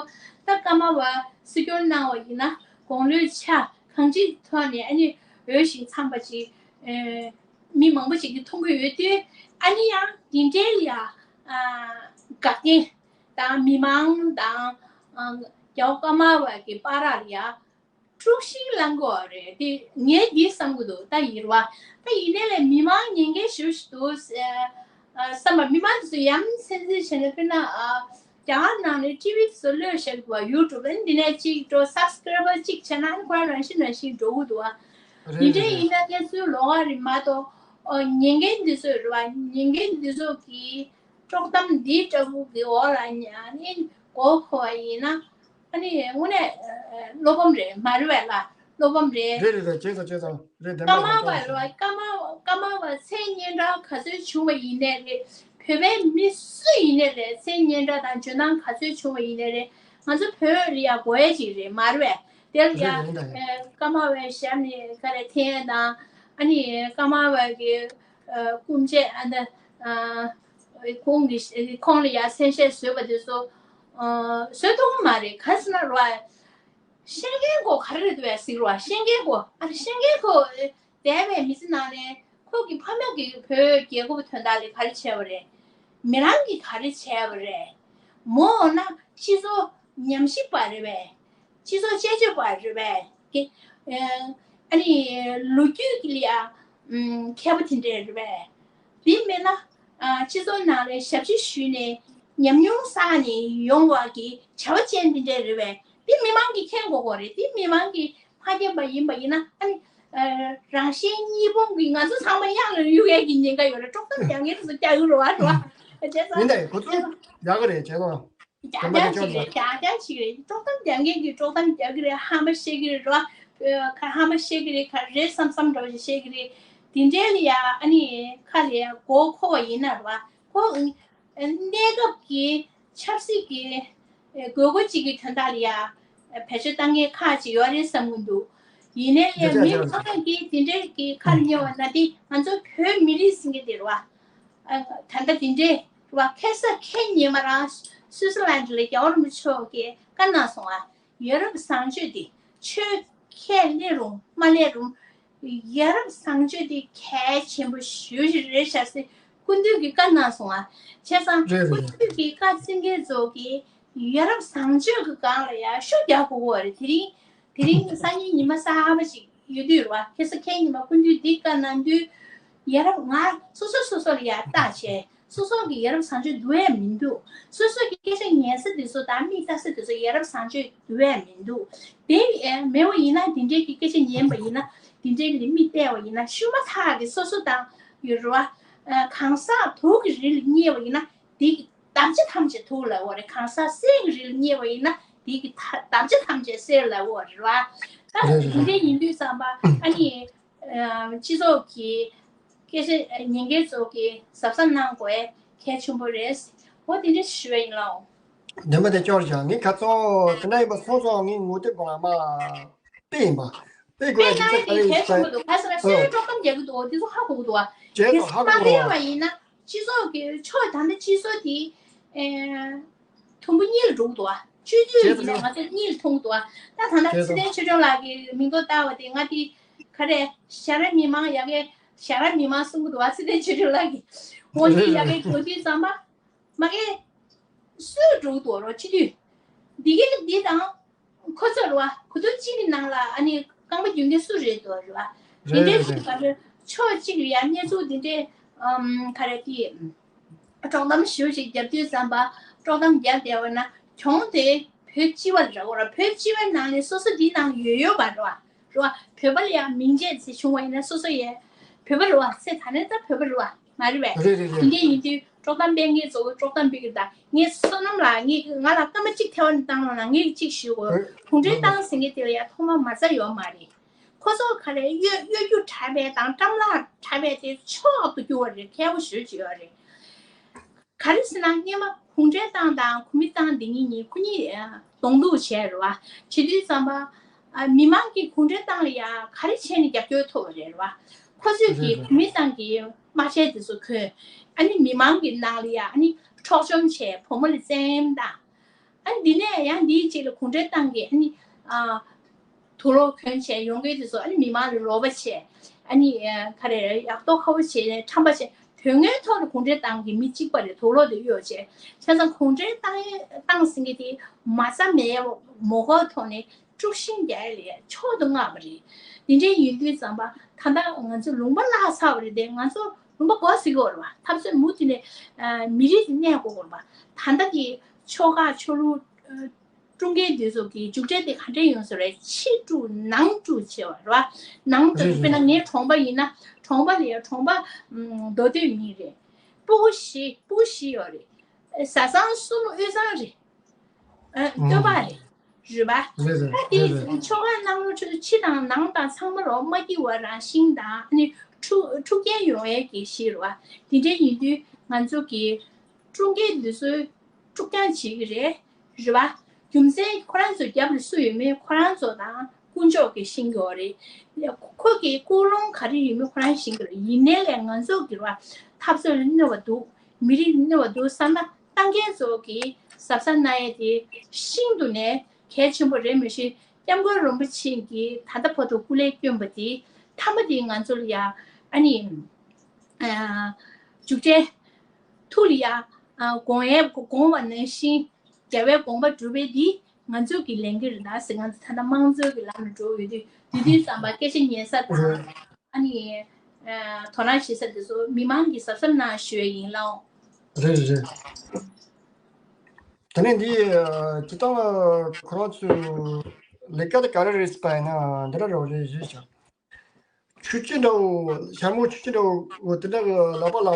ད་ཀརྨ་པ་སྲིད་སྐྱོང་གནང་བ་ཡིན་ན་དགུང་ལོའི་ཆ་གང་ཅིའི་ཐོག་ནས་ཨ་ནི་འོས་ཤིང་འཚམས་པ་ཅིག་ཨེ། མི་མང་པོ་ཞིག་གིས་མཐོང་གི་ཡོད་དུས། ཨ་ནི་ཡང་འདི་འདྲའི་ཡ་ཨ་འགག་རྐྱེན་དང་མི་མང་དང་ཨ་རྒྱལ་བ་ཀརྨ་པ་གི་བར་ལ་ཡ་དཀྲུག་ཤིང་ལངས་དགོས་རེད། དེ་ངས་འདི་བསམ་གི་འདུག་ད་ཡིན་རེད་བ། ད་ཡིན་ནའི་ལས་མི་མང་ཉེན་ཁའི་ཞུ་ཞུ་འདུག་ཨ་བསམ་པ། མི་མང་དེ་ཚོ་ཡ་མཚན་འཛིན་བྱས་ན། དཔེར་ན་ཨ། རྒྱ་གར་ནང་ནས་ཊི་ཝི་དེ་ཚོ་གློད་བཞག་གི་འདུག་བ། ཡུ་ཊུབ། ཨ་ནི་འདི་ནས་གཅིག་འགྲོ་སབ་སི་ཀ་རའི་བར་གཅིག་བྱས་ན་ཨ་ནི་ཁོ་རང་རང་བཞིན་རང་བཞིན་འགྲོ་གི་འདུག་བ། རེད་འདི་འདྲ་རེད་ཡིན་ན་རེད། གནས་ཚུལ་ལོགས་ཀ་རེད་མ་གཏོགས། ཨོ་ཉན་མཁན་འདི་ཚོ་རེད་བ། ཉན་མཁན་འདི་ཚོ་གིས་དཀྲོག་གཏམ་འདི་འདྲ་བོ་གི་འོག་ལ་ཉ་ནི་མགོ་འཁོར་བ་ཡིན་ན། ཨ་ནི་དངོས་གནས་བློ་ཕམ་རེད་མ་རེད་བས་ལ། བློ་ཕམ་རེད། རེད་རེད་རེད། བྱས་ཙང་བྱས་ཙང་། རེད། བདེན་པ་ཀརྨ་རེད། པ་རེད་བ། ཀརྨ་ཀརྨ་པ་མཚན་སྙན་གྲགས་ག་ཚོད་བྱུང་བ་ཡིན་ནའི་རེད། བོད་པའི་མི་སུ་ཡིན་ནའི་རེད། མཚན་སྙན་གྲགས་དང་འཇོན་ཐང་ག་ཚོད་བྱུང་བ་ཡིན་ནའི་རེད། ང་ཚོ་བོད་ལ་ཡ་དགོས་ཡ་ཅིག་རེད་མ་རེད་བས། དེ་ལ་ཡ་རེད་རེད། ཡིན་ད་ཡིན། ཀརྨ་པའི་ཞབས་ནས་ག་རེ་འཐེན་དང་། ཨ་ནི་ཀརྨ་པ་གི་སྐུ་མཆེད་ཨ་ནི་ཁོང་གི་ཁོང་ལ་ཡ་མཚན་ཤས་བཟོས་པ་དེ་ཚོ་བཟོས་ཐུབ་ཀྱི་མ་རེད། ག་རེ་ཟེར་ན་རེད་བ། ཤེས་མཁན་ཁོ་ག་རེ་རེད་འདུག་བས་ཟེར་བ། ཤེས་མཁན་ཁོ་ཨ་རེ་ཤེས་མཁན་ཁོ་འདས་པའི་མི་ཚེ་ནང་ནས་ཁོ་གི་ཕ་མ་གིས་བོད་རྒྱལ་ཁབ་དོན་དག་ལ་ག་རེ་བྱས་པ་རེད། མི་རང་གིས་ག་རེ་བྱས་པ་རེད། མོ་འོ་ན་སྤྱི་ཚོགས་ཉམས་ཞིབ་པ་རེད་པས། སྤྱི་ཚོགས་དཔྱད་བརྗོད་པ་རེད་པས། ཀྱེ། ཨ་ནི་ལོ་རྒྱུས་ཀྱི་ལ་ཡ་མཁས་པ་དེ་འདྲས་རེད་པས། དེ་མིན་ན་སྤྱི་ཚོགས་ནང་ལ་ཞབས་ཕྱི་ཞུས་ནས་ཉམས་མྱོང་བསགས་ནས་ཡོང་བ་གི་བྱ་བ་ཅན་དེ་འདྲས་རེད་པས། དེ་མི་མང་གིས་མཁྱེན་དགོས་ཀྱི་རེད། དེ་མི་མང་གིས་མ་མཁྱེན་པ་ཡིན་པ་ཡིན་ན། ཨ་ནི་ རང་གཞན་གཉིས་ཕུང་གི་ང་ཚོ་ཚང་མ་གཡང་ལ་གཡུག་ཡས་ཀྱི་ཉེན་ཁ་ཡོད་རེད། དཀྲོག་གཏམ་རྒྱག་མཁན་དེ་ཚོ་རྒྱག་གི་རེད་བ། རེད་བ། བྱས་ཙང་ཡིན་ད་ཁོ་ཚོ་རྒྱག་གི་རེད། བྱས་ཙང་རྒྱག་རྒྱག་ཅིག་རེད། རྒྱག་རྒྱག་ཅིག་རེད། དཀྲོག་གཏམ་རྒྱག་མཁན་གྱིས་དཀྲོག་གཏམ་རྒྱག་གི་རེད། ཧམ་པ་བཤད་ཀྱི་རེད། རེད་བ། ཁ་ཧམ་པ་བཤད་ཀྱི་རེད། ཁ་རེད་བསམ་བསམ་འདྲ་བོ་ཞིག་བཤད་ཀྱི་རེད། དེ་འདྲའི་ལ་ཡ་ཨ་ནི་ཁ་ལ་ཡ་མགོ་འཁོར་བ་ཡིན་ན་རེད་བ། ཁོ་གནས་སྐབས་ཀྱི་ཆབ་སྲིད་ཀྱི་དགོས་མཁོ་གཅིག་གི་དོན་དག་ལ་ཡ་བེད་སྤྱོད་བཏང་མཁན་ཁག་ཅིག་ཡོད་རེད་བསམ་གྱི་འདུག་ཡིན་ནའི་ལས་མི་ཁོ་རང་གིས་དེ་འདྲའི་གི་ཁ་ལ་ཉན་པ་ན་དེ་ང་ཚོ་བོད་མི་རིགས་ཟེར་མཁན་དེ་རེད་བ། ད་ལྟ་དེ་འདྲའི་རེད་བ། ཁ་སང་ཁ་ཉིན་མ་རང་སུའི་ཙི་ལན་ལ་རྒྱལ་བ་རིན་པོ་ཆེ་མཆོག་གིས་བཀའ་གནང་སོང་ང་། ཡ་རབས་བཟང་སྤྱོད་དེ་ཆོས་ཁས་ལེན་རུང་མ་ལེན་རུང་། ཡ་རབས་བཟང་སྤྱོད་དེ་གལ་ཆེན་པོ་ཞེ་པོ་ཅིག་རེད་ཤག་ཟེར་སྐུ་མདུན་གྱིས་བཀའ་གནང་སོང་ང་། བྱས་ཙང་རེད་རེད་སྐུ་རེད། མདུན་གྱིས་བཀའ་བཙན་མཁན་ཚོ་གིས་ཡ་རབས་བཟང་སྤྱོད་ཀྱི་སྒང་ལ་ཡ་ཤུགས་རྒྱག་དགོས་ཀྱི་ཡོད་རེད། དེ་རིང་དེ་རིང་སང་ཉིན་ཉི་མ་གསར་པ་ཅིག་ཡོད་དུས་རེད་བ། ཁ་སང་ཁ་ཉིན་མ་སྐུ་མདུན་འདི་བཀའ་གནང་དུས་ཡ་རབས་ང་སོ་སོ་སོ་སོ་ལ་ཡ་བལྟ་བྱས། སོ་སོ་གི་ཡ་རབས་བཟང་སྤྱོད་འདུལ་ཡ་མི་འདུག་སོ་སོ་གི་སྐད་ཆ་ཉན་ས་དེ་ཚོ་དང་མིག་ལྟ་ས་དེ་ཚོ་ཡ་རབས་བཟང་སྤྱོད་འདུལ་ཡ་མི་འདུག་དེ་ཨེ་མེད་པ་ཡིན་ན། དེ་འདྲའི་གི་སྐད་ཆ་ཉན་པ་ཡིན་ན། དེ་འདྲའི་གི་མིག་བལྟས་པ་ཡིན་ན། ཤུ་མ་ཐག་གི་སོ་སོ་དང་ཡོད་རེད་བ། གང་ཟག་དུག་གི་རིལ་རྙེད་པ་ཡིན་ན། དེ་གི་དམ་བཅའ་ཐམས་ཅད་དུག་ལབ་པ་རེད། གང་ཟག་གསེར་གྱི་རིལ་རྙེད་པ་ཡིན་ན། དེ་གི་ཐ་དམ་བཅའ་ཐམས་ཅད་གསེར་ལབ་པ་རེད་བ། ད་རེད་རེད་དེ་རེད། འདྲའི་ཡིན་དུས་ཙམ་པ་ཨ་ནི། སྤྱི་ཚོགས་ཀྱི་སྐད་ཆ་ཉན་མཁན་ཚོ་གིས་གཟབ་གཟབ་གནང་དགོས་གལ་ཆེན་པོ་རེད། འོ་དེ་འདྲ་ཞུ་བ་ཡིན་ལགས། འདི་མ་དེ་སྐྱོར་བྱ་ངས་ཁ་ཚོ་དེ་འདྲ་ཡིན་པ་སོང་སོང་། ངས་ངོ་དེབ་སྒང་ལ་མ་དཔེ་ཡིན་པ་དཔེ་དགོས་དཔེ་དེ་ཚོ་ག་རེ་ཡིན་ས་ཡིན། ཁ་སང་སུས་དཀྲོག་གཏམ་རྒྱག་གི་འདུག་དེ་ཚོ་ཧ་གོ་གི་འདུག་བ། རྗེས་དེ་སུ་ཧ་ཚོ་གོ་མ་གི་ཡོད་བ་ཡིན་ན། སྤྱི་ཚོགས་ཀྱི་ཕྱོགས་ད་ལྟ་སྤྱི་ཚོགས་དེ་ཨེ། དུམ་བུ་གཉིས་ལ་འགྲོ་གི་འདུག་བ། སྤྱི་འཐུས་ཡིན་ན་ང་ཚོ་གཉིས་ལ་མཐོང་གི་འདུག་བ། ད་ད་ལྟ་ཚེ་བརྟན་ཆོས་སྒྲོན་ལགས་ཀྱིས་མིང་ཐོ་བཏགས་པ་དེ་ང་དེ་ག་རེ་ཞྭ་ར་མི་མང་ཡ་གི་ཞྭ་ར་མི་མང་གསུང་གི་འདུག་བ། ཚེ་བརྟན་ཆོས་སྒྲོན་ལགས་ཀྱིས་འོ་དེ་ཡ་གི་འགྲོ་དུས་ཙམ་པ་མ་གི་སུས་འགྲོ་གི་འདུག་རོ་སྤྱི་འཐུས་འདི་གི་འདི་དང་། ཁོ་ཚོ་རེད་བ། གོ་ཐོས་གཅིག་གི་ནང་ལ་ཨ་ནི་རྐང་པ་རྒྱུག་མཁན་སུ་རེད་འདུག་རེད་བ། དེ་འདྲའི་རེད་ཅིག་རེད། ག་རེ་ཕྱོགས་གཅིག་ལ་ཡང་གནས་ཚུལ་དེ་འདྲའི་ཨམ་ག་རེ་དེ་དཀྲོག་གཏམ་ཞེ་པོ་ཅིག་རྒྱབ་དུས་ཙམ་པ་དཀྲོག་གཏམ་རྒྱབ་བསྡད་པ་ན་གྱོང་དེ་བོད་སྤྱི་པ་ལ་རག་གོ་ར། བོད་སྤྱི་པའི་ནང་ནས་སོ་སོ་འདི་ནང་ཡོད་ཡོད་པ་རེད་བ། རེད་བ། བོད་པ་ལ་ཡང་མིང་ཆད་ཚེ་བྱུང་བ་ཡིན་ན་སོ་སོ་ཡས་བོད་པ་རེད་བ། ཚེ་ད་ནས་ད་བོད་པ་རེད་བ། མ་རེད་པས། རེད་རེད་རེད། དེ་འདྲ་ཡིན་དུས་དཀྲོག་གཏམ་སྤེལ་མཁན་ཚོ་དཀྲོག་གཏམ་སྤེལ་གི་ད་ངས་བསོད་ནམས་ལགས་ངས་ང་ལ་སྐར་མ་གཅིག་ཐལ་བ་ནས་བཏང་རོགས་གནང་། ངས་གཅིག་ཞུ་དགོས། རེད། གུང་ཁྲན་ཏང་ཟེར་མཁན་དེ་ལ་ཡ་ཐོག་མ་མ་རྩ་ཡོད་མ་རེད། ཁོ་ཚོ་ག་རེ་གཡོ་གཡོ་སྒྱུ་དྲགས་པས་དང་བཀྲམ་ལག་དྲགས་པས་དེ་མཆོག་ཏུ་གྱུར་བ་རེད། ཁྱད་པར་ཞེ་པོ་ཅིག་ཡོད་རེད། ག་རེ་ཟེར་ན་སྔོན་མ་གུང་ཁྲན་ཏང་དང་གོ་མིན་ཏང་འདི་གཉིས་གཉིས་ཁོ་གཉིས་གདོང་ཐུག་བྱས་རེད་བ། བྱེད་དུས་ཙམ་པ། ཨ་མི་མང་གིས་གུང་ཁྲན་ཏང་ལ་ཡ་ག་རེ་བྱས་ནས་རྒྱབ་སྐྱོར་ཐོབ་པ་རེད་བ། ཁོ་ཚོས་ཀྱིས་གོ་མིན་ཏང་གི་དམག་ཆས་དེ་ཚོ་གོན། ཨ་ནི་མི་མང་གི་ནང་ལ་ཡ་ཨ་ནི་འཕྲོག་བཅོམ་བྱས། བུ་མོ་ལ་བཙན་གཡེམ་བཏང་། ཨ་ནི་འདི་ནས་ཡང་འདིའི་རྗེས་ལ་གུང་ཁྲན་ཏང་གི་ཨ་ནི་ཨ། དུག་ལོག་གྱོན་བྱས་ཡོང་མཁན་དེ་ཚོ་ཨ་ནི་མི་མང་ལ་རོགས་པ་བྱས། ཨ་ནི་ག་རེ་ཡག་ཐོག་ཁ་པོ་བྱས་ནས་ཁྲམ་པ་བྱས། དོན་དངོས་ཐོག་ལ་གུང་ཁྲན་ཏང་གི་མི་གཅིག་པ་རེད། དུག་ལོག་དེ་གཡོག་བྱས། བྱས་ཙང་གུང་ཁྲན་ཏང་ཏང་ཟེར་མཁན་དེ་མ་རྩ་མེད་མོ་གོ་ཐོག་ནས་དཀྲུག་ཤིང་རྒྱག་ཡ་ལས་མཆོག་ཏུ་བསྔགས་པ་རེད། དེ་འདྲའི་ཡིན་དུས་ཙམ་པ་ད་ལྟ་ང་ཚོ་ལུང་པ་བརླག་ཚར་བ་རེད་དེ། ང་ཚོ་ལུང་པ་སྒོ་ཟེར་གྱི་ཡོད་རེད་བ། འཐབ་རྩོད་མུ་མཐུད་ནས་མི་རིགས་དེ་གནས་དགོས་ཀྱི་རེད་བ། ད་ལྟ་གི་ཆོལ་ཁ་ཆོས་ལུགས། དཀྲུག་མཁན་དེ་ཚོ་གི་མཇུག་འབྲས་དེ་ག་འདྲ་ཡོང་ས་རེད། ཕྱི་དཀྲུག་ནང་དཀྲུག་བྱེད་པ་རེད་བ། ནང་དུ་རེད་དཔེར་ན་རེད། ངའི་གྲོང་པ་ཡིན་ན་གྲོང་པ་ལ་ཡ་གྲོང་པ་མདོ་སྟོད་མི་རེད། སྤུ་གུ་བཞི་སྤུ་གུ་བཞི་ཡོད་རེད། བཟའ་ཚང་གསུམ་དབུས་གཙང་རེད། ཨ་སྟོད་པ་རེད། རེད་བ། རེད་རེད། ད་དེ་རེད་རེད། ཆོལ་ཁ་ནང་ལོགས་ཕྱི་དང་ནང་དང་ཚང་མ་རོགས་མ་སྐྱིད་པ་རང་བཞིན་དང་ཨ་ནི་འཁྲུག་འཁྲུག་རྐྱེན་ཡོང་ཡས་ཀྱི་གཞི་རེད་བ། དེ་འདྲ་ཡིན་དུས་ང་ཚོ་གི་དཀྲུག་མཁན་དེ་ཚོའི་དཀྲུག་རྐྱང་བྱེད་ཀྱི་རེད། རེད་བ། རྒྱུ་མཚན་ཁོ་རང་ཚོའི་རྒྱབ་ལ་སུ་ཡོད་མེད་ཁོ་རང་ཚོ་དང་དཀོན་མཆོག་གིས་ཤེས་ཀྱི་ཡོད་རེད། ཁོ་གི་ཀུན་སློང་ག་རེ་ཡོད་མེད་ཁོ་རང་ཤེས་ཀྱི་རེད། ཡིན་ནའི་ལས་ང་ཚོ་གི་རེད་བ། འཐབ་རྩོད་ལ་གནོད་པ་འདུག་མི་རིགས་ལ་གནོད་པ་འདུག་བསམ་ན་ཏང་ཁྱེད་ཚོ་གིས་གཟབ་གཟབ་གནང་ཡས་དེ་ཤིན་ཏུ་ནས་གལ་ཆེན་པོ་རེད། མི་ཤེས་སྐྱབས་མགོན་རིན་པོ་ཆེ་གིས་ད་ལྟ་བར་དུ་སྐུ་ལས་བསྐྱོན་པ་དེ་མཐའ་མ་དེ་ང་ཚོ་ལ་ཡ་ཨ་ནི་མཇུག་འབྲས་ཐུགས་ལ་ཡ་དགོངས་ཡས་དགོངས་པ་ནང་བཞིན། རྒྱལ་བའི་དགོངས་པ་སྒྲུབ་པའི་འདི་ང་ཚོ་གི་ལས་འགན་རེད་ད་ཟེར། ང་ཚོ་ད་ལྟ་དམངས་གཙོའི་གི་ལམ་ལ་འགྲོ་ཡོད་དུས་དེ་དུས་ཙམ་པ་སྐད་ཆ་ཉན་ས་དང་ཨ་ནི་དོ་སྣང་བྱེད་ས་དེ་ཚོ་མི་མང་གིས་གཟབ་གཟབ་གནང་ཞུ་ཡས་ཡིན་ལགས། རེད་རེད། དེ་ནས་འདི་སྤྱི་བཏང་ཁོ་རང་ཚོའི་ལས་ཀ་དེ་ག་རེ་རེད་ཟེར་པ་ཡིན་ན་འདི་འདྲ་རེད་རེད་ཞུས་ཤག་ཆུ་ཆེན་འདྲ་བོ་ཞྭ་མོ་ཆུ་ཆེན་འདྲ་བོ་དེ་འདྲ་གི་ལག་པ་ལ་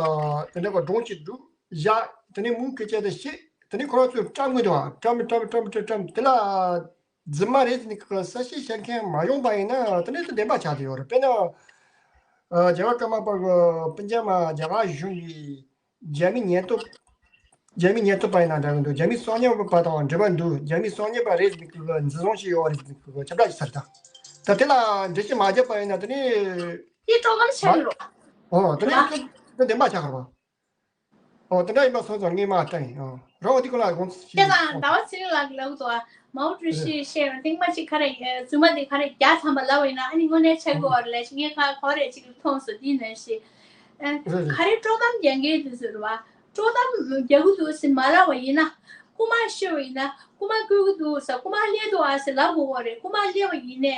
དེ་འདྲ་གི་སྒྲོམ་གཅིག་བསྒྲིགས་བཞག་དེ་ནས་མུ་གེ་བྱས་ཏེ་བཤད་དེ་ནས་ཁོ་རང་ཚོས་བཀྲམ་གི་འདུག་བ། བཀྲམ་བཀྲམ་བཀྲམ་བཀྲམ་བཀྲམ་དེ་ལ་རྫུན་མ་རེད་ཟེར་ནས་གསལ་བཤད་བྱེད་མཁན་མ་ཡོང་པ་ཡིན་ན་དེ་ནས་དེ་བདེན་པ་ཆགས་ཀྱི་ཡོད་རེད། དཔེར་ན་རྒྱ་གར་ཀརྨ་པ་གི་སྤུན་མཆེད་མ་རྒྱ་གར་གཞུང་གི་རྒྱ་མི་ཉེན་རྟོག་རྒྱ་མི་ཉེན་རྟོག་པ་ཡིན་ན་འདྲ་གི་འདུག་རྒྱ་མི་གསང་ཉུལ་བ་དང་འབྲེལ་བ་འདུག་རྒྱ་མི་གསང་ཉུལ་བ་རེད་ཟེར་ནས་འཛིན་བཟུང་བྱས་ཡོད་རེད་ཟེར་ནས་ཁྱབ་བསྒྲགས་བྱས་ཚར་དང་། ད་དེ་ལ་འགྲེལ་བཤད་མ་བརྒྱབ་པ་ཡིན་ན་དེ་ནི་དེ་དཀྲོག་གཏམ་ཆགས་ཀྱི་རེད། ཨོ་དེ་ནི་དེ་བདེན་པ་ཆགས་ཀྱི་རེད་པ། ཨོ་དེ་འདྲ་ཡིན་པ་སོང་ཙང་ངས་མ་བསྟན་ཡིན། ཨོ་རང་འོ་དེ་ཀོ་ལ་དགོངས་ཚུལ་ཞིག་བྱས་ཙང་ཟླ་བ་ཚེ་རིང་ལགས་ཀྱིས་ལབ་འདུག་མའོ་ཀྲུའུ་ཞི་བཤད་པ་ཐེངས་མ་གཅིག་ག་རེ་རྫུན་མ་དེ་ག་རེ་བརྒྱ་ཐམ་པ་ལབ་པ་ཡིན་ན་ཨ་ནི་དངོས་གནས་ཆགས་ཀྱི་ཡོད་རེད་ལབ་ཞིག་ངས་ཁ་གོ་རེ་གཅིག་མཐོང་སོང་། དེ་ནང་བཞིན་རེད་རེད། ག་རེ་དཀྲོག་གཏམ་རྒྱག་མཁན་དེ་ཚོ་རེད་པ། དཀྲོག་གཏམ་རྒྱག་གི་འདུག་ཟེར་མ་ལབ་པ་ཡིན་ན། རྐུ་མ་ཤོར་བ་ཡིན་ན་རྐུ་མ་བརྐུས་ཀྱི་འདུག་ཟེར། རྐུ་མ་སླེབས་འདུག་ཨ་ཟེར་ལབ་དགོས་པ་རེད། རྐུ་མ་སླེབས་པ་ཡིན་ནའི་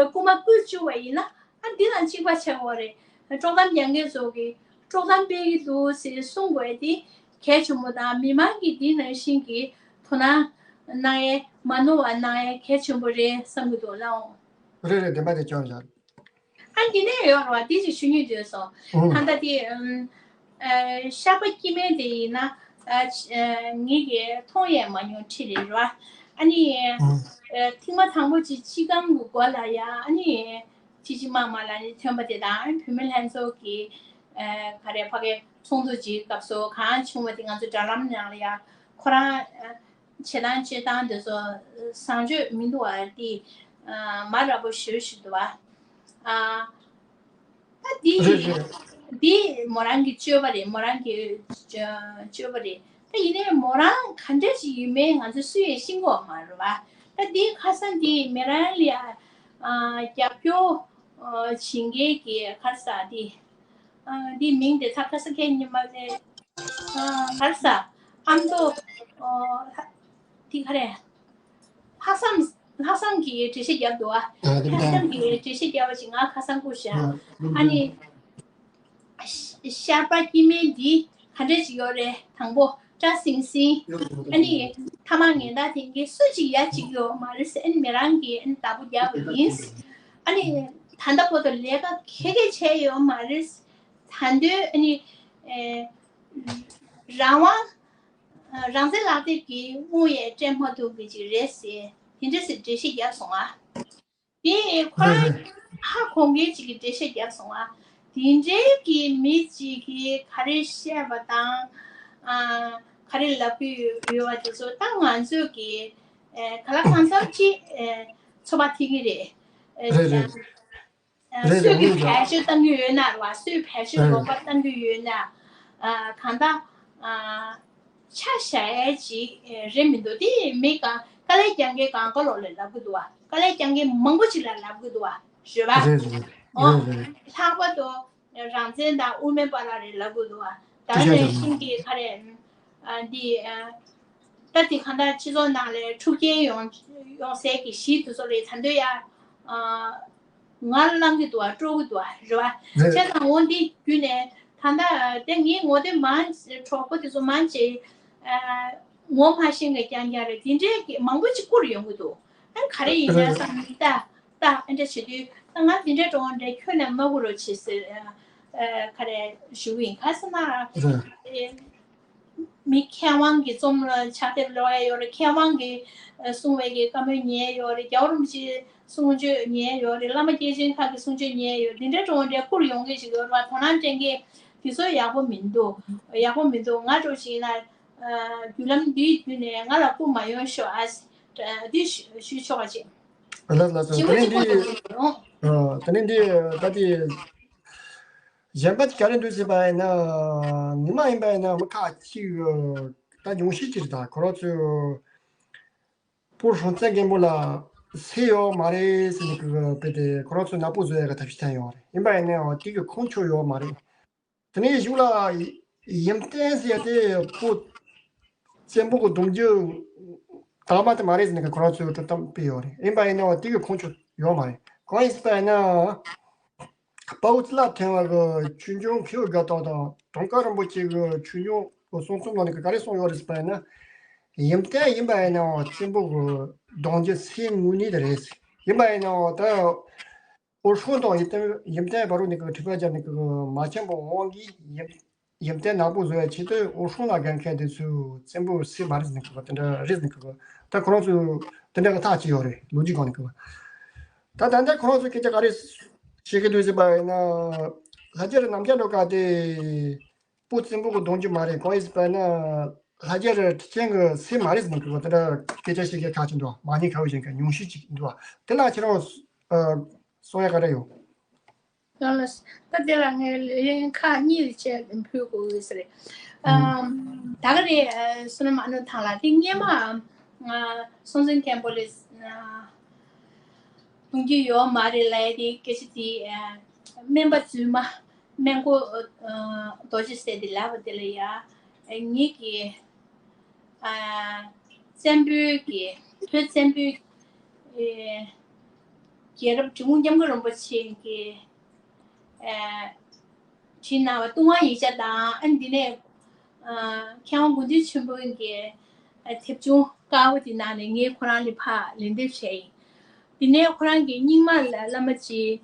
རྐུ་མ་བརྐུས་བཅུག་པ་ཡིན་ན་ཨ་འདི་དང་གཅིག་པ་ཆགས་པ་རེད། དཀྲོག་གཏམ་རྒྱག་མཁན་ཚོ་གིས་དཀྲོག་གཏམ་སྤེལ་གྱི་འདུག་ཟེར་གསུང་དགོས་དེ་གལ་ཆེན་པོ་དང་མི་མང་གིས་འདི་ནང་བཞིན་གྱི་དོ་སྣང་གནང་ཡས་མ་ནོར་བ་གནང་ཡས་གལ་ཆེན་པོ་རེད་བསམ་གྱི་འདུག་ལགས་འོང་། རེད་རེད། བདེན་པ་དེ་སྐྱོན་བཞག་ཨ་འདི་ནས་ཡོད་རེད་པ། འདི་ཅིག་ཞུ་སྙིང་འདོད་སོང་། ཨང་། ད་ལྟ་དེ་ཨམ། ཨ། ཤར་པ་སྐྱེ་དམན་དེ་ཡིན་ན་ཨ། ཨ། ངེད་ཀྱིས་མཐོང་ཡས་མ་མྱོང་ཁྲིད་རེད་རེད་པ། ཨ་ནི་ཨང་། ཨ། ཐེངས་མ་དང་པོ་ཅིག་སྤྱི་ཁང་གི་སྒོ་ལ་ཡ་ཨ་ནི་ཅི་ཅི་མ་མ་ལ་ནི་ཐོན་པ་དེ་དང་བུད་མེད་ལྷན་ཚོགས་ཀྱི་ཨ། ག་རེ་ཕ་གའི་ཚོགས་འདུ་ཅིག་སྐབས་སུ་གང་བྱུང་བ་དེ་ང་ཚོ་དྲ་ལམ་ནང་ལ་ཡ་ཁོ་རང་ཨ། བྱེད་སྟངས་སྤྱོད་སྟངས་དེ་ཚོ་བཟང་སྤྱོད་མི་འདུག་པ། དེ་ཨ། མ་རབས་པོ་ཞེ་པོ་ཞིག་འདུག་པ། ཨ། ད་དེ་རེད་རེད། དེ་མོ་རང་གི་སྤྱོད་པ་རེད། མོ་རང་གི་སྤྱོད་པ་རེད། ད་ཡིན་ནའི་མོ་རང་ག་འདྲ་ཞིག་ཡིན་མིན་ང་ཚོ་སུ་ཡང་ཤེས་ཀྱི་ཡོད་མ་རེད་པ། ད་དེ་ཁ་སང་དེ་མི་རང་ལ་ཨ། རྒྱབ་སྐྱོར་ཨ། བྱེད་མཁན་གྱི་ག་རེ་ཟེར་དེ། ཨ། འདིའི་མིང་དེ་ད་ཁ་སང་ཁྱེད་ཉི་མ་ལས། ཨ། ག་རེ་ཟེར། ཨ་མདོ། ཨ། དེ་ག་རེ། ལྷག་བསམ། ལྷག་བསམ་གྱིས་འགྲེལ་བཤད་བརྒྱབ་འདུག་ཨ། ཨ། དེ་ལྷག་བསམ་གྱིས་འགྲེལ་བཤད་བརྒྱབ་པ་ཞིག་ང་ཁ་སང་སྐུ་བཞག་ཨ་ནི། ཤར་པ་སྐྱེ་དམན་འདི་ག་འདྲ་ཅིག་ཡོད་རེད། དང་པོ་སྐྲ་སིང་སིང་། ཨ་ནི་ཐ་མག་ངན་དག་དེ་གའི་སུ་ཅིག་ཡ་གཅིག་ཡོད་མ་རེད་ཟེར། ཨ་ནི་མི་རང་གིས་ཨ་ནི་བདག་པོ་རྒྱག་པ་ཡིན། ཨ་ནི་ད་ལྟ་བར་དུ་ལས་ཀ་ག་གེ་བྱས་ཡོད་མ་རེད། ད་དུང་ཨ་ནི་ཨེ། རང་དབང་། རང་བཙན་ལག་དེབ་ཀྱིས་དངུལ་ཡང་སྤྲད་མ་ཐུབ་མཁན་ཅིག་རེད་ཟེར་དེ་འདྲ་ཟེར་འགྲེལ་བཤད་བརྒྱབ་སོང་ཨ། དེ་ཁོ་རང་ཧ་གོ་མཁན་ཅིག་གིས་འགྲེལ་བཤད་བརྒྱབ་སོང་ཨ། དེ་འདྲའི་གི་མི་ཅིག་གིས་ག་རེ་བཤད་པ་དང་། ཨ། ག་རེ་ལབ་ཀྱི་ཡོད་པ་དེ་ཚོ་ད་ང་ཚོས་ཀྱིས་ཨེ། ག་ལ་གང་འཚམ་ཅིག་ཨེ། ཚོད་དཔག་ཐིག་གི་རེད། ཨེ། རེད་རེད། རེད་རེད། སུས་ཀྱི་ངོས་ནས་བེད་སྤྱོད་གཏང་གི་ཡོད་ན་རེད་བ། སུས་བེད་སྤྱོད་རེད་རེད། ལོག་པ་གཏང་གི་ཡོད་ན། ཨ། གང་ལྟར། ཨ། ཆ་བཞག་ཡས་ཅིག་རེད་མི་འདུག་དེ་མི་གང་དཀའ་ལས་རྒྱག་མཁན་གང་ག་ལོག་ལ་ལབ་གི་འདུག་བ། དཀའ་ལས་རྒྱག་མཁན་མང་པོ་ཅིག་ལ་ལབ་གི་འདུག་བ། རེད་བ། རེད་རེད། ཨོ། རེད་རེད། ལྷག་པར་དུ་རང་བཙན་དང་དབུ་མའི་བར་ལ་རེད་ལབ་གི་འདུག་བ། ད་ནས་ཤིང་གི་ག་རེ། ཨ། འདི། ཨ། ད་དེ་གང་ལྟར་སྤྱི་ཚོགས་ནང་ལ་འཁྲུག་རྐྱེན་ཡོང་ཡོང་སའི་གི་གཞི་དེ་ཚོ་ལ་ད་དུང་ཡ། ཨ། ངར་ལངས་ཀྱི་འདུག་བ། དཀྲོག་གི་འདུག་བ། རེད་བ། རེད། བྱས་ཙང་འོ་འདི་བརྒྱུད་ནས་ད་ལྟ་དེ་ངའི་ངོ་དེབ་མང་གྲོགས་པོ་དེ་ཚོ་མང་ཆེ། ཨ། ངོ་མ་ཤེས་མཁན་རྐྱང་རྐྱང་རེད། དེ་འདྲའི་གི་མང་པོ་ཅིག་བསྐུར་ཡོང་གི་འདུག་ཨ། ག་རེ་ཡིན་ན་བསམ་ད་ད་ཨ་འདྲ་བྱེད་དུས་ད་ང་དེ་འདྲའི་འགྲོ་འདྲ་ཁྱོན་ནས་མ་བསྐུར་རོགས་བྱེད་ཟེར། ཨ། ག་རེ་ཞུ་གི་ཡིན། ག་ཟེར་ན། རེད། ཨེ། མི་མཁས་དབང་གི་རྩོམ་ཕྱག་དེབ་ཀློག་ཡས་ཡོད་རེད། མཁས་དབང་གིས་གསུང་བའི་གི་བཀའ་མོལ་ཉན་ཡས་ཡོད་རེད། རྒྱལ་བ་རིན་པོ་ཆེའི་གསུང་ཆོས་ཉན་ཡས་ཡོད་རེད། བླ་མ་སྐྱེས་ཆེན་ཁག་གི་གསུང་ཆོས་ཉན་ཡས་ཡོད་རེད། འདི་འདྲའི་འགྲོ་འདྲའི་བསྐུར་ཡོང་གི་ཞིག་ཡོད་རེད་བ། དོ་སྣང་སྤྲད་མཁན་དེ་ཚོ་ཡག་པོ་མི་འདུག་ཡག་པོ་མི་འདུག་ང་འདྲ་བོ་ཞིག་ཡིན་ན་བརྒྱུད་ལམ་འདིའི་བརྒྱུད་ནས་ང་ལ་བསྐུར་མ་ཡོང་ཤོག་ཨ། འདི་ཞུ་ཞུ་ཆོག་པ་ཅིག་ལགས་ལགས་སོ། དེ་ནས་འདི། ཨ། དེ་ནས་འདི་ད་དེ། གཞན་པ་ག་རེ་འདུག་ཟེར་བ་ཡིན་ན། ཉི་མ་ཡིན་པ་ཡིན་ན་མི་ཁ་ཅིག་ད་ཉུང་ཤས་ཅིག་རེད། ད་ཁོ་རང་ཚོས་བོད་སྲོང་བཙན་སྒམ་པོ་ལ་སྲས་ཡོད་མ་རེད་ཟེར་ནས་གི་དཔེ་དེ་ཁོ་རང་ཚོས་ནག་པོ་བཟོ་ཡ་གི་ཐབས་ཤེས་བསྟན་ཡོད་རེད། ཡིན་པ་ཡིན་ནའང་དེ་གི་ཁུངས་ཁྱོན་ཡོད་མ་རེད། དེ་ནས་གཞུག་ལ་ཡིན་བརྟན་ཟེར་ཡ་དེ་བོད་བཙན་པོ་གི་གདུང་རྒྱུད་དག་མ་དེ་མ་རེད་ཟེར་ནས་གི་ཁོ་རང་ཚོས་དཀྲོག་གཏམ་སྤེལ་ཡོད་རེད། ཡིན་པ་ཡིན་ནའང་དེ་གི་ཁུངས་ཁྱོན་ཡོད་མ་རེད། གང་ཡིན་ཟེར་བ་ཡིན་ན། དཔའ་བོ་རྩི་ལ་ཐེམ་པ་གི་ཆོས་འབྱུང་མཁས་པའི་དགའ་སྟོན་དང་དུང་དཀར་རིན་པོ་ཆེ་གི་ཆོས་འབྱུང་གསུང་རྩོམ་ནང་ནས་ག་རེ་གསུངས་ཡོད་རེད་ཟེར་བ་ཡིན་ན། ཡིན་བརྟན་ཡིན་པ་ཡིན་ནའང་བཙན་པོ་གི་གདུང་རྒྱུད་སྲས་དངོས་གནས་དེ་རེད། ཡིན་པ་ཡིན་ནའང་ད་ ཨོ་ཧྲུང་དང་ཡིན་ཏེ་ཡིན་ཏེ་བར་ནས་ཀྱི་འཁྲུག་པ་བརྒྱབ་ནས་ཀྱི་མ་ཆེན་པོ་ཝང་གིས་ཡིན་ཡིན་ཏེ་ནག་པོ་བཟོ་ཡ་ཆེད་དུ་ཨོ་ཧྲུང་ལ་དགའ་མཁན་དེ་ཚོས་བཙན་པོ་སུ་མ་རེད་ཟེར་ནས་ཀྱི་དེ་འདྲ་རེད་ཟེར་ནས་ཀྱི་ད་ཁོ་རང་ཚོས་དེ་འདྲ་གི་ཐག་བཅད་ཡོད་རེད། ལོ་རྒྱུས་སྒང་ནས་ཀྱི་ད་ད་ལྟ་ཁོ་རང་ཚོས་སྐད་ཆ་ག་རེ་བཤད་ཀྱི་འདུག་ཟེར་བ་ཡིན་ན། ལྷ་རྒྱལ་རྣམ་རྒྱལ་ལོ་ཀ་དེ། སྤུ་བཙན་པོ་གི་གདུང་རྒྱུད་མ་རེད། གང་ཡིན་ཟེར་བ་ན་ལྷ་རྒྱལ་ཁྲི་ཆེན་གྱི་སྲས་མ་རེད་ཟེར་ནས་འདུག་དེ་འདྲ་སྐད་ཆ་བཤད་མཁན་ཁ་ཅིག་འདུག་མ་ཉེས་ཁ་བའི་གཞན་ཁ་ཉུང་ཤས་ཅིག་འདུག་དེ་ལ་ཁྱེད་རང་གསུང་ཡ་ག་རེ་ཡོད། ཡང་ལ་ད་དེ་ལ་ངས་ལན་ཁག་གཉིས་ལ་བཅད་ཕུལ་དགོས་ཀྱི་རེད། ད་ག་རེད། བསོད་ནམས་ཨ་ནུ་ཐང་ལགས་དེ་སྔས་མ་སྲོང་བཙན་སྒམ་པོ་ལ་གདུང་རྒྱུད་ཡོད་མ་རེད་ལབ་ཡ་དེ་སྐད་ཆ་དེ་སྨན་པ་རྫུན་མ། སྨན་གོ་རྡོ་རྗེ་ཟེར་དེ་ལབ་པ་དེ་ལ་ཡ། ངེད་ཀྱི་བཙན་པོའི་གི་བོད་བཙན་པོའི་རྒྱལ་རབས་འབྲི་གུང་སྐྱབས་མགོན་རིན་པོ་ཆེ་གི་བྲིས་གནང་བ་ལྟུང་བ་ཡིག་ཆ་དང་། ཨ་ནི་འདི་ནས་མཁས་དབང་དགེ་འདུན་ཆོས་འཕེལ་གྱི་དེབ་ཆུང་དཀར་པོ་དེ་ནང་ནས་ངས་ཁོ་རང་ལ་ཕར་ལན་འདེབས་བྱས་ཡིན། དེ་ནས་ཁོ་རང་གི་རྙིང་མ་ལ་བླ་མ་ཅིག་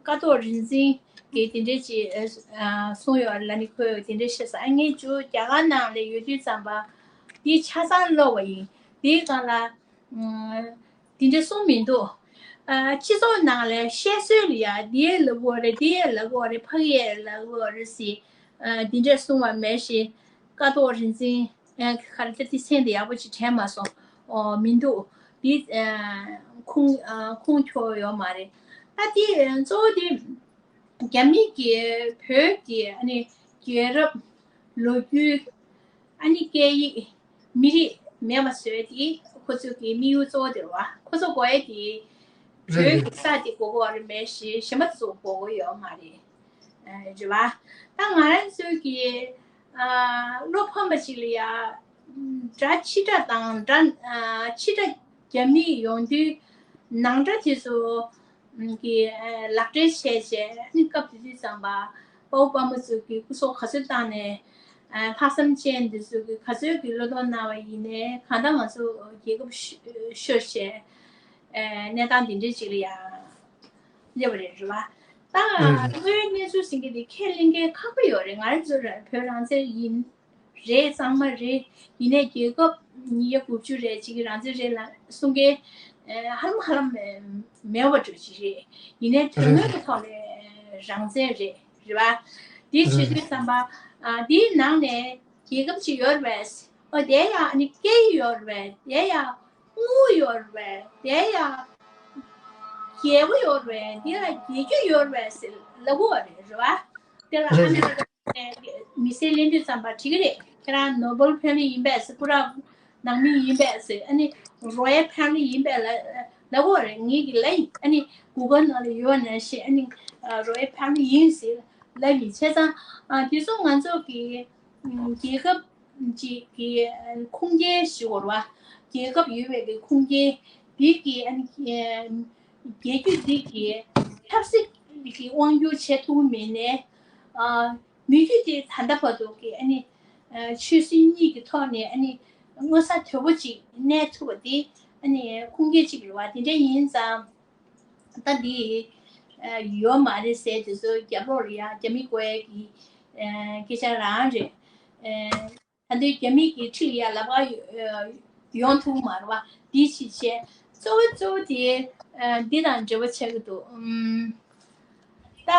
ཀཿཐོག་རིག་འཛིན་གྱིས་དེ་འདྲས་ཅིག་གསུངས་ཡོད་ལ་ནི་ཁོས་དེ་འདྲས་བཤད་ས། ཨ་ངས་ཅུ་རྒྱ་གར་ནང་ལ་ཡོད་དུས་ཙམ་པ་འདི་ཆ་ཚང་ཀློག་པ་ཡིན། དེའི་སྒང་ལ་དེ་འདྲས་གསུངས་མི་འདུག་སྤྱི་ཚོགས་ནང་ལ་བཤད་སྲོལ་ལ་ཡ་འདི་ཡས་ལབ་དགོས་རེད། འདི་ཡས་ལབ་དགོས་རེད། ཕ་གི་ཡས་ལབ་དགོས་རེད་ཟེར། འདི་འདྲས་གསུངས་པ་མེད་ཞེས་ཀཿཐོག་རིག་འཛིན། ཨ་ག་རེ་ད་དེ་མཚན་དེ་ཡག་པོ་ཅིག་དྲན་མ་སོང་། ཨོ་མི་འདུག་དེ་ཨ་ཁུངས་ཨ་ཁུངས་འཁྱོལ་ཡོད་མ་རེད། ད་དེ་གཙོ་བོ་དེ་རྒྱ་མི་གི་བོད་ཀྱི་ཨ་ནི་རྒྱལ་རབས་ལོ་རྒྱུས་ཨ་ནི་སྐད་ཡིག་མི་རིགས་མེད་པ་བཟོས་དེ་ཁོ་ཚོ་གི་དམིགས་ཡུལ་གཙོ་བོ་དེ་རེད་བ། ཁོ་ཚོ་དགོས་ཡས་དེ་བོད་ཀྱི་ས་དེ་དགོས་ཀྱི་ཡོད་རེད་མེད་ཞེས་གཞན་པ་ཚོ་དགོས་ཀྱི་ཡོད་མ་རེད། རེད་བ། ད་ང་རང་ཚོའི་གི་ཨ་བློ་ཕམ་པ་ཞིག་ལ་ཡ། སྒྲ་ཕྱི་སྒྲ་དང་སྒྲ་ཨ་ཕྱི་སྒྲ་རྒྱ་མིས་ཡོང་དུས་ནང་སྒྲ་དེ་ཚོ་གི་ཨ་ལག་འབྲེལ་བྱས་བྱས་ཨ་ནི་སྐབས་དེ་དུས་ཙམ་པ་དཔའ་བོ་དཔའ་མོ་ཚོ་གི་སྐུ་སྲོག་ག་ཚོད་བཏང་ནས་ཨ་ལྷག་བསམ་ཅན་དེ་ཚོ་གི་ག་ཚོད་ཀྱི་བློས་གཏོང་གནང་བ་ཡིན་ནའི་གང་ལྟར་ང་ཚོ་རྒྱལ་ཁབ་ཤོར་བྱས་ཨ་གནས་སྟངས་དེ་འདྲའི་ཅིག་ལ་ཡ་སླེབས་པ་རེད། རེད་བ། ད་དངོས་ཡོད་གནས་ཚུལ་ཟེར་མཁན་དེ་ཁས་ལེན་མཁན་ཁག་པོ་ཡོད་རེད། ང་རང་ཚོ་ར་བོད་རང་བཙན་ཡིན། རེད། གཙང་མ་རེད། ཡིན་ནའི་རྒྱལ་ཁབ་ཉིས་བརྒྱ་དགུ་བཅུ་རེད། ཅིག་རང་བཙན་རེད་ལ་གསུང་མཁན་ཧ་ལམ་ཧ་ལམ་མེད་པ་འགྲོ་གི་རེད། ཡིན་ནའི་དོན་དངོས་ཀྱི་ཐོག་ནས་རང་བཙན་རེད། རེད་བ། དེ་བྱེད་དུས་ཙམ་པ་དེའི་ནང་ནས་རྒྱལ་ཁབ་ཅིག་ཡོད་རེད་པས། ཨོ་དེ་ཡང་ཨ་ནི་སྐད་ཡིག་ཡོད་རེད་པས། དེ་ཡང་དངུལ་ཡོད་རེད་པས། དེ་ཡང་རྒྱལ་པོ་ཡོད་རེད་པས། དེ་ཡང་རྒྱལ་རྒྱུད་ཡོད་རེད་པས་ཟེར་ལབ་ཀྱི་ཡོད་རེད། རེད་བ། དེ་ལ་ཨ་མི་རི་ཀ་མི་སེར་ལེན་དུས་ཙམ་པ་འགྲིག་གི་རེད། ཁྱེད་རང་ནོ་བེལ་ཕེ་མི་ལི་ཡིན་པས་ཟེར། སྐུ་རབ་ནང་མི་ཡིན་པས་ཟེར། ཨ་ནི་རོ་ཡལ་ཕེ་མི་ལི་ཡིན་པས་ལ་ལབ་ཀྱི་ཡོད་རེད། ངེད་ཀྱི་ལ་ཡིན། ཨ་ནི་གུ་གལ་ནང་ལ་ཡོད་ནང་བཞིན་ཨ་ནི་རོ་ཡལ་ཕེ་མི་ལི་ཡིན་ཟེར་ལབ་ཡིན། བྱས་ཙང་དེ་ཚོ་ང་ཚོ་གི་རྒྱལ་ཁབ་ཅིག་གི་ཁུངས་སྐྱེལ་ཞུ་བར་བ། རྒྱལ་ཁབ་ཡོད་པའི་གི་ཁུངས་སྐྱེལ་འདི་གི་ཨ་ནི་རྒྱལ་རྒྱུད་འདི་གི་ཆབ་སྲིད་ཀྱི་དབང་སྒྱུར་བྱེད་ཐུབ་མེད་ནའི། མི་རྒྱུད་དེ་ད་ལྟ་བར་དུ་གི་ཨ་ནི་ཆོས་སྲིད་གཉིས་ཀྱི་ཐོག་ནས་ཨ་ནི་མངོན་གསལ་དོད་པོ་ཅིག་གནས་ཐུབ་པ་འདི་ཨ་ནི་ཁུངས་སྐྱེལ་ཅིག་རེད་བ། དེ་འདྲ་ཡིན་ཙང་ད་འདི་ཡོད་མ་རེད་ཟེར། དེ་ཚོ་རྒྱབ་ལོགས་ལ་ཡ་རྒྱ་མི་དགོས་ཡས་ཀྱི་སྐད་ཆ་རང་རེད། ད་དུང་རྒྱ་མི་གི་ཁྲི་ལ་ཡ་ལབ་ག་ཡོང་ཐུབ་མ་རེད་བ། འདི་ཅིག་བྱས། གཙོ་བོ་གཙོ་བོ་དེ་འདི་དང་འབྲེལ་བ་ཆགས་ཀྱི་འདུག་ད་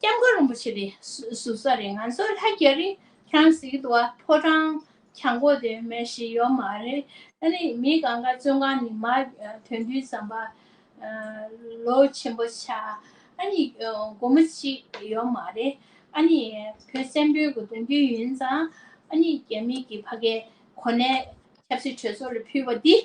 སྐྱབས་མགོན་རིན་པོ་ཆེ་དེ་ཟུར་ཟ་རེད། ང་ཚོ་ལྷ་རྒྱ་རི་ཁྱེད་རང་ཟེར་གྱི་འདུག་བ། ཕོ་བྲང་གྱང་གོག་དེ་མེད་ཞིག་ཡོད་མ་རེད། ཨ་ནི་མི་གང་ག་བཙོན་ཁང་ནས་མར་ཐོན་དུས་ཙམ་པ་ལོ་ཆེན་པོ་ཆགས། ཨ་ནི་སྒོར་མོ་གཅིག་ཡོད་མ་རེད། ཨ་ནི་བོད་བཙན་པོའི་གི་གདུང་རྒྱུད་ཡིན་ཙང་། ཨ་ནི་རྒྱ་མི་གི་ཕ་གའི་གོ་གནས་ཆབ་སྲིད་གྲོས་ཚོགས་ལ་ཕུལ་བ་འདི།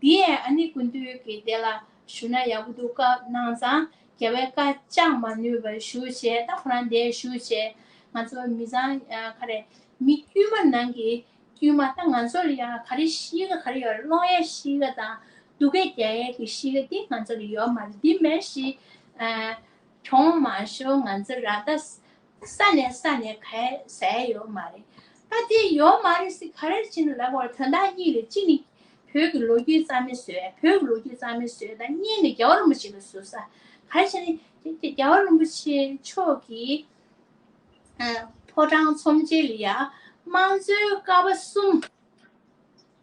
འདི་ཡང་ཨ་ནི་སྐུ་མདུན་གྱིས་དེ་ལ་ཞུ་ན་ཡག་པོ་འདུག་བཀའ་གནང་ཙང་། རྒྱལ་བའི་བཀའ་བཅག་མ་ནུས་པར་བཞུགས་བྱས། ད་ཁོ་རང་འདིར་བཞུགས་བྱས། ང་ཚོ་མི་ཚང་ག་རེ་མི་དཀྱུས་མ་ནང་གི་དཀྱུས་མ། ད་ང་ཚོ་ལ་ཡང་ག་རེ་གཤིས་ཀ་ག་རེ་ཡོད་རེད། སློང་ཡས་གཤིས་ཀ་དང་སྡུག་སྐད་རྒྱག་ཡས་ཀྱི་གཤིས་ཀ་འདི་ང་ཚོ་ལ་ཡོད་མ་རེད། འདི་མེད་ཞིག་གྱོང་མ་ཤོར། ང་ཚོ་ར་ད་ས་ནས་ས་ནས་ག་ཟ་ཡས་ཡོད་མ་རེད། ད་དེ་ཡོད་མ་རེད་ཟེར་ག་རེ་བྱས་ནས་ལབ་དགོས་རེད། དོན་དག་གཉིས་རེད། གཅིག་ནི་བོད་ཀྱི་ལོ་རྒྱུས་རྩ་མེད་བཟོས། བོད་ཀྱི་ལོ་རྒྱུས་རྩ་མེད་བཟོས། ད་གཉིས་ནི་རྒྱལ་བ་རིན་པོ་ཆེ་ལ་ཟུར་ཟ། ག་རེ་བྱས་ནས་རྒྱལ་བ་རིན་པོ་ཆེ་མཆོག་གིས་ཕོ་བྲང་ཚོམས་ཆེན་ལ་ཡ་དམངས་གཙོའི་ཀ་བ་གསུམ་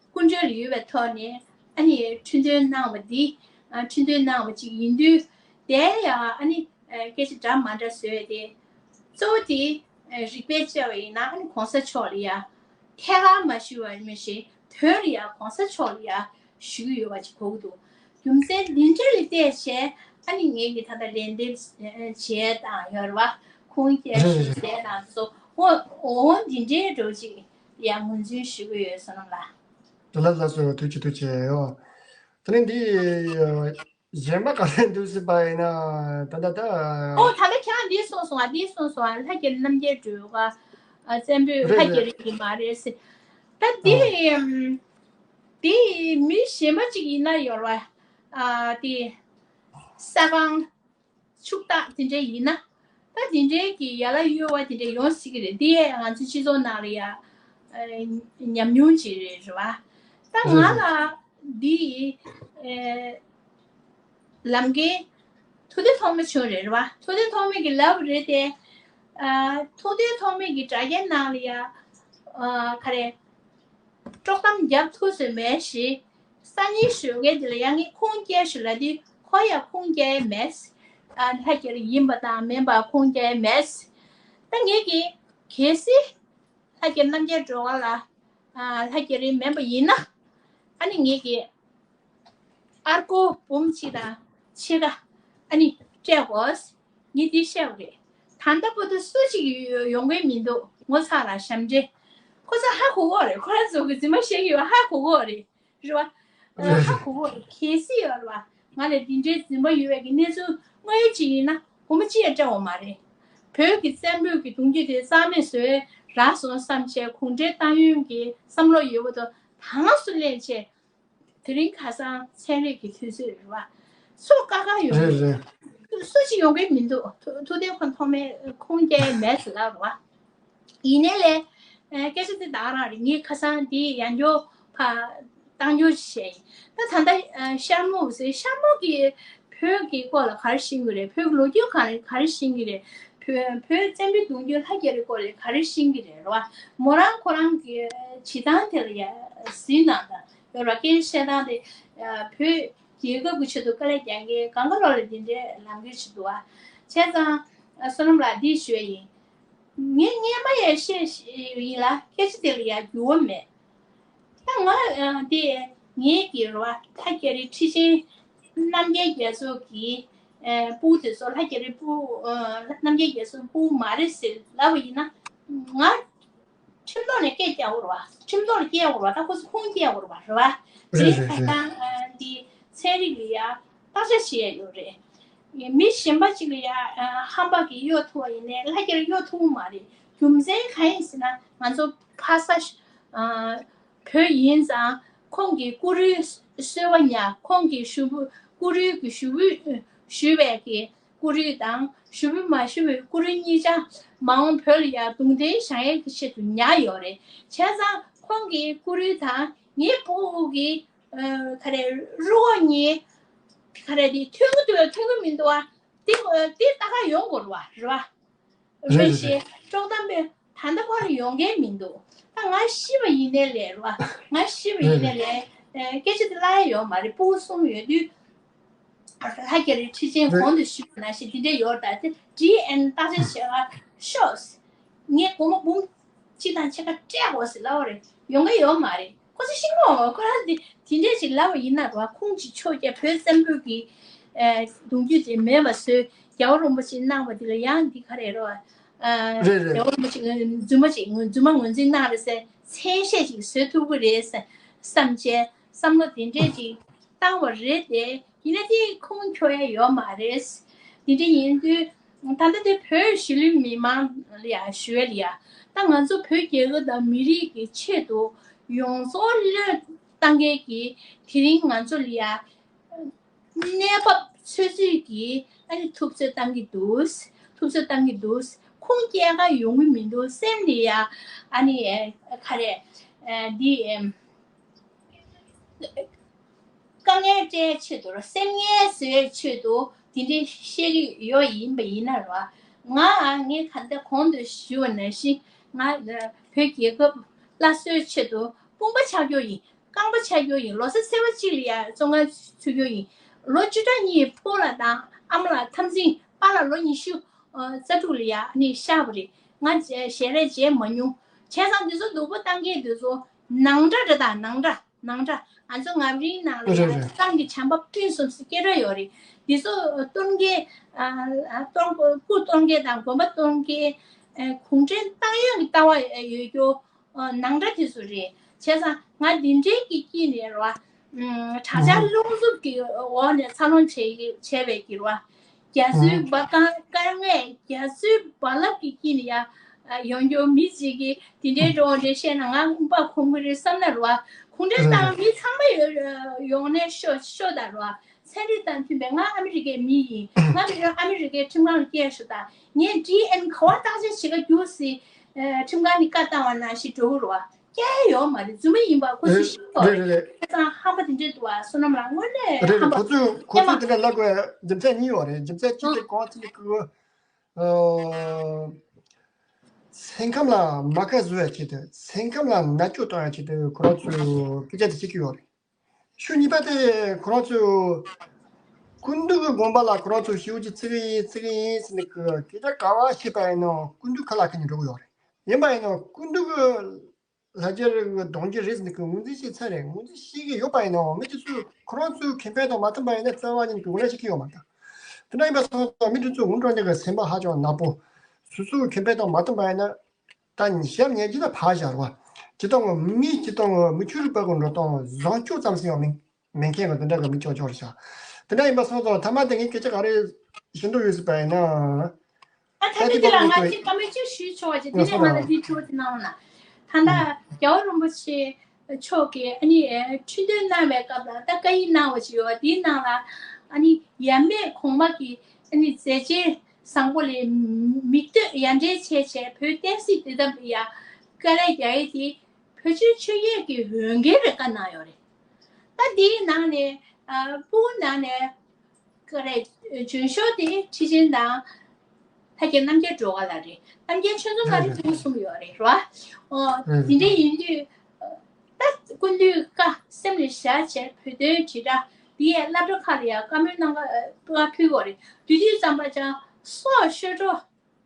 སྐུ་མགྲོན་ལ་ཡོད་པའི་ཐོག་ནས་ཨ་ནི་ཁྲི་འདོན་གནང་བ་འདི་ཁྲི་འདོན་གནང་བ་ཅིག་ཡིན་དུས། དེ་ཡང་ཨ་ནི་སྐད་ཆ་འདྲ་མ་འདྲ་བཟོས་ཏེ། གཙོ་བོ་དེ་རིགས་པས་དཔྱད་པ་ཡིན་ན་ཨ་ནི་གོང་ས་མཆོག་ལ་ཡ་ཐད་ཀར་མ་ཞུས་པ་མི་ཤེས། དོན་ལ་ཡ་གོང་ས་མཆོག་ལ་ཡ་ཞུ་གི་ཡོད་པ་ཅིག་གོ་གི་འདུག་རྒྱུ་མཚན་འདི་འདྲ་ལ་བལྟས་བྱས་ཨ་ནི་ངེད་ཀྱི་ད་ལྟ་ལན་འདེབས་བྱས་དང་ཡོད་རེད་བ། ཁུངས་སྐྱེལ་ཞུ་བྱས་དང་སོ་འོ་འོ་འདི་འདྲའི་འགྲོ་ཅིག་ཡ་ངོས་འཛིན་ཞུ་གི་ཡོད་བསོད་ནམས་ལགས། དེ་ལ་ལ་སོ་དུས་ཀྱི་དུས་ཀྱི་ཡོ། དེ་ནས་འདི་གཞན་པ་ག་ལེར་འདུག་སྲིད་པ་ཡིན་ན་ད་ད་ད། ཨོ་ད་ལྟ་ཁྱེད་རང་འདི་གསུངས་སོང་ཨ། འདི་གསུངས་སོང་ཨ། ལྷ་རྒྱལ་རྣམ་རྒྱལ་སྒྲོལ་དཀར་ཨ་བཙན་པོའི་རེད་ལྷ་རྒྱལ་རེད་ཡིན་མ་རེད་ཟེར། ད་འདི་ཨ་འདི་མི་གཞན་པ་ཅིག་ཡིན་ན་ཡོད་ར་ཨ་དེ་ས་ཁང་། ཕྱུག་བདག་དེ་འདྲ་ཡིན་ན། ད་དེ་འདྲའི་གི་ཡ་ལ་གཡོ་བ་དེ་འདྲ་ཡོང་སྲིད་ཀྱི་རེད། དེ་ཡས་ང་ཚོའི་སྤྱི་ཚོགས་ནང་ལ་ཡ་ཨ་ཉམས་མྱོང་ཅིག་རེད་རེད་བ། ད་ང་རེད་རེད། ལ་འདི་ཨེ་ལམ་འགན་ཐུབ་བསྟན་ཐོགས་མེད་བྱུང་རེད་རེད་བ། ཐུབ་བསྟན་ཐོགས་མེད་ཀྱི་ལབ་རེད་དེ། ཨ་ཐུབ་བསྟན་ཐོགས་མེད་ཀྱི་དྲ་རྒྱའི་ནང་ལ་ཡ་ཨ་ག་རེ། དཀྲོག་གཏམ་རྒྱབ་ཐུབ་ཟེར་མེད་ཞེས། སང་ཉིན་ཞོགས་ཀས་དེ་ལ་ཡང་ངས་ཁུངས་སྐྱེལ་ཞུ་ལ་དེ་ཁོ་ཡང་ཁུངས་སྐྱེལ་མེད། ཨ་ལྷ་རྒྱལ་ཡིན་པ་དང་མིན་པ་ཁུངས་སྐྱེལ་མེད། ད་ངས་ཀྱིས་གལ་སྲིད་ལྷ་རྒྱལ་རྣམ་རྒྱལ་སྒྲོལ་དཀར་ལ་ཨ་ལྷ་རྒྱལ་རིན་མིན་པ་ཡིན་ན། ཨ་ནི་ངས་ཀྱིས་ཨར་ཀོ་འབུམ་གཅིག་དང་ཕྱེད་ཀ་ཨ་ནི་སྤྲད་དགོས། ངས་འདི་བཤད་པ་རེད། ད་ལྟ་བར་དུ་སུ་གཅིག་ཡོང་གི་མི་འདུག་ངོ་ཚ་ལ་ཞབས་འདྲེན། ཁོ་ཚོ་ཧ་གོ་གོ་རེད། ཁོ་རང་ཚོ་གི་རྫུན་མ་བཤད་ཀྱི་ཡོད་ཧ་གོ་གོ་རེད། རེད་བ། ཧ་གོ་གོ་རེད། གལ་སྲིད་ཡོད་རེད་བ། ང་ལ་འདི་འདྲའི་རྫུན་མ་ཡོད་པའི་གི་གནས་ཚུལ་དངོས་ཡོད་ཅིག་ཡིན་ན་སྒོར་མོ་གཅིག་ཡང་སྤྲད་འོང་མ་རེད། བོད་ཀྱི་བཙན་པོའི་གི་གདུང་རྒྱུད་དེ་རྩ་མེད་བཟོས་རག་སོང་བསམ་བྱས་གུང་ཁྲན་ཏང་ཡོན་གྱི་བསམ་བློ་ཡོད་པ་དང་དྭངས་སུ་ལེན་བྱས། དེ་རིང་ཁ་སང་ཚན་རིག་གི་དུས་ཚོད་རེད་བ། སུ་དཀའ་ཁག་ཡོང་གི་རེད་རེད། སུ་ཞིག་ཡོང་གི་མི་འདུག་ཐུ་ཐུབ་བསྟན་ཁོ་ཐོག་མའི་ཁུངས་སྐྱེལ་མེད་ཟེར་ལབ་རེད་བ། ཡིན་ནའི་ལས། སྐད་ཆ་དེ་ད་ག་རང་རེད། ངས་ཁ་སང་དེ་ཡང་སྐྱོར་ཕ་བཏང་སྐྱོར་བྱས་ཡིན། ད་ད་ལྟ་ཤར་མོ་ཟེར་ཤར་མོ་གི་བོད་ཀྱི་སྐོར་ལ་ག་རེ་ཤེས་ཀྱི་རེད། བོད་ཀྱི་ལོ་རྒྱུས་ག་རེ་ག་རེ་ཤེས་ཀྱི་རེད། བོད་བོད་བཙན་པོའི་གདུང་རྒྱུད་ལྷ་རྒྱལ་རི་སྐོར་ལ་ག་རེ་ཤེས་ཀྱི་རེད་རེད་བ། མོ་རང་ཁོ་རང་གི་བྱེད་སྟངས་དེ་ལ་ཡ་ཟིན་ན་ད། ཡོད་ར་སྐད་ཆ་བཤད་སྟངས་དེ་བོད་རྒྱལ་ཁབ་ཀྱི་ཆེད་དུ་དཀའ་ལས་རྒྱག་མཁན་གང་ག་ལོག་ལ་དེ་འདྲའི་ལམ་ཁ་ཞིག་འདུག་ཨ། བྱས་ཙང་བསོད་ནམས་ལགས་འདི་ཞུ་ཡ་ཡིན། ངས་སྔས་མ་ཡང་བཤད་ཡིན་ལ་སྐད་ཆ་དེ་ལ་ཡང་འགྱུར་བ་མེད། ད་ང་དེ་ངའི་གི་རོ་ལྷ་རྒྱལ་རི་ཁྲི་ཆེན་རྣམ་རྒྱལ་རྒྱ་མཚོ་གི་སྤུ་གུ་དེ་ཚོ་ལྷ་རྒྱལ་རི་སྤུ་རྣམ་རྒྱལ་རྒྱ་མཚོའི་སྤུ་གུ་མ་རེད་ཟེར་ལབ་པ་ཡིན་ན་ང་ཁྲིམས་ཐོག་ནས་སྐད་རྒྱག་དགོས་རེད་བ། ཁྲིམས་ཐོག་ལ་སྐྱེལ་དགོས་རེད་བ། ད་ཁོ་ཚོ་ཁུངས་སྐྱེལ་དགོས་རེད་བ། རེད་བ། དེ་རེད་རེད་ཁ་རེད། སང་འདི་ཚན་རིག་ལ་ཡ་བརྟག་དཔྱད་བྱེད་ཡ་ཡོད་རེད། མི་གཞན་པ་གཅིག་ལ་ཡ་ཧམ་པ་གིས་གཡོ་ཐུབ་པ་ཡིན་ནའི་ལྷ་རྒྱལ་གཡོ་ཐུབ་ཀྱི་མ་རེད། རྒྱུ་མཚན་གང་ཡིན་ཟེར་ན་ང་ཚོ་ཕ་ས་བོད་ཡིན་ཙང་ཁོང་གི་སྐུ་རུས་གསོལ་བ་ཉར། ཁོང་གི་ཞུ་སྐུ་རུས་ཀྱི་ཞུ་འབུལ་ཞུས་པའི་གི་སྐུ་རུས་དང་ཞུ་འབུལ་མ་ཞུས་པའི་སྐུ་རུས་གཉིས་ཆ་མ་འོངས་བོད་ལ་ཡ་གདུང་རྟེན་བཞེངས་ཡས་ཀྱི་ཆེད་དུ་ཉར་ཡོད་རེད། བྱས་ཙང་ཁོང་གི་སྐུ་རུས་དང་ངའི་སྤུ་གུ་གི་ཨ་ག་རེ་རུས་ཁོག་གཉིས་ག་རེ་དེ་མཐུན་གྱི་འདུག་མཐུན་གྱི་མི་འདུག་ཨ། དེ་དེ་ལྟ་ག་ཡོང་དགོས་རེད་བ། རེད་བ། རེད་རེད་ཞེས་རེད། དཀྲོག་གཏམ་དཔེ་ད་ལྟ་བར་ཡོང་མཁན་མི་འདུག་ད་ང་ཤི་བ་ཡིན་ནའི་ལས་རེད་བ། ང་ཤི་བ་ཡིན་ནའི་ལས་སྐད་ཆ་དེ་བརླག་ཡ་ཡོད་མ་རེད། སྤུ་གུ་གསུམ་ཡོད་དུས་ལྷ་རྒྱལ་རི་ཁྲི་ཆེན་གོང་དུ་ཞུས་པ་ནང་བཞིན་དེ་འདྲ་ཡོད་རེད། ད་དེ་ཌི་ཨེན་བརྟག་དཔྱད་བྱེད་ག་ཤོག་ངས་སྒོར་མོ་འབུམ་གཅིག་དང་ཕྱེད་ཀ་སྤྲད་དགོས་ཟེར་ལབ་པ་རེད། ཡོང་གི་ཡོད་མ་རེད། ཁོ་ཚོ་ཤེས་ཀྱི་ཡོད་མ་རེད། ཁོ་རང་དེ་དེ་འདྲས་ཅིག་ལབ་པ་ཡིན་ན་རོ་ཁུངས་ཅིག་ཆོད་རྒྱ་བོད་བཙན་པོའི་གི་ཨ་གདུང་རྒྱུད་དེ་མེད་པ་བཟོས། རྒྱལ་བ་རིན་པོ་ཆེས་གནང་བ་དེ་ལ་ཡང་འདི་ག་རེ་རོ། ཨ་རེད་རེད། རྒྱལ་བ་རིན་པོ་ཆེ་རྫུན་མ་ཅིག་རྫུན་མ་ངོས་འཛིན་གནང་རེད་ཟེར་མཚན་ཤས་ཅིག་བཟོ་ཐུབ་ཀྱི་རེད་ཟེར་བསམ་བྱས་བསམ་བློ་དེ་འདྲས་ཅིག་བཏང་བ་རེད་དེ། ཡིན་ན་དེ་ཁུངས་འཁྱོལ་ཡ་ཡོད་མ་རེད། དེ་འདྲ་ཡིན་དུས་ད་ལྟ་དེ་བོད་གཞིས་ལུས་མི་མང་ལ་ཡ་ཞུ་ཡ་ལ་ཡ་ད་ང་ཚོ་བོད་རྒྱལ་ཁབ་དང་མི་རིགས་ཀྱི་ཆེད་དུ་ཡོངས་རྫོགས་བློས་བཏང་མཁན་གྱི་དེ་རིང་ང་ཚོ་ལ་ཡ་གནས་བབ་འཚོལ་འཚོལ་གྱིས་ཨ་ནི་ཐུབ་ཚོད་བཏང་གི་འདུག་ཐུབ་ཚོད་བཏང་གི་འདུག་ཁུངས་སྐྱེལ་ག་ཡོང་གི་མི་འདུག་སེམས་ལ་ཡ་ཨ་ནི་ག་རེ་འདི། དཀའ་ངལ་སྤྲད་ཆེད་དུ་སེམས་ངལ་བཟོས་ཆེད་དུ་ དེ་འདྲའི་བཤད་ཀྱི་ཡོད་ཡིན་པ་ཡིན་ན་ར། ང་ངས་ག་འདྲ་གོང་དུ་ཞུས་པ་ནང་བཞིན་ང་བོད་རྒྱལ་ཁབ་སླར་གསོའི་ཆེད་དུ་དཔུང་པ་ཆག་རྒྱུ་ཡིན། རྐང་པ་ཆག་རྒྱུ་ཡིན། ལོ་གསར་ཚེས་པ་གཅིག་ལ་ཡ་བཙོན་ཁང་ཚུད་རྒྱུ་ཡིན། ལོ་བཅུ་ཕྲག་གཉིས་ཕོ་ལ་དང་ཨ་མ་ལ་འཐབ་འཛིང་པ་ལ་ལོ་ཉི་ཤུ་རྩ་དྲུག་ལ་ཡ་ནི་བཞག་པ་རེད། ང་ཞལ་རས་མཇལ་མ་མྱོང་། བྱས་ཙང་འདི་ཚོ་སྡུག་པོ་བཏང་མཁན་འདི་ཚོ་ནང་འདྲ་འདྲ་དང་ནང་འདྲ། ནང་འདྲ། ང་ཚོ་ངམ་རིང་ནང་ལ་ཡང་རེད་རེད། ཏང་གི་བྱམས་པ་སྤུན་གསུམ་ཟེར་སྐད་སྒྲ་ཡོད་རེད། འདི་ཚོ་གཏོར་མཁན། ཨ། གཏོར། སྐུ་གཏོར་མཁན་དང་དགོན་པ་གཏོར་མཁན། ཨ། གུང་ཁྲན་ཏང་ཡོན་གྱི་ལྟ་བ་ཡོད་རྒྱུ། ཨ། ནང་འདྲ་དེ་ཚོ་རེད། བྱས་ཙང་ང་འདི་འདྲའི་གི་དཀྱིལ་ནས་རེད་བ། ཨ། དྲག་ཆར་རླུང་འཚུབ་ཀྱི་འོག་ནས་འཚར་ལོངས་བྱས་བྱས་པའི་གི་རེད་བ། རྒྱ་མཚོའི་འབབ་སྟངས་དཀའ་ངལ། རྒྱ་མཚོའི་རྦ་རླབས་ཀྱི་དཀྱིལ་ནས་ཡ་ཡོང་རྒྱུ་མི་གཅིག་གིས་དེ་འདྲའི་འགྲོ་འདྲ་བཤད་ན་ང་དཔུང་པ་གོམ་གི་རེད་བསམ་ན་རེད་བ། གུང་ཁྲན་ཏང་མི་ཚང་མ་ཡོང་ནས་ཤོག་ཤོག་དང་རེད་བ། ཚན་རིག་དང་མཐུན་པའི་ང་ཨ་མི་རི་ཀའི་མི་ཡིན། ང་རང་ཨ་མི་རི་ཀའི་ཁྲིམས་ཁང་ལ་སྐྱེལ་ཤོག་དང་། ངས་ཌི་ཨེན་ག་བ་བརྟག་དཔྱད་བྱེད་ག་རྒྱུགས་སྲིད། ཁྲིམས་ཁང་ནས་བཀའ་བཏང་བ་ནང་བཞིན་འགྲོ་གི་རེད་བ། སྐྱེལ་ཡོད་མ་རེད། རྫུན་མ་ཡིན་པ་ཁོ་ཚོས་ཤེས་ཀྱི་ཡོད་རེད། རེད་རེད། ཁ་སང་ཧམ་པ་དེ་འདྲས་འདུག་བ། བསོད་ནམས་ལགས་དངོས་གནས་རེད་རེད། ཧམ་པ། ཁོ་ཚོས་ཁོ་ཚོས་དེ་འདྲ་ལབ་དགོས་རྒྱུ་མཚན་གཉིས་ཡོད་རེད། རྒྱུ་མཚན་གཅིག་དེ་གོང་ཚེ་ཀུ། ཨ། སེམས་ཁམས་ལ་མ་ཁ་བཟོ་ཡ་ཆེད་དུ། སེམས་ཁམས་ལ་མནར་གཅོད་གཏོང་ཡ་ཆེད་དུ་ཁོ་རང་ཚོས་སྐད་ཆ་དེ་བཤད་ཀྱི་ཡོད་རེད། ཤུགས་གཉིས་པ་དེ་ཁོ་རང་ཚོས་སྐུ་མདུན་གྱི་དགོངས་པ་ལ་ཁོ་རང་ཚོས་ཞེ་པོ་ཅིག་བརྩི་གི་ཡིན་བརྩི་གི་ཡིན་ཟེར་ནས་སྐད་ཆ་ག་བ་བཤད་པ་ཡིན་ནའང་སྐུ་མདུན་ཁ་ལག་ཁ་ནས་འགྲོ་གི་ཡོད་རེད། ཡིན་པ་ཡིན་ནའང་སྐུ་མདུན་གྱི་ལྷ་རྒྱལ་རིན་པོ་ཆེ་རེད་ཟེར་ནས་ངོས་འཛིན་བྱས་ཚར་རེད། ངོས་འཛིན་བྱེད་ཀྱི་ཡོད་པ་ཡིན་ནའང་མི་དེ་ཚོས་ཁོ་རང་ཚོའི་ཁེ་ཕན་དང་མ་མཐུན་པ་ཡིན་ན་རྩ་བ་ཉིད་ནས་ངོས་ལེན་བྱེད་ཀྱི་ཡོད་མ་རེད། དེ་འདྲ་ཡིན་པ་སོང་ཙང་མི་དེ་ཚོ་འུར་འགྲོ་མཁན་གྱི་སེམས་པ་ཧ་ཅང་ནག་པོ། སོ་སོའི་ཁེ་ཕན་དང་མ་མཐུན་པ་ཡིན་ན་ད་ཞབས་ཉན་གྱི་ད་ཕར་བཞག་རོགས། སྤྱིར་བཏང་མི་སྤྱིར་བཏང་མི་ཆོས་རིག་པ་གི་འགྲོ་སྟངས་བཟང་སྤྱོད་ཙམ་ཞིག་ཡང་མིན་མེད་མཁན་གྱི་དེ་འདྲ་གི་མི་ཆོག་ཆོག་རེད་ཤག་དེ་འདྲ་ཡིན་པ་སོང་ཙང་མཐའ་མ་དེ་ངས་སྐད་ཆ་ག་རེ་ཞུ་འདོད་ཡོད་ཟེར་བ་ཡིན་ན། ཨ། ད་ད་ལྟ་དེ་ལ་ང་གཅིག་བཀའ་མོལ་གཅིག་ཞུས་ཆོག་པ་ཅིག་དེ་ནས་ང་ལ་འདི་དྲི་བ་དེ་གནང་བ་ན། ད་ལྟ་རྒྱལ་བ་རིན་པོ་ཆེ་མཆོག་གིས་ཨ་ནི་ཁྲི་འདོན་གནང་བའི་སྐབས་ལ་ད་བཀའ་ཡིག་གནང་བ་ཅིག་ཡོད། དེའི་ནང་ལ་ཨ་ནི་ཡབ་མེས་གོང་མ་གི་ཨ་ནི་མཛད་རྗེས་བཟང་པོ་ལ་མིག་ལྟོས་ཡ་འདྲེན་བྱས་བྱས་བོད་བསྟན་སྲིད་བདེ་ཐབས་ལ་ཡ་དཀའ་ལས་རྒྱག་ཡས་དེ་བོད་ཆོས་ཆོས་བརྒྱུད་ཀྱི་འོས་འགན་རེད་བཀའ་གནང་ཡོད་རེད། ད་དེའི་ནང་ནས་ཨ་སྤུ་གུ་ནང་ནས། ཀ་རེ། འཇོན་ཤོས་དེ་ཁྲི་ཆེན་དང་། ལྷ་རྒྱལ་རྣམ་རྒྱལ་སྒྲོལ་དཀར་ལགས་རེད། རྣམ་རྒྱལ་ཆོས་འཛོམས་ལགས་རེད། རེད་སྤུ་གུ་གསུམ་ཡོད་རེད་རོ། ཨོ། རེད་དེ་འདྲ་རེད། ཡིན་དུས། ད་སྐུ་མདུན་བཀའ་སེམས་ལ་བཞག་བྱས་བོད་དོན་དྲིལ་བསྒྲགས་འདི་ཡས་སློབ་གྲྭ་ཁག་ལ་ཡང་བཀའ་མོལ་གནང་ག་བཀའ་ཕུལ་དགོས་རེད། དེ་དུས་ཙམ་པ་ཅང་སྲོག་ཤོར་འགྲོ།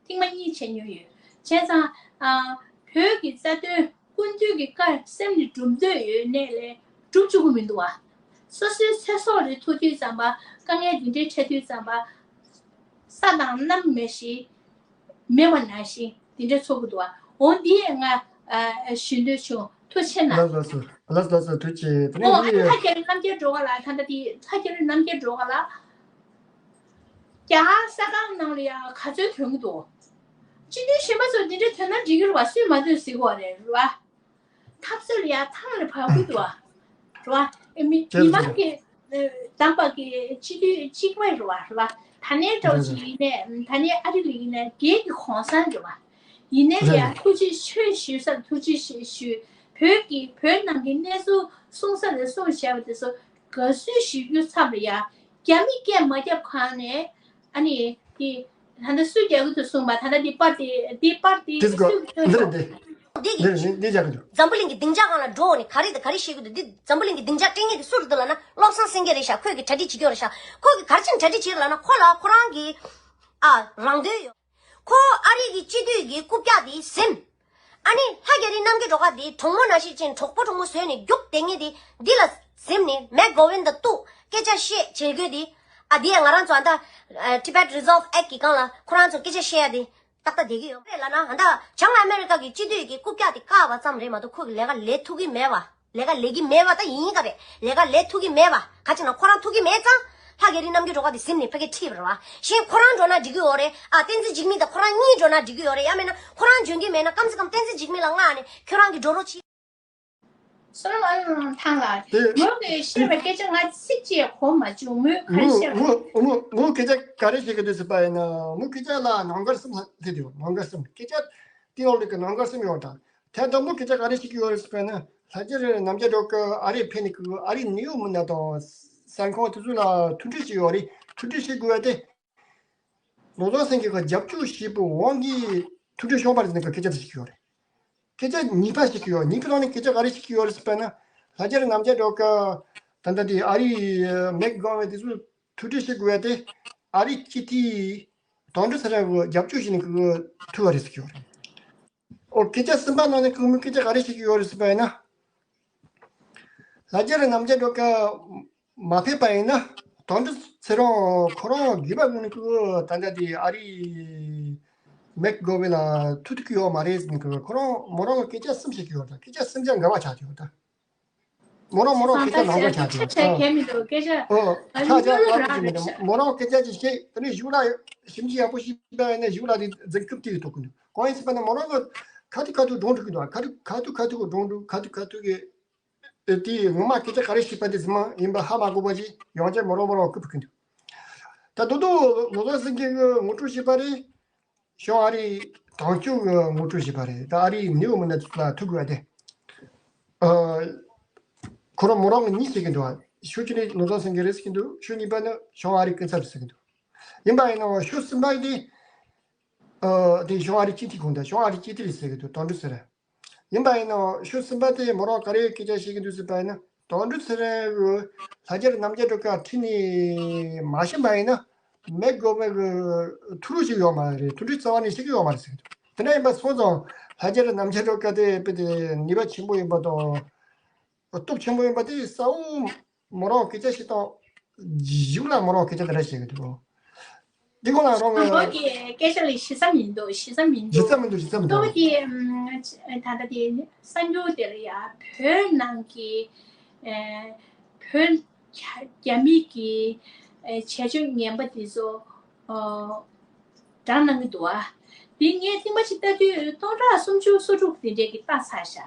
ཐེངས་མ་གཉིས་བྱས་མྱོང་ཡོད། བྱས་ཙང་། ཨ། བོད་ཀྱི་རྩ་དོན་སྐུ་མདུན་གྱི་བཀའ་སེམས་ནས་སྒྲུབ་འདོད་ཡོད་གནས་ལས་སྒྲུབ་བཅུག་གི་མི་འདུག་བ། སོ་སོའི་ཚེ་སྲོག་རེ་ཐུག་དུས་ཙམ་པ་དཀའ་ངལ་འདི་འདྲའི་འཕྲད་དུས་ཙམ་པ། ས་དང་གནམ་མེད་བཞིན། མེད་པ་ནང་བཞིན་འདི་འདྲ་ཚོར་གི་འདུག་བ། འོ་འདི་ཡས་ང་། ཨ། ཞུ་འདོད་བྱུང་། ཐུགས་རྗེ་གནང་། ལགས་སོ་ལགས་སོ་ལགས་སོ་ཐུགས་རྗེ་ཆེ། དེ་ནས་ཨོ། ཨ་ནི་ལྷ་རྒྱལ་རྣམ་རྒྱལ་སྒྲོལ་དཀར་ལགས། ད་ལྟ་དེ་ལྷ་རྒྱལ་རྣམ་རྒྱལ་སྒྲོལ་དཀར་ལགས། རྒྱ་གར་ས་ཁང་ནང་ལ་ཡང་ག་ཚོད་ཐོན་གྱི་འདུག་སྤྱི་འཐུས་གཞོན་པ་ཚོ་འདི་འདྲ་ཐོན་ན་འགྲིག་གི་རེད་བ། སུས་མ་ཐོན་ཟེར་གི་རེད་བ། འཐབ་རྩོད་ལ་ཡང་ཐང་ལ་བབས་ཀྱི་འདུག་བ། རེད་བ། མི་མི་མང་གི་བདམས་པ་གི་སྤྱི་འཐུས་གཅིག་མ་རེད་བ། རེད་བ། ད་ནས་འདྲ་བོ་ཞིག་ཡིན་ནས། ད་ནས་ཨ་རི་ལ་ཡིན་ནས་སྒེར་གྱི་གོང་ས་རེད་བ། ཡིན་ནའི་ལ་ཡང་ཐུགས་རྗེ་ཆེ་ཞུ་སར་ཐུགས་རྗེ་ཆེ་ཞུ། བོད་ཀྱི་བོད་ནང་གི་གནས་ཚུལ་གསུང་ས་ལ་གསུང་བྱས་པ་དེ་ཚོ་དགའ་བསུ་ཞུ་རྒྱུ་ཚབ་ལ་ཡ། རྒྱ་མི་སྐད་མ་རྒྱབ་གོང་ནས་ཨ་ནི་དེ་ད་ལྟ་སུས་རྒྱག་གི་འདུག་གསུངས་པ། ད་ལྟ་འདི་པར་དེ་འདི་པར་དེ་ཌིས་ཀོ་སུས་འདི་རེད། འདི་འདི་འདི་རྒྱག་གི་འདུག་འདི་རྒྱག་གི་འདུག་འཛམ་བུ་གླིང་གི་སྡིངས་ཆ་སྒང་ལ་འགྲོ་ནས་ག་རེ་དང་ག་རེ་བཤད་གི་འདུག་འདི་འཛམ་བུ་གླིང་གི་སྡིངས་ཆ་སྤྲད་མཁན་དེ་སུ་རེད་འདུག་ལབ་ན་བློ་བཟང་སེང་གེ་རེད་ཤག་ཁོས་ཀྱི་གྲ་སྒྲིག་བྱེད་ཀྱི་ཡོད་རེད་ཤག་ཁོས་ཀྱི་ག་རེ་བྱས་ནས་གྲ་སྒྲིག་བྱེད་ཀྱི་ལབ་ན་ཁོ་ལ་ཁོ་རང་གི་ཨ་རང་འདོད་ཡོད། ཁོ་ཨ་རི་གི་སྤྱི་འཐུས་ཀྱི་རྐུབ་བཀྱག་དེ་ཟིན། ཨ་ནི་ལྷ་རྒྱ་རི་རྣམ་རྒྱལ་སྒྲོལ་དཀར་དེ་གྲོགས་མོ་ནང་བཞིན་ཅན་གྲོགས་པོ་གྲོགས་མོ་བཟོས་ནས་རྒྱུགས་བསྡད་མཁན་དེ་འདི་ལ་གཟིམ་ནས་མེག་གོ་ཝིན་དང་གཏུག་སྐད་ཆ་བཤད་བྱེད་དགོས་དེ། ཨ་དེ་ཡང་ང་རང་ཚོ་ཨ་ད་Tibet Resolve Act གི་སྒང་ལ་ཁོ་རང་ཚོ་སྐད་ཆ་བཤད་ཡ་དེ་ཏག་ཏག་བསྡད་ཀྱི་ཡོད་རེད་ལབ་ན། ཨ་ད་བྱང་ཨ་མེ་རི་ཀ་གི་སྤྱི་འཐུས་ཀྱི་རྐུབ་བཀྱག་དེ་བཀག་པ་ཙམ་རེད་མ་གཏོགས་ཁོ་གི་ལས་ཀ་ལས་ཐུབ་ཀྱི་མེད་པ། ལས་ཀ་ལས་ཀྱི་མེད་པ་ད་ཡིན་ག་རེད། ལས་ཀ་ལས་ཐུབ་ཀྱི་མེད་པ། ག་ཅི་ན་ཁོ་རང་ཐུབ་ཀྱི་མེད་ཙང་། ལྷ་རྒྱ་རི་རྣམ་རྒྱལ་སྒྲོལ་དཀར་དེ་གཟིམ་ནས་ཕ་གིར་ཁྲིད་པ་རེད་བ། གཞན་ཁོ་རང་འགྲོ་ན་འགྲིག་གི་ཡོད་རེད། ཨ་བསྟན་འཛིན་འཇིགས་མེད་དང་ཁོ་རང་གཉིས་འགྲོ་ན་འགྲིག་གི་ཡོད་རེད། ཡང་མིན་ན་ཁོ་རང་འཇོན་གྱི་མེད་ན་ཀམ་སེ་ཀམ་བསྟན་འཛིན་འཇིགས་མེད་ལ་མངགས་ནས་ཁྱོད་རང་གིས་འགྲོ་རོགས་གྱིས། བསོད་ནམས་ཨ་ལགས་ཐང་ལ་དེ་མོས་ཀྱིས་བཤད་པའི་སྐད་ཆ་ང་ཚིག་གཅིག་གོ་མ་བྱུང་། མོས་ག་རེ་བཤད་པ། མོ་མོ་མོ་སྐད་ཆ་ག་རེ་བཤད་ཀྱི་འདུག་ཟེར་བ་ཡིན་ན། མོ་སྐད་ཆ་ལ་ནང་འགལ་གསུམ་སླེབས་འདུག་ནང་འགལ་གསུམ། སྐད་ཆ་དེའི་འོག་ལ་གི་ནང་འགལ་གསུམ་ཡོད་དང་། དེ་དང་པོ་སྐད་ཆ་ག་རེ་བཤད་ཀྱི་ཡོད་རེད་ཟེར་བ་ན། ལྷ་རྒྱལ་རྣམ་རྒྱལ་སྒྲོལ་དཀར་ཨ་རིར་ཕེབས་ནས་ཀྱི་ཨ་རིའི་ནིའུ་ཡོག་མི་སྣ་དང་ གསར་ཁང་དེ་ཚོ་ལ་མཐུན་སྒྲིལ་བྱེད་ཡོད་རེད། མཐུན་སྒྲིལ་བྱེད་དགོས་པ་དེ། ལོ་ཙཱ་སེང་གེ་གི་རྒྱབ་སྐྱོར་བྱས་པའི་དབང་གིས་མཐུན་སྒྲིལ་བྱུང་བ་རེད་ཟེར་ནས་སྐད་ཆ་དེ་བཤད་ཀྱི་ཡོད་རེད། སྐད་ཆ་གཉིས་པ་བཤད་ཀྱི་ཡོད། གཉིས་པའི་ནང་ནས་སྐད་ཆ་ག་རེ་བཤད་ཀྱི་ཡོད་རེད་ཟེར་བ་ན། ལྷ་རྒྱལ་རྣམ་རྒྱལ་སྒྲོལ་དཀར་ད་ལྟ་དེ་ཨ་རིའི་མེག་གྷོ་ཝན་དེ་ཚོ་མཐུན་སྒྲིལ་བྱེད་དགོས་ཡ་དེ། ཨ་རིའི་སྤྱི་འཐུས་དོན་གྲུབ་ཚེ་རིང་གི་རྒྱབ་སྐྱོར་བྱས་ནས་ཁོ་ཐུག་པ་རེད་ཟེར་གྱི་ཡོད་རེད། ཨོ་སྐད་ཆ་གསུམ་པ་ནང་ནས་ཁོ་མོས་སྐད་ཆ་ག་རེ་བཤད་ཀྱི་ཡོད་རེད་ཟེར་བ་ཡིན་ན། ལྷ་རྒྱལ་རྣམ་རྒྱལ་སྒྲོལ་དཀར་མ་ཕེབས་པ་ཡིན་ན། དོན་གྲུབ་ཚེ་རིང་ཁོ་རང་སྒེར་པ་ངོས་ནས་ཁོ་ད་ལྟ་དེ་ཨ་རིའི་མེག་གྷོ་ཝན་ལ་ཐུག་ཐུབ་ཀྱི་ཡོད་མ་རེད་ཟེར་ནས་ཁོ་རང་མོ་རང་གི་སྐད་ཆ་གསུམ་བཤད་ཀྱི་ཡོད་ད། སྐད་ཆ་གསུམ་ཆ་འགལ་བ་ཆགས་ཀྱི་ཡོད་ད། མོ་རང་མོ་རང་སྐད་ཆ་ནང་པ་ཆགས་ཀྱི་ཡོད་ད། ཆ་གལ་མི་འདུག་སྐད་ཆ་ཨོ་ཨ་ཆ་ཆ་ཡོད་ཨ་ར་ཆ་མི་འདུག་མོ་རང་སྐད་ཆ་ཅིག་བཤད། དེ་ནས་གཞུག་ལ་ཞིབ་འཇུག་ཡག་པོ་ཞིག་བྱས་པ་ཡིན་ན་གཞུག་ལ་དེ་འཛིན་སྐྱོང་དེ་ཐུག་གི་འདུག་གང་ཡིན་ཟེར་བ་ན་མོ་རང་གི་ཁ་ཐུག་ཁ་ཐུག་སྒྲུང་འབྲི་གི་འདུག་ཁ་ཐུག་ཁ་ཐུག་ཁ་ཐུག་གི་སྒྲུང་འབྲི། ཁ་ཐུག་ཁ་ཐུག་གི་དེ་ངོ་མ་སྐད་ཆ་ག་རེ་བཤད་པ་དེ་ཚང་མ་ཡིན་པ་ཧ་མ་གོ་བ་ཞིག་ཡང་བསྐྱར་མོ་རང་མོ་རང་སྐུལ་བ་གི་འདུག་ད་དུང་དུང་ལོ་ཙཱ་སེང་གེ་གི་ངོ་སྤྲོད་བྱས་པ་རེད། བྱང་ཨ་རིའི་དོན་གཅོད་ཀྱི་ངོ་སྤྲོད་བྱས་པ་རེད། ད་ཨ་རིའི་ནེའུ་མི་ནི་ལ་ཐུག་དགོས་པ་དེ། ཨ། ཁོ་རང་མོ་རང་གི་གཉིས་བྱེད་ཀྱི་འདུག་ཨ། ཤོག་གཅིག་ནི་ལོ་ཙཱ་སེང་གེ་རེད་ཟེར་གྱི་འདུག་ཤོག་གཉིས་པ་ནི་བྱང་ཨ་རིའི་སྐུ་ཚབ་རེད་ཟེར་གྱི་འདུག་ཡིན་པ་ཡིན་ནའང་ཤོག་གསུམ་པ་དེ། ཨ། དེ་བྱང་ཨ་རིའི་སྤྱི་འཐུས་ཁོང་དང་བྱང་ཨ་རིའི་སྤྱི་འཐུས་རེད་ཟེར་གྱི་འདུག་དོན་གྲུབ་ཟེར། ཡིན་པ་ཡིན་ནའང་ཤོག་གསུམ་པ་དེ་མོ་རང་ག་རེ་སྐད་ཆ་བཤད་ཀྱི་འདུག་ཟེར་བ་ཡིན་ན། དོན་གྲུབ་ཚེ་རིང་གིས་ལྷ་རྒྱལ་རྣམ་རྒྱལ་སྒྲོལ་དཀར་ཁྲིད་ནས་མ་ཕྱིན་པ་ཡིན་ན། མེག་གྷོ་ཝན་གྱི་ཐུགས་རོགས་ཞིག་ཡོད་མ་རེད། མཐུན་སྒྲིལ་རྩ་བ་ནས་བྱེད་ཀྱི་ཡོད་མ་རེད་ཟེར་གྱི་འདུག་དེ་འདྲ་ཡིན་པ་སོང་ཙང་ལྷ་རྒྱལ་རྣམ་རྒྱལ་སྒྲོལ་དཀར་དེ་དཔེ་དེ་ནུས་པ་ཆེན་པོ་ཡིན་པ་དང་། སྟོབས་ཆེན་པོ་ཡིན་པ་དེ་གསལ་བོ། མོ་རང་སྐད་ཆ་བཤད་སྟངས། གཞུག་ལ་མོ་རང་སྐད་ཆ་དེ་འདྲ་བཤད་ཀྱི་འདུག་འདི་གོང་ལ་རང་གི་མོ་གི་སྐད་ཆ་ལ་གཞི་རྩ་མི་འདུག་གཞི་རྩ་མི་འདུག་གཞི་རྩ་མི་འདུག་གཞི་རྩ་མི་འདུག་ད་ལྟ་དེ་གསར་འགྱུར་དེ་ལ་ཡ་བོད་ནང་གི་ཨེ། བོད་རྒྱ་མི་གི་ཨེ། བྱེད་སྤྱོད་ངན་པ་དེ་ཚོ་ཨོ། སྦྲགས་གནང་གི་འདུག་ཨ། དེ་ངས་ཐེངས་མ་གཅིག་ལྟ་དུས་སྟོང་ཕྲག་སུམ་ཅུ་སོ་དྲུག་དེ་འདྲས་ཀྱི་ལྟ་ཚར་ཤག་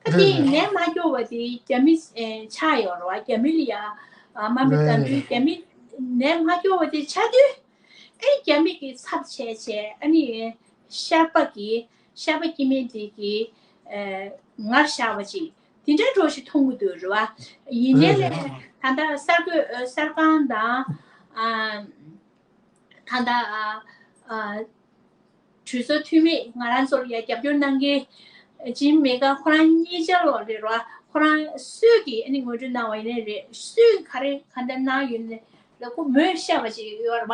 ད་དེ་ནད་མ་སྐྱོ་བ་དེ་རྒྱ་མི་ཆགས་ཡོད་རེད་བ། རྒྱ་མི་ལ་ཡ་དམའ་འབེབས་བཏང་དུས་རྒྱ་མི་ནད་མ་སྐྱོ་བ་དེ་ཆགས་དུས་ཨེ་རྒྱ་མི་གི་ཚབ་བྱས་བྱས་ཨ་ནི་ཤར་པ་གི་ཤར་པ་སྐྱེ་དམན་དེ་གི་ངར་ཤར་བ་ཅིག་དེ་འདྲའི་འགྲོ་ཞིག་མཐོང་གི་འདུག་རེད་བ། ཡིན་ནའི་ལས་ད་ལྟ་གསར་འགོད་གསར་ཁང་དང་ཨ། ད་ལྟ་ཨ། ཨ། གྲོས་ཚོགས་འཐུས་མི་ང་རང་ཚོར་ཡ་རྒྱབ་སྐྱོར་གནང་མཁན་ཇིམ་མེ་ཀ་ཁོ་རང་གཉིས་ཆར་ལོག་རེད་ར། ཁོ་རང་སུས་ཀྱིས་ཨ་ནི་ངོ་སྤྲོད་གནང་བ་ཡིན་ནའི་རེད། སུས་ག་རེ་ག་འདྲ་གནང་ཡོད་ནའི་ལ་ཁོ་མོས་བཤད་པ་ཅིག་ཡོད་རེད་བ།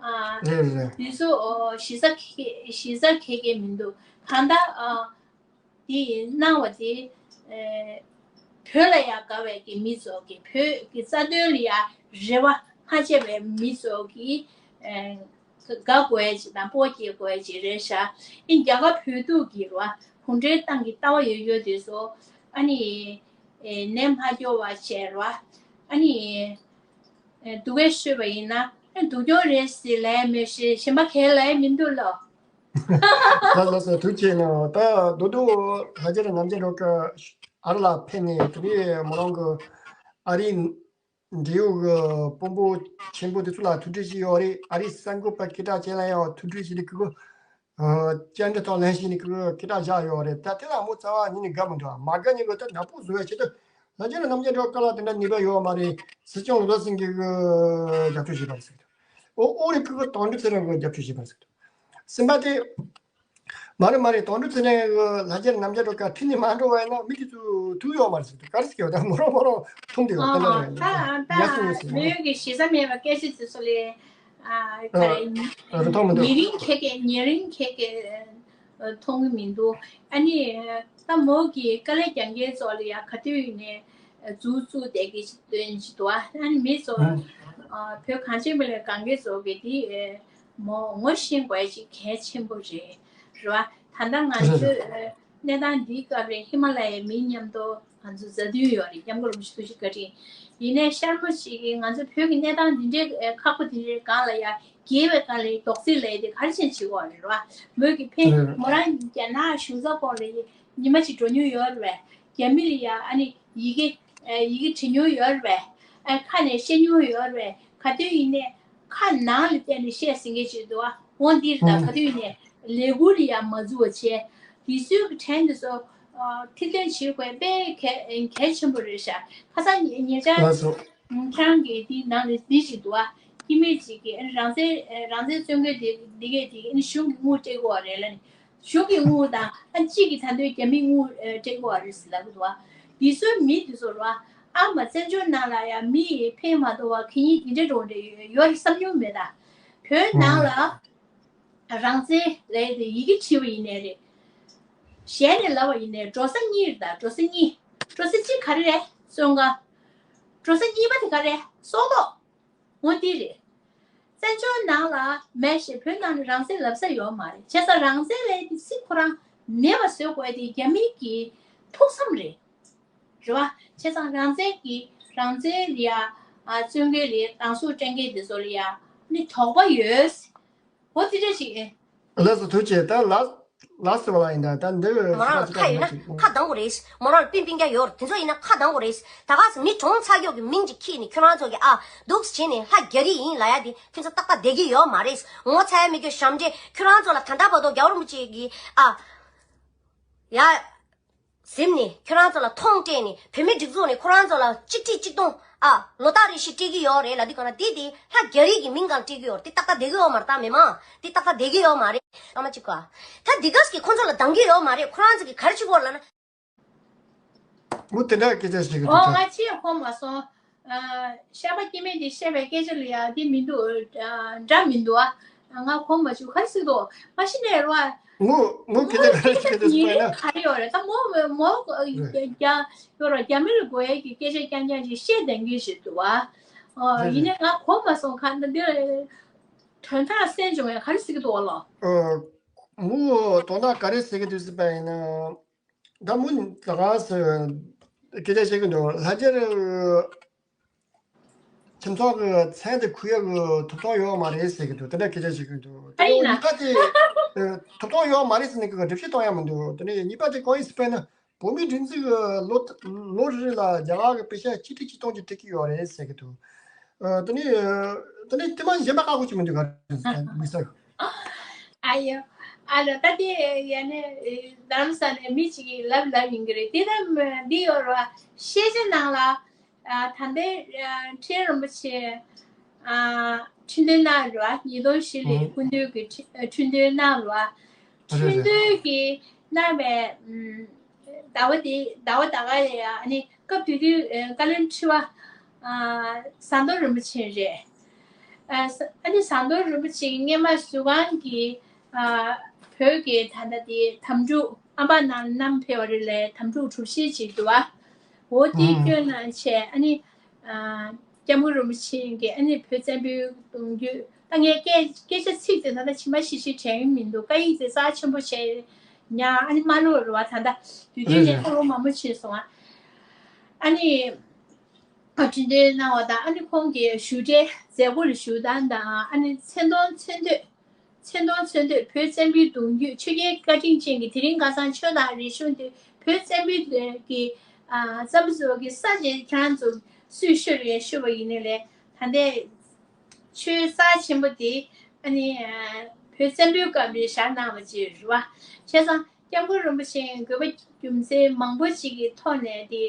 ཨ། རེད་རེད། དེ་ཚོ་ཨོ་གཞི་རྩ་ག་གཞི་རྩ་ག་གེ་མི་འདུག་གང་ལྟར་ཨ། དེ་གནང་བ་དེ། ཨེ། བོད་ལ་ཡང་དགའ་བའི་གི་མི་ཚོ་གི་བོད་ཀྱི་རྩ་དོན་ལ་ཡང་རེ་བ་མ་བྱས་པའི་མི་ཚོ་གི་ཨེ། དགའ་དགོས་ཅིག་དང་སྤོབས་པ་སྐྱེ་དགོས་ཅིག་རེད་ཤག་ཨིན་རྒྱ་གར་བོད་ཐུག་གི་རུ་གུང་ཁྲན་ཏང་གི་ལྟ་བ་ཡོད་ཡོད་དེ་ཚོ་ཨ་ནི་ཨེ། ནད་མ་སྐྱོ་བ་བྱས་རུ་ཨ་ནི་ཨེ། སྡུག་སྐད་ཤོད་པ་ཡིན་ན་ཨེ། སྡུག་སྦྱོང་རེད་ཟེར་ལས་མེད་ཤེས་གཞན་པ་གས་ལས་མི་འདུག་ལོ། ལགས་ལགས་སོ། ཐུགས་རྗེ་གནང་། ད་དོ་དོ་ལྷ་རྒྱལ་རྣམ་རྒྱལ་སྒྲོལ་དཀར་ཨ་རི་ལ་ཕེབས་ནས་དེ་ནས་མོ་རང་གི་ཨ་རིའི་འབྲེལ་ཡོད་ཀྱི་དཔོན་པོ་ཆེན་པོ་དེ་ཚོ་ལ་ཐུག་འཕྲད་བྱས་ཡོད་རེད། ཨ་རིའི་གསར་འགོད་པ་སྐད་གྲགས་ཅན་ལ་ཡང་ཐུག་འཕྲད་བྱས་ནས་ཁོ་བཅར་འདྲི་དང་ལེན་བྱས་ནས་ཁོ་སྐད་གྲགས་བཞག་ཡོད་རེད། ད་དེ་ལ་མོ་རྩ་བ་ཉིད་ནས་དགའ་མི་འདུག་མ་དགའ་ཉེན་ཁ་ད་ནག་པོ་བཟོ་བའི་ཆེད་དུ་ལྷ་རྒྱལ་རྣམ་རྒྱལ་སྒྲོལ་དཀར་ལ་དེ་འདྲ་ནུས་པ་ཡོད་མ་རེད། སྲིད་སྐྱོང་ལོ་ཙཱ་སེང་གེ་གི་རྒྱབ་སྐྱོར་བྱས་པ་རེད་ཟེར་གི་འདུག་ཨོ་ཨོ་རེད། ཁོ་གི་དོན་གྲུབ་ཚེ་རིང་གི་རྒྱབ་སྐྱོར་བྱས་པ་རེད་ཟེར་གི་འདུག་གསུམ་པ་དེ། མ་རེད་མ་རེད། དོན་གྲུབ་ཚེ་རིང་གི་ལྷ་རྒྱལ་རྣམ་རྒྱལ་སྒྲོལ་དཀར་ཁྲིད་ནས་མ་འགྲོ་བ་ཡིན་ན་མི་དེ་ཚོ་ཐུག་ཡོད་མ་རེད་ཟེར་གི་འདུག་ག་རེ་ཟེར་གི་ཡོད་ད་མོ་རང་མོ་རང་མཐོང་དེ་ཡོད་ད་ལ་རེད། ད་ཡ་སུ་ཡོད་ད་ཟེར་མོ་མོས་གི་གཞི་རྩ་མེད་པ་སྐད་ཆ་དེ་ཚོ་ལས་ཨ་ག་རེ་རེད་མཐོང་མི་འདུག་ཉེ་རིང་ཁེ་ཁེ་ཉེ་རིང་ཁེ་ཁེ་མཐོང་གི་མི་འདུག་ཨ་ནི་ད་མོ་གི་དཀའ་ལས་རྒྱག་མཁན་ཚོ་ལ་ཡ་ག་དུས་ཡིན་ནས་འཛུགས་བཙུགས་བསྡད་ཀྱི་དོན་ཅིག་འདུག་ཨ་ནི་མི་ཚོ་བོད་གངས་ཅན་པ་ལས་གང་གི་ཚོ་གི་དེ་མོ་ངོ་ཤེས་དགོས་ཅིག་གལ་ཆེན་པོ་རེད། རེད་བ། ད་ལྟ་ང་ཚོའི་གནས་སྟངས་འདིའི་སྐབས་རེད། ཧི་མ་ལ་ཡའི་མི་མཉམ་དུ་ང་ཚོ་མཛའ་མཐུན་ཡོད་རེད། སྐྱབས་མགོན་རིན་པོ་ཆེ་ཐུགས་རྗེ་བཀའ་དྲིན། ཡིན་ནའི་ཤར་མོ་ཞིག་གིས་ང་ཚོ་བོད་ཀྱི་གནས་སྟངས་འདི་འདྲའི་ཁག་པོ་འདི་འདྲའི་སྒང་ལ་ཡ་རྒྱལ་བའི་སྒང་ལ་རྡོག་རྫིས་ལས་དེ་ག་རེ་བྱས་བྱེད་དགོས་རེད་བ། མོས་ཀྱི་ཕན་མོ་རང་རྒྱ་ནག་གཞུང་ཚབ་ཁོངས་ལ་ཉི་མ་གཅིག་འགྲོ་མྱོང་ཡོད་རེད་བས། རྒྱ་མི་ལ་ཡ་ཨ་ནི་ཡི་གེ་ཡི་གེ་བྲིས་མྱོང་ཡོད་རེད་བས། ཨ་ཁ་ནས་བཤད་མྱོང་ཡོད་རེད་བས། ག་དུས་ཡིན་ནའི་ཁ་ནང་ལ་བལྟས་ནས་བཤད་ཟིན་གྱི་ཅིག་འདུག་བ། འོ་འདི་རེད་ད། ག་དུས་ཡིན་ནའི་ལས་འགུལ་ལ་ཡ་མ་འཛུལ་བ་བྱས། དེ་ཚོའི་གི་ཕྲན་དེ་ཚོ་ཁྲིད་སྟོན་བྱེད་དགོས་དཔེ་གལ་གལ་ཆེན་པོ་རེད་ཤག་ཁ་སང་ཉེ་ཉེ་ཆར། ལགས་སོ། ཁྱེད་རང་གི་དེའི་ནང་ནས་འདི་ཞིག་འདུག་ཨ། སྐྱེ་དམན་ཅིག་གིས་ཨ་ནི་རང་བཙན་ཨ་རང་བཙན་རྩོད་མཁན་དེ་འདི་གས་དེ་ཨ་ནི་གཞུང་གི་དངུལ་སྤྲད་དགོས་པ་རེད་ལབ་ནས། གཞུང་གི་དངུལ་དང་ཨ་གཅིག་གིས་ད་དུང་རྒྱ་མིའི་དངུལ་ཨ་སྤྲད་དགོས་པ་རེད་ཟེར་ལབ་གི་འདུག་ཨ། འདི་ཚོའི་མི་དེ་ཚོ་ར་ཨ་མ་བཙན་བྱོལ་ནང་ལ་ཡང་མི་ཡིས་ཕན་མ་ཐོགས་པ་གད་སྙིགས་དེ་འདྲ་འགྲོ་འདྲ་ཡོད་ཡོད་རེད་བསམ་མྱོང་མེད་ད། བོད་ནང་ལ་རང་བཙན་ལབ་དེ་ཡི་གེ་བྲིས་པ་ཡིན་ནའི་རེད། ཞལ་ནས་ལབ་པ་ཡིན་ནའི་འགྲོ་ས་གཉིས་རེད་ད། འགྲོ་ས་གཉིས། འགྲོ་ས་གཅིག་ག་རེ་རེད། བཙོན་ཁང་། འགྲོ་ས་གཉིས་པ་དེ་ག་རེ། སྲོག་ཐོག་འོ་འདི་རེད། བཙན་བྱོལ་ནང་ལ་མེད་ཞེས་བོད་ནང་ལ་རང་བཙན་ལབ་ས་ཡོད་མ་རེད། བྱས་ཙང་རང་བཙན་ལབ་དེ་ཚིག་ཁོ་རང་མེད་པ་བཟོ་དགོས་དེ་རྒྱ་མི་གི་ཕུགས་བསམ་རེད། རེད་བ། བྱས་ཙང་རང་བཙན་གྱི་རང་བཙན་ལ་ཡ་ཨ་བཙོན་མཁན་ལ་ཡ་སྡང་ཟུག་སྤྲད་མཁན་དེ་ཚོ་ལ་ཡ་ནི་དོགས་པ་ཡོད། འོ་དེ་འདྲ་ཞིག་ཨེ། ལགས་སོ་ཐུགས་རྗེ་ཆེ། ད་ལགས་ལགས་སོ་ལ་ཡིན་ད་ད་འདི་མོ་རང་ལ་ཁ་ཡོད་ན་ཁ་གདང་དགོས་རེད། མོ་རང་ལ་པིན་པིན་རྒྱ་ཡོད་དེ་ཚོ་ཡིན་ན་ཁ་གདང་དགོས་རེད། ད་ག་སེ་མི་གྲོངས་ཚར་ཡོད་ཀྱི་མིང་ཅིག་ཁྱེར་ནས་ཁྱོད་རང་ཚོ་གི་ཨ་འདུག་སེ་བྱས་ནས་ལྷ་རྒྱ་རིགས་ཡིན་ལབ་ཡ་དེ་ཁྱོད་ཚོ་ཏག་ཏག་བསྡད་ཀྱི་ཡོད་མ་རེད། ངོ་ཚ་ཡ་མེད་ཀྱི་ཞབས་འདྲེན་ཁྱོད་རང་ཚོ་ལ་ད་ལྟ་བར་དུ་རྒྱལ་བ་རིན་པོ་ཆེ་གི་ཨ་ཡ། གཟིམ་ནས་ཁྱོད་རང་ཚོ་ལ་མཐོང་སྤྲད་ནས་བོད་མི་སྒྲིག་འཛུགས་ནས་ཁོ་རང་ཚོ་ལ་གཅིག་ཁྲི་གཅིག་སྟོང་ཨ་ལོ་ལྟར་རེ་བཞིན་སྤྲད་ཀྱི་ཡོད་རེད་ལབ་དུས་གང་ན་དེ་དེ་ལྷ་རྒྱ་རིགས་ཀྱི་མིང་གང་སྤྲད་ཀྱི་ཡོད་རེད། དེ་ཏག་ཏག་བསྡད་ཀྱི་ཡོད་མ་རེད་ད་མི་མང་དེ་ཏག་ཏག་བསྡད་ཀྱི་ཡོད་མ་རེད། ཨ་མ་གཅིག་ག་ད་འདི་ག་ཟེ་གི་ཁོ་ཚོ་ལ་སྡང་གི་ཡོད་མ་རེད། ཁོ་རང་ཚོ་གི་ག་རེ་བྱེད་དགོས་ལབ་ན། མུ་དེ་འདྲ་སྐད་ཆ་བཤད་ཀྱི་འོ་འདུག་ད། ང་ཅི་ཡང་གོ་མ་སོང་། ཨ་ཤ་པ་སྐྱེ་དམན་དེ་བཤད་པའི་སྐད་ཆ་ལ་ཡང་དེ་མི་འདུག་ཨ་འདྲ་མི་འདུག་ཨ། ང་གོ་མ་བྱུང་། ག་རེ་ཟེར་འདུག་མ་གཞི་ནས་རོ། ཨ་མུ་མུ་སྐད་ཆ་ག་རེ་བཤད་ཀྱི་འདུག་ཟེར་ན། ག་རེ་ཡོད་རེད་ད་མོ་མོ་རྒྱ་ཡོད་ར་རྒྱ་མི་ལ་དགོས་ཡས་ཀྱི་སྐད་ཆ་རྐྱང་རྐྱང་ཅིག་བཤད་བསྡད་མཁན་ཞིག་འདུག་ཨ། ཨོ་ཡིན་ནའི་ང་གོ་མ་སོང་། ག་འདི་འདི་དོན་དག་གསན་བྱུང་བས་ག་རེ་ཟེར་གྱི་འདུག་ལོ། ཨ་མུ་དོན་དག་ག་རེ་ཟེར་གྱི་འདུག་ཟེར་པ་ཡིན་ན། ད་མུ་ད་ག་སེ་སྐད་ཆ་བཤད་ཀྱི་འདུག་ལྷ་རྒྱ་རི་ཁྱིམ་ཚང་གི་མཚན་དེ་ཁུར་ཡག་གི་ཐོབ་ཐང་ཡོད་མ་རེད་ཟེར་གྱི་འདུག་དེ་འདྲ་སྐད་ཆ་བཤད་ཀྱི་འདུག་དེ་ཨ་ཡིན་ན་གཉིས་པ་དེ་ཐོབ་ཐང་ཡོད་མ་རེད་ཟེར་ནས་གི་སྒྲུབ་བྱེད་གཏོང་ཡག་མི་འདུག་དེ་ནས་གཉིས་པ་དེ་གང་ཡིན་ཟེར་པ་ཡིན་ན། བོད་མིའི་སྒྲིག་འཛུགས་ལོ་ལོ་རེ་རེ་ལ་རྒྱ་གར་གྱི་པེ་ཤ་ཆིག་ཁྲི་ཆིག་སྟོང་ཅིག་སྤྲད་ཀྱི་ཡོད་རེད་ཟེར་གྱི་འདུག་ཨ་དེ་ནས་དེ་ནས་དེ་མ་གཞན་པ་ཁག་པོ་ཅིག་མི་འདུག་ག་རེ་དམིགས་བསལ། ཨ་ཡོ། ཨ་ལ་ད་དེ་ཡ་ནས་རྡ་རམ་ས་ནས་མི་གཅིག་གིས་ལབ་ལབ་ཡིན་གྱི་རེད། དེ་ད་འདི་ཡོད་རེད་བ། ཤེས་བྱ་ནང་ལ་ཨ་ད་ལྟའི་ཨ་ཁྲི་རིན་པོ་ཆེ་ཨ་ཁྲི་འདོན་གནང་རེད་བ། ཉིས་སྟོང་བཞི་ལོའི་སྐུ་མདུན་གྱི་ཁྲི་ཁྲི་འདོན་གནང་རེད་བ། ཁྲི་འདོན་གྱི་གནང་བའི་ཟླ་བ་དེ་ཟླ་བ་ད་ག་ཡ་ཡ་ཨ་ནི་སྐབས་དེ་དུས་ཨ་བཀའ་བློན་ཁྲི་པ་ཨ་ཟམ་གདོང་རིན་པོ་ཆེ་རེད། ཨ་ས་ཨ་ནི་ཟམ་གདོང་རིན་པོ་ཆེ་གིས་སྔས་མ་ཟུར་ཁང་གི་ཨ་བོད་ཀྱི་ད་ལྟ་དེ་དམ་ཕྲུག་ཨམ་བན་ནང་བསྣམས་ཕེབས་པ་རེད་ལས། དམ་ཕྲུག་གྲུ་བཞི་ཅིག་འདུག་བ། འོ་དེ་ཨུམ། སྐྱོན་གནང་བྱས་ཨ་ནི་ཨ་སྐྱབས་མགོན་རིན་པོ་ཆེ་གིས་ཨ་ནི་བོད་བཙན་པོའི་གདུང་རྒྱུད་ད་ངས་སྐད་སྐད་ཆ་ཚིག་དེ་ད་ལྟ་ཇི་མ་ཇི་བཞིན་དྲན་གྱི་མི་འདུག་བཀའ་ཡིག་དེ་རྩ་ཆེན་པོ་བྱས་ཉག་ཨ་ནི་མ་ལོག་རེད་བ། ད་ལྟ་དུས་རྒྱུན་རེད་ནས་རེད། ཁ་ལོ་མང་པོ་བྱས་སོང་ཨ། ཨ་ནི། ཨ་ཁྲི་འདོན་གནང་བ་དང་ཨ་ནི་ཁོང་གི་ཞུ་གྲལ་མཛད་སྒོ་ལ་ཞུགས་སྟངས་དང་ཨ་ནི་མཚན་མཐོང་མཚན་བསྟོད། མཚན་མཐོང་མཚན་བསྟོད། བོད་བཙན་པོའི་གདུང་རྒྱུད་ཆོས་རྒྱལ་བཀའ་དྲིན་ཅན་གྱི་དེ་རིང་ཁ་སང་ཆོས་དང་རིག་གཞུང་དེ་བོད་བཙན་པོའི་གི་ཨ་བཙན་པོ་ཚོ་གི་ས་ཆ་ཁྱེད་རང་ཚོ་སུས་ཤོད་རེད་ཤོད་པ་ཡིན་ནའི་ལས་ད་ལྟའི་ཆོས་རྩ་ཆེན་པོ་དེ་ཨ་ནི་ཨ་བོད་བཙན་པོའི་སྐབས་ལ་བཞག་གནང་བ་ཅིག་རེད་བ། བྱས་ཙང་། སྐྱབས་མགོན་རིན་པོ་ཆེའི་དགོངས་པ་རྒྱུ་མཚན་མང་པོ་ཞིག་གི་ཐོག་ནས་དེ་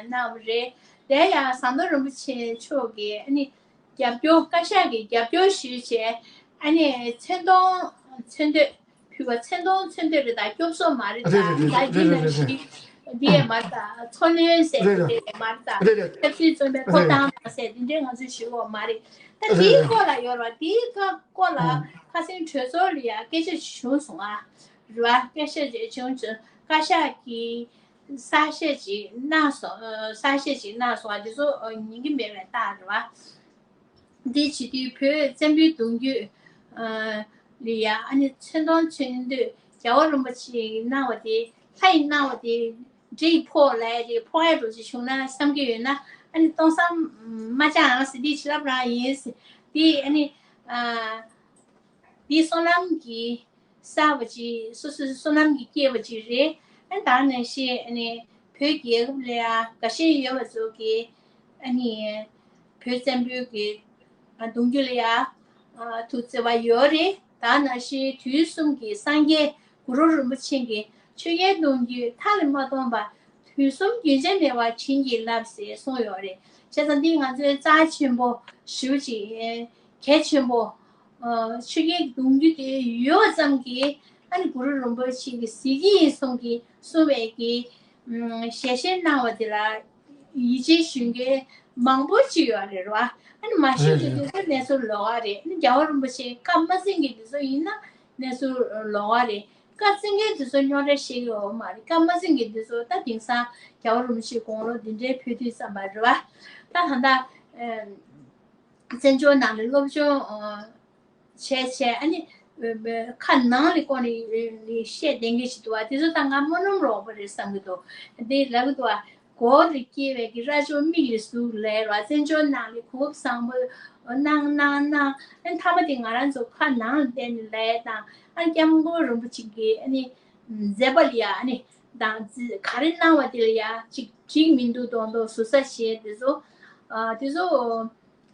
གནང་བ་རེད། དེ་ཡང་ཟམ་གདོང་རིན་པོ་ཆེ་མཆོག་གིས་ཨ་ནི་རྒྱབ་སྐྱོར་བཀའ་ཤག་གིས་རྒྱབ་སྐྱོར་ཞུས་བྱས་ཨ་ནི་མཚན་མཐོང་མཚན་བསྟོད་ཕུལ་བ། མཚན་མཐོང་མཚན་བསྟོད་རེད་ད། སྐྱོབ་གསོ་མ་རེད་ད། རེད་རེད་ད་རེད་འདི་ནང་བཞིན་འདི་ཡས་མ་རེད་ད། འཚོ་སྣོན་ཟེར་རེད་རེད་འདི་ཡས་མ་རེད་ད། རེད་རེད་ཆབ་སྲིད་བཙོན་པའི་ཐོབ་རེད་ཐང་མ་ཟེར་འདི་འདྲའི་ང་ཚོས་ཞུ་གི་ཡོད་མ་རེད་ད། རེད་དེའི་རེད་སྐོར་ལ་ཡོད་རེད་བ། དེའི་སྐོར་ལ་ཨང་ཁ་སང་གྲོས་ཚོགས་ལ་ཡ་སྐད་ཆ་བྱུང་སོང་ཨ། རེད་བ། སྐད་ཆ་རེ་བྱུང་བྱུང་བཀའ་ཤག་གིས་གསལ་བཤད་ཅིག་གནང་སོང་། ཨ་གསལ་བཤད་ཅིག་གནང་སོང་བ་འདི་ཚོ་ཨ་ཉན་གྱི་མེད་པའི་རྟགས་རེད་བ། འདི་བྱེད་དུས་བོད་བཙན་པོའི་གདུང་རྒྱུད་ཨ་ལ་ཡ་ཨ་ནི་མཚན་མཐོང་མཚན་བསྟོད་རྒྱལ་བ་རིན་པོ་ཆེ་གནང་བ་དེ་ལྷ་ཡིས་གནང་བ་དེ་འདྲེ་ཡིས་ཕོག་ལབ་ཡ་དེ་ཕོག་ཡ་འགྲོ་ཅིག་བྱུང་ན་བསམ་གྱི་ཡོད་ན་ཨ་ནི་སྟོང་བསམ་མ་བྱ་ཨང་ཟེར། འདི་བྱིན་རླབས་རང་ཡིན་ཟེར། འདི་ཨ་ནི་ཨ་འདི་བསོད་ནམས་ཀྱི་བསགས་པ་ཅིག་སོ་སོའི་བསོད་ནམས་ཀྱིས་སྐྱེས་པ་ཅིག་རེད། ཨ་ད་ནང་བཞིན་ཨ་ནི་བོད་རྒྱལ་ཁབ་ལ་ཡང་དགའ་ཞེན་ཡོད་པ་ཚོ་གིས་ཨ་ནི་བོད་བཙན་པོའི་གི་གདུང་རྒྱུད་ལ་ཡང་ཐུགས་བརྩེ་བ་ཡོད་རེད། ད་ནང་བཞིན་དུས་གསུམ་གྱི་སངས་རྒྱས་གུ་རུ་རིན་པོ་ཆེ་གིས་ཆོས་རྒྱལ་གདུང་རྒྱུད་མཐའ་ལས་མ་སྟོངས་པར་དུས་གསུམ་རྒྱུན་ཆད་མེད་པར་བྱིན་གྱིས་བརླབས་ཟེར་གསུངས་ཡོད་རེད། བྱས་ཙང་འདི་ང་ཚོའི་རྩ་ཆེན་པོ་ཞེ་པོ་ཅིག་གལ་ཆེན་པོ། ཆོས་རྒྱལ་གྱི་གདུང་རྒྱུད་དེ་ཡོད་ཙམ་གྱིས་ཨ་ནི་གུ་རུ་རིན་པོ་ཆེ་གི་གཟི་བརྗིད་ཡིན་གསུང་གི་གསུང་བའི་གི་ཞལ་བཞེས་གནང་བ་དེ་ལ་ཡིད་ཆེས་ཞུ་མཁན་མང་པོ་ཅིག་ཡོད་རེད་བ། ཨ་ནི་མ་ཤེས་ཀྱི་འདུག་ད་གནས་ཚུལ་ལོགས་ཀ་རེད། ཨ་ནི་རྒྱལ་བ་རིན་པོ་ཆེ་བཀའ་མ་ཟིན་གྱི་འདི་ཚོ་ཡིན་ན་གནས་ཚུལ་ལོགས་ཀ་རེད། བཀའ་སྩལ་མཁན་དེ་ཚོ་རྙོག་དྲ་བཤད་ཀྱི་ཡོད་མ་རེད། བཀའ་མ་སྩལ་མཁན་དེ་ཚོ་ད་དེང་སང་རྒྱལ་བ་རིན་པོ་ཆེའི་དགུང་ལོ་འདི་འདྲའི་ཕེབས་དུས་ཙམ་པ་རེད་བ། ད་ད་ལྟ་ཨ་བཙན་བྱོལ་ནང་ལ་སློབ་སྦྱོང་ཨ་བྱས་བྱས་ཨ་ནི་ཨ་ཁ་ནང་ལ་བསྐོར་ནས་ཨ་བཤད་བསྡད་མཁན་ཞིག་འདུག་བ། དེ་ཚོ་ད་ང་སྨོན་ལམ་རོགས་པ་རེད་བསམ་གྱི་འདུག་དེ་ལབ་ཀྱི་འདུག་བ། གོ་ལ་སྐྱེས་པའི་གི་རྭ་ཅོ་མིག་ལ་ཟུག་ལབ་ར། བཙན་བྱོལ་ནང་ལ་གོ་སྐབས་བཟང་པོ་གནང་གནང་གནང་། ཨ་ནི་མཐའ་མ་དེ་ང་རང་ཚོ་ཁ་ནང་ལ་བསྟན་ནས་ལབ་ཡ་དང་། ཨ་ནི་སྐྱབས་མགོན་རིན་པོ་ཆེ་གི་ཨ་ནི་མཛད་པ་ལ་ཡ་ཨ་ནི་དང་ག་རེ་གནང་བ་དེ་ལ་ཡ་ཅིག་འགྲིག་མི་འདུག་མདོག་མདོག་ཟུར་ཟ་བྱས་དེ་ཚོ་ཨ་དེ་ཚོ་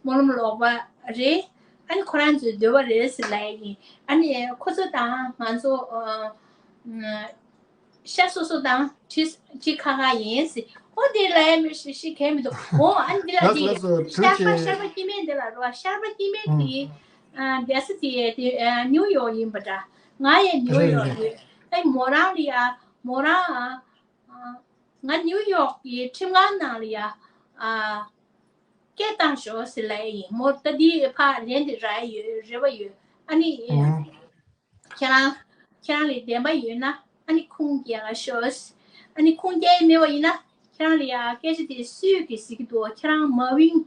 སྨོན་ལམ་ལོག་པ་རེད། ཨ་ནི་ཁོ་རང་ཚོའི་འདོད་པ་རེད་ཟེར་ལབ་ཡ་ཡིན། ཨ་ནི་ཁོ་ཚོ་དང་ང་ཚོ་ཨ་ཤ་སོ་སོ་དང་ཁྲི་ཁྲི་ཁ་ཁ་ཡིན་ཟེར། ཨོ་དེ་ལ་ཡ་མི་ཤི་ཤི་གས་མི་འདུག་ཨོ་ཨ་ནི་འདི་ལ་ལགས་འདི་ལགས་སོ། དྲུག་ཤར་པ་ཅིག་ཤར་པ་སྐྱེ་དམན་འདི་ལ་རོ། ཤར་པ་སྐྱེ་དམན་ཨུམ། གི་ཨ་རྒྱལ་ས་དེ་དེ་ཨ་ནིའུ་ཡོག་ཡིན་པ་འདྲ། ང་ཡ་ནིའུ་རེད་ཡོག་རེད། ཡིན། ཨེ་མོ་རང་ལ་ཡ་མོ་རང་ཨ་ཨ་ང་ནིའུ་ཡོག་གི་ཁྲིམས་ཁང་ནང་ལ་ཡ་ཨ་སྐད་བཏང་ཤོག་ཟེར་ལབ་ཡ་ཡིན། མོ་ད་འདི་ཕར་ལན་དེ་རག་ཡ་ཡོད་རེ་བ་ཡོད། ཨ་ནི་ཨུམ། ཁྱེད་རང་ཁྱེད་རང་ལ་བདེན་པ་ཡོད་ན་ཨ་ནི་ཁུངས་སྐྱེལ་ཤོག་ཨ་ནི་ཁུངས་སྐྱེལ་མེད་པ་ཡིན་ན་ཁྱེད་རང་ལ་ཡ་སྐད་ཆ་དེ་སུས་གི་ཟེར་གི་འདུག་ཁྱེད་རང་མ་བིང་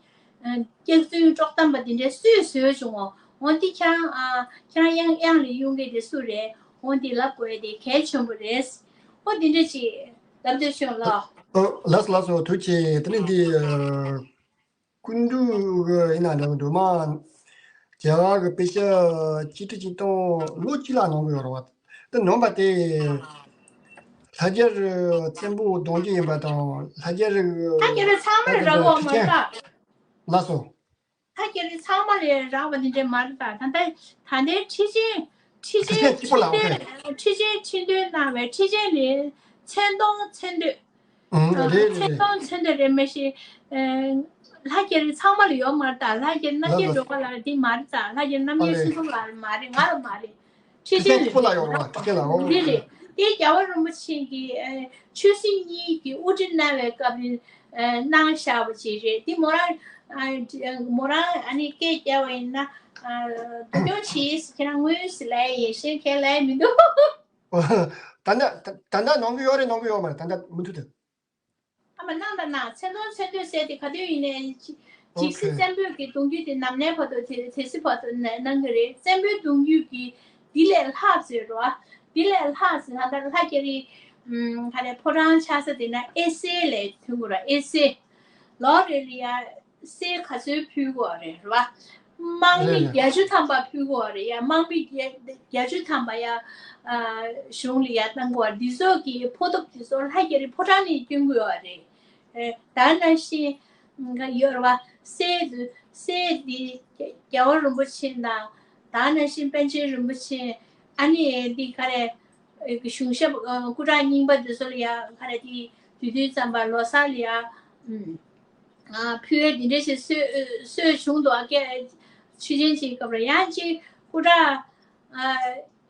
སྐྱག་རྫུན་དཀྲོག་གཏམ་པ་དེ་འདྲའི་སུས་བཟོས་བྱུང་ངོ་། འོ་འདི་ཁྱེད་རང་ཨ་ཁྱེད་རང་གཡང་གཡང་ལ་གཡུག་མཁན་དེ་སུ་རེད། འོ་འདི་ལབ་དགོས་དེ་གལ་ཆེན་པོ་རེད། འོ་འདི་འདྲ་ཅིག་ལབ་འདོད་བྱུང་ལགས། ལགས་སོ་ལགས་སོ། ཐུགས་རྗེ་ཆེ། དེ་ནས་འདི་ཀུན་འདུས་ཀྱི་ཡིན་ན་འདྲ་མི་འདུག་མ། རྒྱ་གར་གྱི་དཔེ་ཆ་གཅིག་ཁྲི་གཅིག་སྟོང་ལོ་གཅིག་ལ་ནོར་གྱི་ཡོད་རེད་བ། དེ་ནོར་བ་དེ་ལྷ་རྒྱལ་བཙན་པོ་གདུང་རྒྱུད་ཡིན་པ་དང་ལྷ་རྒྱལ་ལྷ་རྒྱལ་ཚང་མར་རག་གོ་མ་རེད་ད། ལགས་སོ། ལྷ་རྒྱལ་ཚང་མ་ལ་རག་པ་དེ་འདྲ་མ་རེད་ད། ད་ལྟ་ད་ལྟའི་ཁྲི་ཆེན་ཁྲི་ཆེན་ཁྲི་ཆེན་གཅིག་པོ་ལ་ཁྲི་ཆེན་ཁྲི་ཆེན་ཁྲི་འདོན་གནང་བའི་ཁྲི་ཆེན་ལས་མཚན་མཐོང་མཚན་བསྟོད། ཨང་། རེད་རེད་མཚན་རེད། མཐོང་མཚན་བསྟོད་རེད་མ་གཞི། ལྷ་རྒྱལ་ཚང་མ་ལ་ཡོད་མ་རེད་ད། ལྷ་རྒྱལ་རྣམ་རྒྱལ་སྒྲོལ་དཀར་ལགས་འདི་མ་རེད་ད། ལྷ་རྒྱལ་རྣམ་རྒྱལ་སེང་གེ་ལགས་མ་རེད། ང་ལ་མ་རེད། ཁྲི་ཆེན་ལ་ཁྲི་ཆེན་ལ་ཡོད་རེད། ཁྲི་ཆེན་ལ་ཡོད་རེད། འདི་རེད། དེ་རྒྱལ་བ་རིན་པོ་ཆེ་གིས་ཆོས་སྲིད་གཉིས་ཀྱི་དབུ་ཁྲིད་གནང་བའི་སྐབས་ནས་གནང་བཞག་པ་ཅིག་རེད། འདི་མོ་རང་མོ་རང་ཨ་ནི་སྐད་རྒྱབ་པ་ཡིན་ན་བསྡུ་སྐྱོང་བྱེད་ཟེར་ཁྱེད་རང་དངོས་སུ་ལབ་ཡ་ཡིན། གཞན་གང་ལབ་ཡ་མི་འདུག་ད་ལྟ་ད་ལྟ་ནང་གི་ཡོད་རེད། ནང་གི་ཡོད་མ་རེད། ད་ལྟ་མུ་མཐུད་དུ། ཨ་མ་གནང་དང་གནང་། མཚན་མཐོང་མཚན་བསྟོད་ཟེར་དེ་ག་དུས་ཡིན་ནའི་ཇི་ཇི་སི་བཙན་པོའི་གི་གདུང་རྒྱུད་དེ་ནམ་ནའི་བར་དུ་དེ་དེ་སྲིད་བར་དུ་གནང་གི་རེད། བཙན་པོའི་གདུང་རྒྱུད་ཀྱི་འདི་ལས་ལྷག་ཟེར་རོ། འདི་ལས་ལྷག་ཟེར་ན་ད་ལྷ་རྒྱ་རི་ག་ལས་ཕོ་བྲང་ཆགས་ས་དེ་ན་ཨེ་སེ་ལས་ཐོན་གི་ར། ཨེ་སེ་ལོ་རེ་ལ་ཡ། གསེར་ག་ཚོད་ཕུལ་དགོས་རེད་བ། དམག་མི་རེད་རེད། བརྒྱད་ཅུ་ཐམ་པ་ཕུལ་དགོས་རེད་ཡ། དམག་མི་བརྒྱད་བརྒྱད་ཅུ་ཐམ་པ་ཡ། ཨ་གཞུང་ལ་ཡ་གཏང་དགོས་རེད། འདི་ཚོ་གི་ཕོ་ཐོབ་དེ་ཚོ་ལྷ་རྒྱ་རི་ཕོ་བྲང་ནས་སྐྱོན་དགོས་རེད། ཨེ་ད་ནང་བཞིན་ཡོད་རེད་བ། གསེར་གསེར་འདི་རྒྱལ་བ་རིན་པོ་ཆེ་དང་། ད་ནང་བཞིན་པཎ་ཆེན་རིན་པོ་ཆེ། ཨ་ནི་འདི་ག་རེ། གཞུང་ཞབས་སྐུ་དྲག་རྙིང་པ་འདི་ཚོ་ལ་ཡ་ག་རེ་དེ་དུས་དུས་ཙམ་པ་ལོ་གསར་ལ་ཡ། ཨ་ཕུལ་འདི་འདྲ་ཞིག་སྲོལ་སྲོལ་བྱུང་འདུག་ཨ་སྐད་ཆོས་ཅན་གྱི་སྐབས་རེ་ཡང་ཅིག་སྐུ་དྲག་ཨ་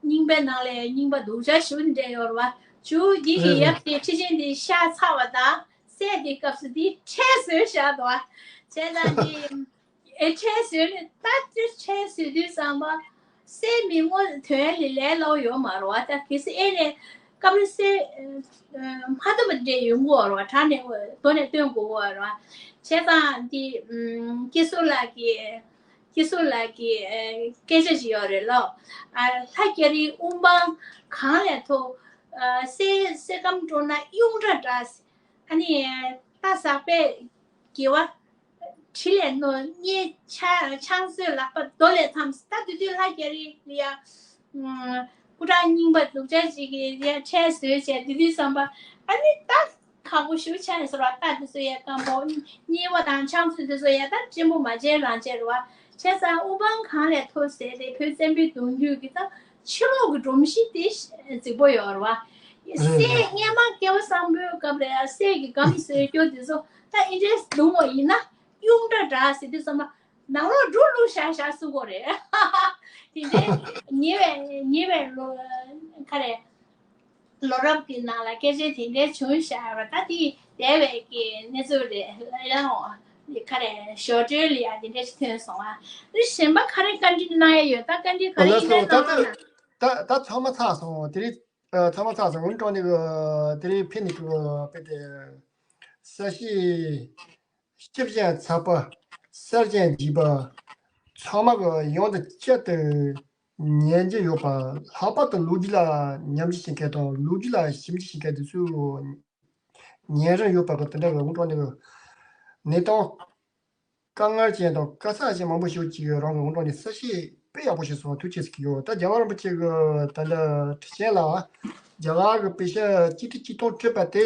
རྙིང་པའི་ནང་ལ་རྙིང་པ་སྡུག་ཅག་ཞུ་འདྲ་ཡོད་རེད་བ། ཇུ་འདི་གི་ཡབ་དེ་ཁྲི་ཆེན་འདི་ཤ་ཚ་བ་དང་སྲས་དེ་སྐབས་སུ་འདི་ཁྲལ་བཟོས་བཞག་འདུག་ཨ། བྱས་ཙང་འདི། ཨེ་ཁྲལ་བཟོས་ནས་ད་དེ་ཁྲལ་བཟོས་དུས་ཙམ་པ་སྲས་མི་ངོ་དོན་ལས་ལས་སླ་པོ་ཡོད་མ་རེད་བ། ད་གལ་སྲིད་ཨེ་ནས་སྐབས་རེ་སྲས་མ་ཐུབ་པ་འདྲ་ཡོང་གི་ཡོད་རེད་བ། དྲང་གནས་མདོ་ནས་སྟོན་དགོས་ཀྱི་ཡོད་རེད་བ། བྱས་ཙང་འདི་སྐྱེ་སོ་ལགས་ཀྱི་སྐྱེ་སོ་ལགས་ཀྱི་སྐད་ཆ་ཞིག་ཡོད་རེད་ལོ། ལྷ་རྒྱ་རིའི་དབུ་འཕང་གང་ལས་མཐོ། སྲས་སྲས་སྐམ་འགྲོ་ན་གཡུང་དྲ་འདྲ། ཨ་ནི་རྟ་ཟག་པས་དགེ་བ། དྲི་ལས་རྣོ། གཉེན་ཆང་ཆང་བཟོས་ལག་པ་རྡོ་ལས་འཐམ། ད་དེ་དུས་ལྷ་རྒྱ་རི་ལ་ཡ། སྐུ་དྲག་རྙིང་པ་སྡུག་ཅག་ཅིག་གིས་ཡ་ཁྲལ་བཟོས་བྱས་དེ་དུས་ཙམ་པ་ཨ་ནི་ད་ཁག་པོ་ཞེ་པོ་ཆགས་ཡོད་ས་རེད་བ། རྟ་དེ་ཚོ་ཡ་སྐམ་པོ་གཉེན་པོ་དང་ཆང་བཟོས་དེ་ཚོ་ཡ་ད་བརྟན་པོ་མ་བྱས་རང་བྱས་རེད་བ། བྱས་ཙང་དབུ་འཕང་གང་ལས་མཐོ་ཟེར་ཏེ་བོད་བཙན་པོའི་གདུང་རྒྱུད་ཀྱི་ད་ཕྱི་ལོགས་ཀྱི་སྒྲོམ་གཞི་དེ་རྫིག་པོ་ཡོད་རེད་བ། རེད་སྲས་རེད། སྔོན་མ་སྐལ་བ་བཟང་པོའི་སྐབས་ལ་ཡ་སྲས་ཀྱི་སྒམ་བཟོས་རྒྱུ་དེ་ཚོ་ད་ཨེ་འདྲའི་སྡུག་མོ་ཡིན་ན། གཡུང་དྲ་འདྲ་ཟེར་དུས་ཙམ་པ་ནང་ལོགས་འགྲོ་བླུགས་བཞག་བཞག་སུ་གོ་རེད། དེ་འདྲའི་ཉེ་བའི་ཉེ་བའི་ལོ་ག་རེ། ལོ་རབས་ཀྱི་ནང་ལ་སྐད་ཆ་དེ་འདྲའི་བྱུང་བཞག་པ་ད་དེ་འདས་པའི་གི་གནས་ཚུལ་རེད། ཡང་ག་རེ་ཞོར་འཕྲོས་ལ་ཡང་དེ་འདྲ་ཞིག་ཐོན་སོང་ཨ། ཨ་ནི་གཞན་པ་ག་རེ་བཀའ་འདྲི་གནང་ཡ་ཡོད་ད་བཀའ་འདྲི་ག་རེ་ལགས་ཡིན་ན་སོ་ད་གནང་ད་ན། ད་ད་ད་ཚང་མ་ཚར་སོང་དེ་རིང་། ཨ་ཚང་མ་ཚར་སོང་འོན་ཀྲོང་ནི་གི་དེ་རིང་ཕེབས་ནི་གི་དཔེ་དེ་ས་གཞི་སྐྱིད་ཅན་ཚ་པ་གསར་ཅན་བརྗིད་པ་ཚང་མ་གི་ཡོང་དུ་བསྐྱར་དུ་ཉན་རྒྱུ་ཡོད་པ། ལྷག་པར་དུ་ལོ་རྒྱུས་ལ་ཉམས་ཞིབ་བྱེད་མཁན་དང་ལོ་རྒྱུས་ལ་ཞིབ་འཇུག་བྱེད་མཁན་དེ་ཚོས་ཉན་རིན་ཡོད་པ་གི་དེ་འདྲ་གི་ཨུ་ཀྲོང་ནི་གི་གནས་སྟངས་དཀའ་ངལ་ཅན་དང་དཀའ་ཚེགས་ཅན་མང་པོ་ཞིག་ཅིག་རང་གི་ཨུ་ཀྲོང་ནི་གསར་ཤེས་དཔེ་ཡག་པོ་ཞིག་སོང་ཐུགས་རྗེ་ཆེ་ཟེར་གྱི་ཡོད། ད་རྒྱལ་བ་རིན་པོ་ཆེ་གི་ད་ལྟ་ཁྲི་ཆེན་ལ་རྒྱ་གར་གི་པེ་ཤ་གཅིག་ཁྲི་གཅིག་སྟོང་སྤྲད་པ་དེ་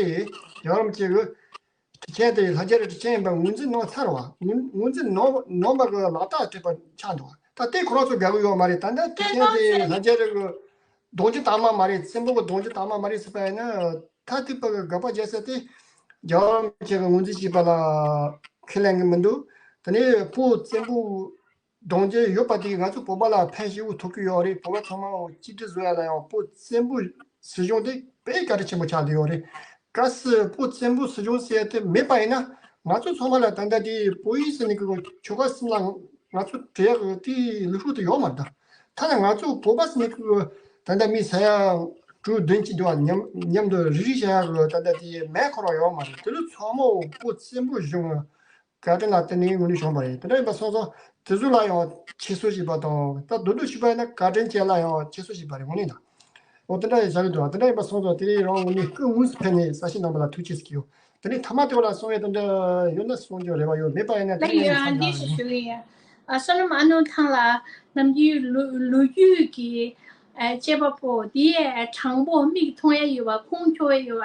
རྒྱལ་བ་རིན་པོ་ཆེ་གི་ཁྲི་ཆེན་དེ་ལྷ་རྒྱལ་རི་ཁྲི་ཆེན་ཡིན་པ་ངོས་འཛིན་གནང་ཚར་བ། ངོས་ངོས་འཛིན་གནང་གནང་བ་གི་ལག་རྟགས་སྤྲད་པ་ཆགས་འདུག་ད་ལྟའི་ཁོ་རང་ཚོ་དགའ་གི་ཡོད་མ་རེད། ད་ལྟ་ཁྲི་ཆེན་དེ་ལྷ་རྒྱལ་རི་གི་གདུང་རྒྱུད་དར་དམར་མ་རེད། བཙན་པོ་གི་གདུང་རྒྱུད་དར་དམར་མ་རེད་ཟེར་པ་ཡིན་ན་མཐར་ཐུག་པ་གི་དགག་པ་རྒྱག་ས་དེ་རྒྱལ་བ་རིན་པོ་ཆེ་གི་ངོས་འཛིན་བྱས་པ་ལ་ཁས་ལེན་གི་མི་འདུག་དེ་ནས་བོད་བཙན་པོ་གདུང་རྒྱུད་ཡོད་པ་དེ་ང་ཚོ་བོད་པ་ལ་ཕན་ཞེ་པོ་ཐོགས་ཀྱི་ཡོད་རེད། བོད་པ་ཚང་མ་གཅིག་སྒྲིལ་བཟོ་ཡ་ལ་ཡང་བོད་བཙན་པོ་སྲིད་གཞུང་དེ་དཔེ་བཀའ་དྲིན་ཆེན་པོ་ཆགས་བསྡད་ཡོད་རེད། གལ་སྲིད་བོད་བཙན་པོ་སྲིད་གཞུང་ཟེར་ཡ་དེ་མེད་པ་ཡིན་ན་ང་ཚོ་ཚང་མ་ལ་ད་ལྟ་དེ་བོད་ཡིག་ཟེར་ནས་གི་ཆོལ་ཁ་གསུམ་ལ་ང་ཚོ་བྲེལ་ཡག་གི་དེ་ལུགས་སྲོལ་དེ་ཡོད་མ་རེད་ད། ཐ་ན་ང་ཚོ་བོད་པ་ཟེར་ནས་གི་ད་ལྟ་མི་ས་ཡ་དྲུག་བདུན་ཅིག་འདུག་བ། མཉམ་མཉམ་དུ་རིག་རིག་བྱ་ཡག་གི་ད་ལྟ་དེ་མེད་ཁོ་རང་ཡོད་མ་རེད། དེ་ཚོ་ཚང་མ་བོད་བཙན་པོ་གཞུང་བཀའ་དྲིན་ལ་བརྟེན་ནས་ངོས་ནས་བྱུང་བ་རེད། དེ་འདྲ་ཡིན་པ་སོང་ཙང་དེ་ཚོ་ལ་ཡང་ཁྱད་གསོད་བྱས་པ་དང་ད་མདོར་བསྡུས་ཞུས་པ་ཡིན་ན་བཀའ་དྲིན་ཅན་ལ་ཡང་ཁྱད་གསོད་བྱས་པ་རེད་དངོས་གནས་ད། འོ་དེ་འདྲ་ཡི་བྱ་རེད་འདུག་དེ་འདྲ་ཡིན་པ་སོང་ཙང་དེ་རིང་རང་ངོས་ནས་སྐུ་དངོས་སུ་ཕེབས་ནས་ས་ཞིང་གནང་བ་ལ་ཐུགས་རྗེ་ཆེ་ཟེར་གྱི་ཡོད། དེ་ནས་ཐ་མ་དེ་བ་ལ་གསུང་ཡས་དེ་འདྲ་ཡོད་ན་གསུང་རྒྱུ་རེ་བ་ཡོད། མེད་པ་ཡིན་ན་དེ་ལ་ཡང་འདི་ཞིག་ཞུ་གི་ཡིན། ཨ་བསོད་ནམས་ཨ་ནུ་ཐང་ལ་ནམ་རྒྱུན་ལོ་ལོ་རྒྱུས་ཀྱི་ཨ་དཔྱད་པ་པོ་དེ་དྲང་པོ་མིག་མཐོང་ཡ་ཡོད་པ་ཁུངས་འཁྱོལ་ཡ་ཡོད་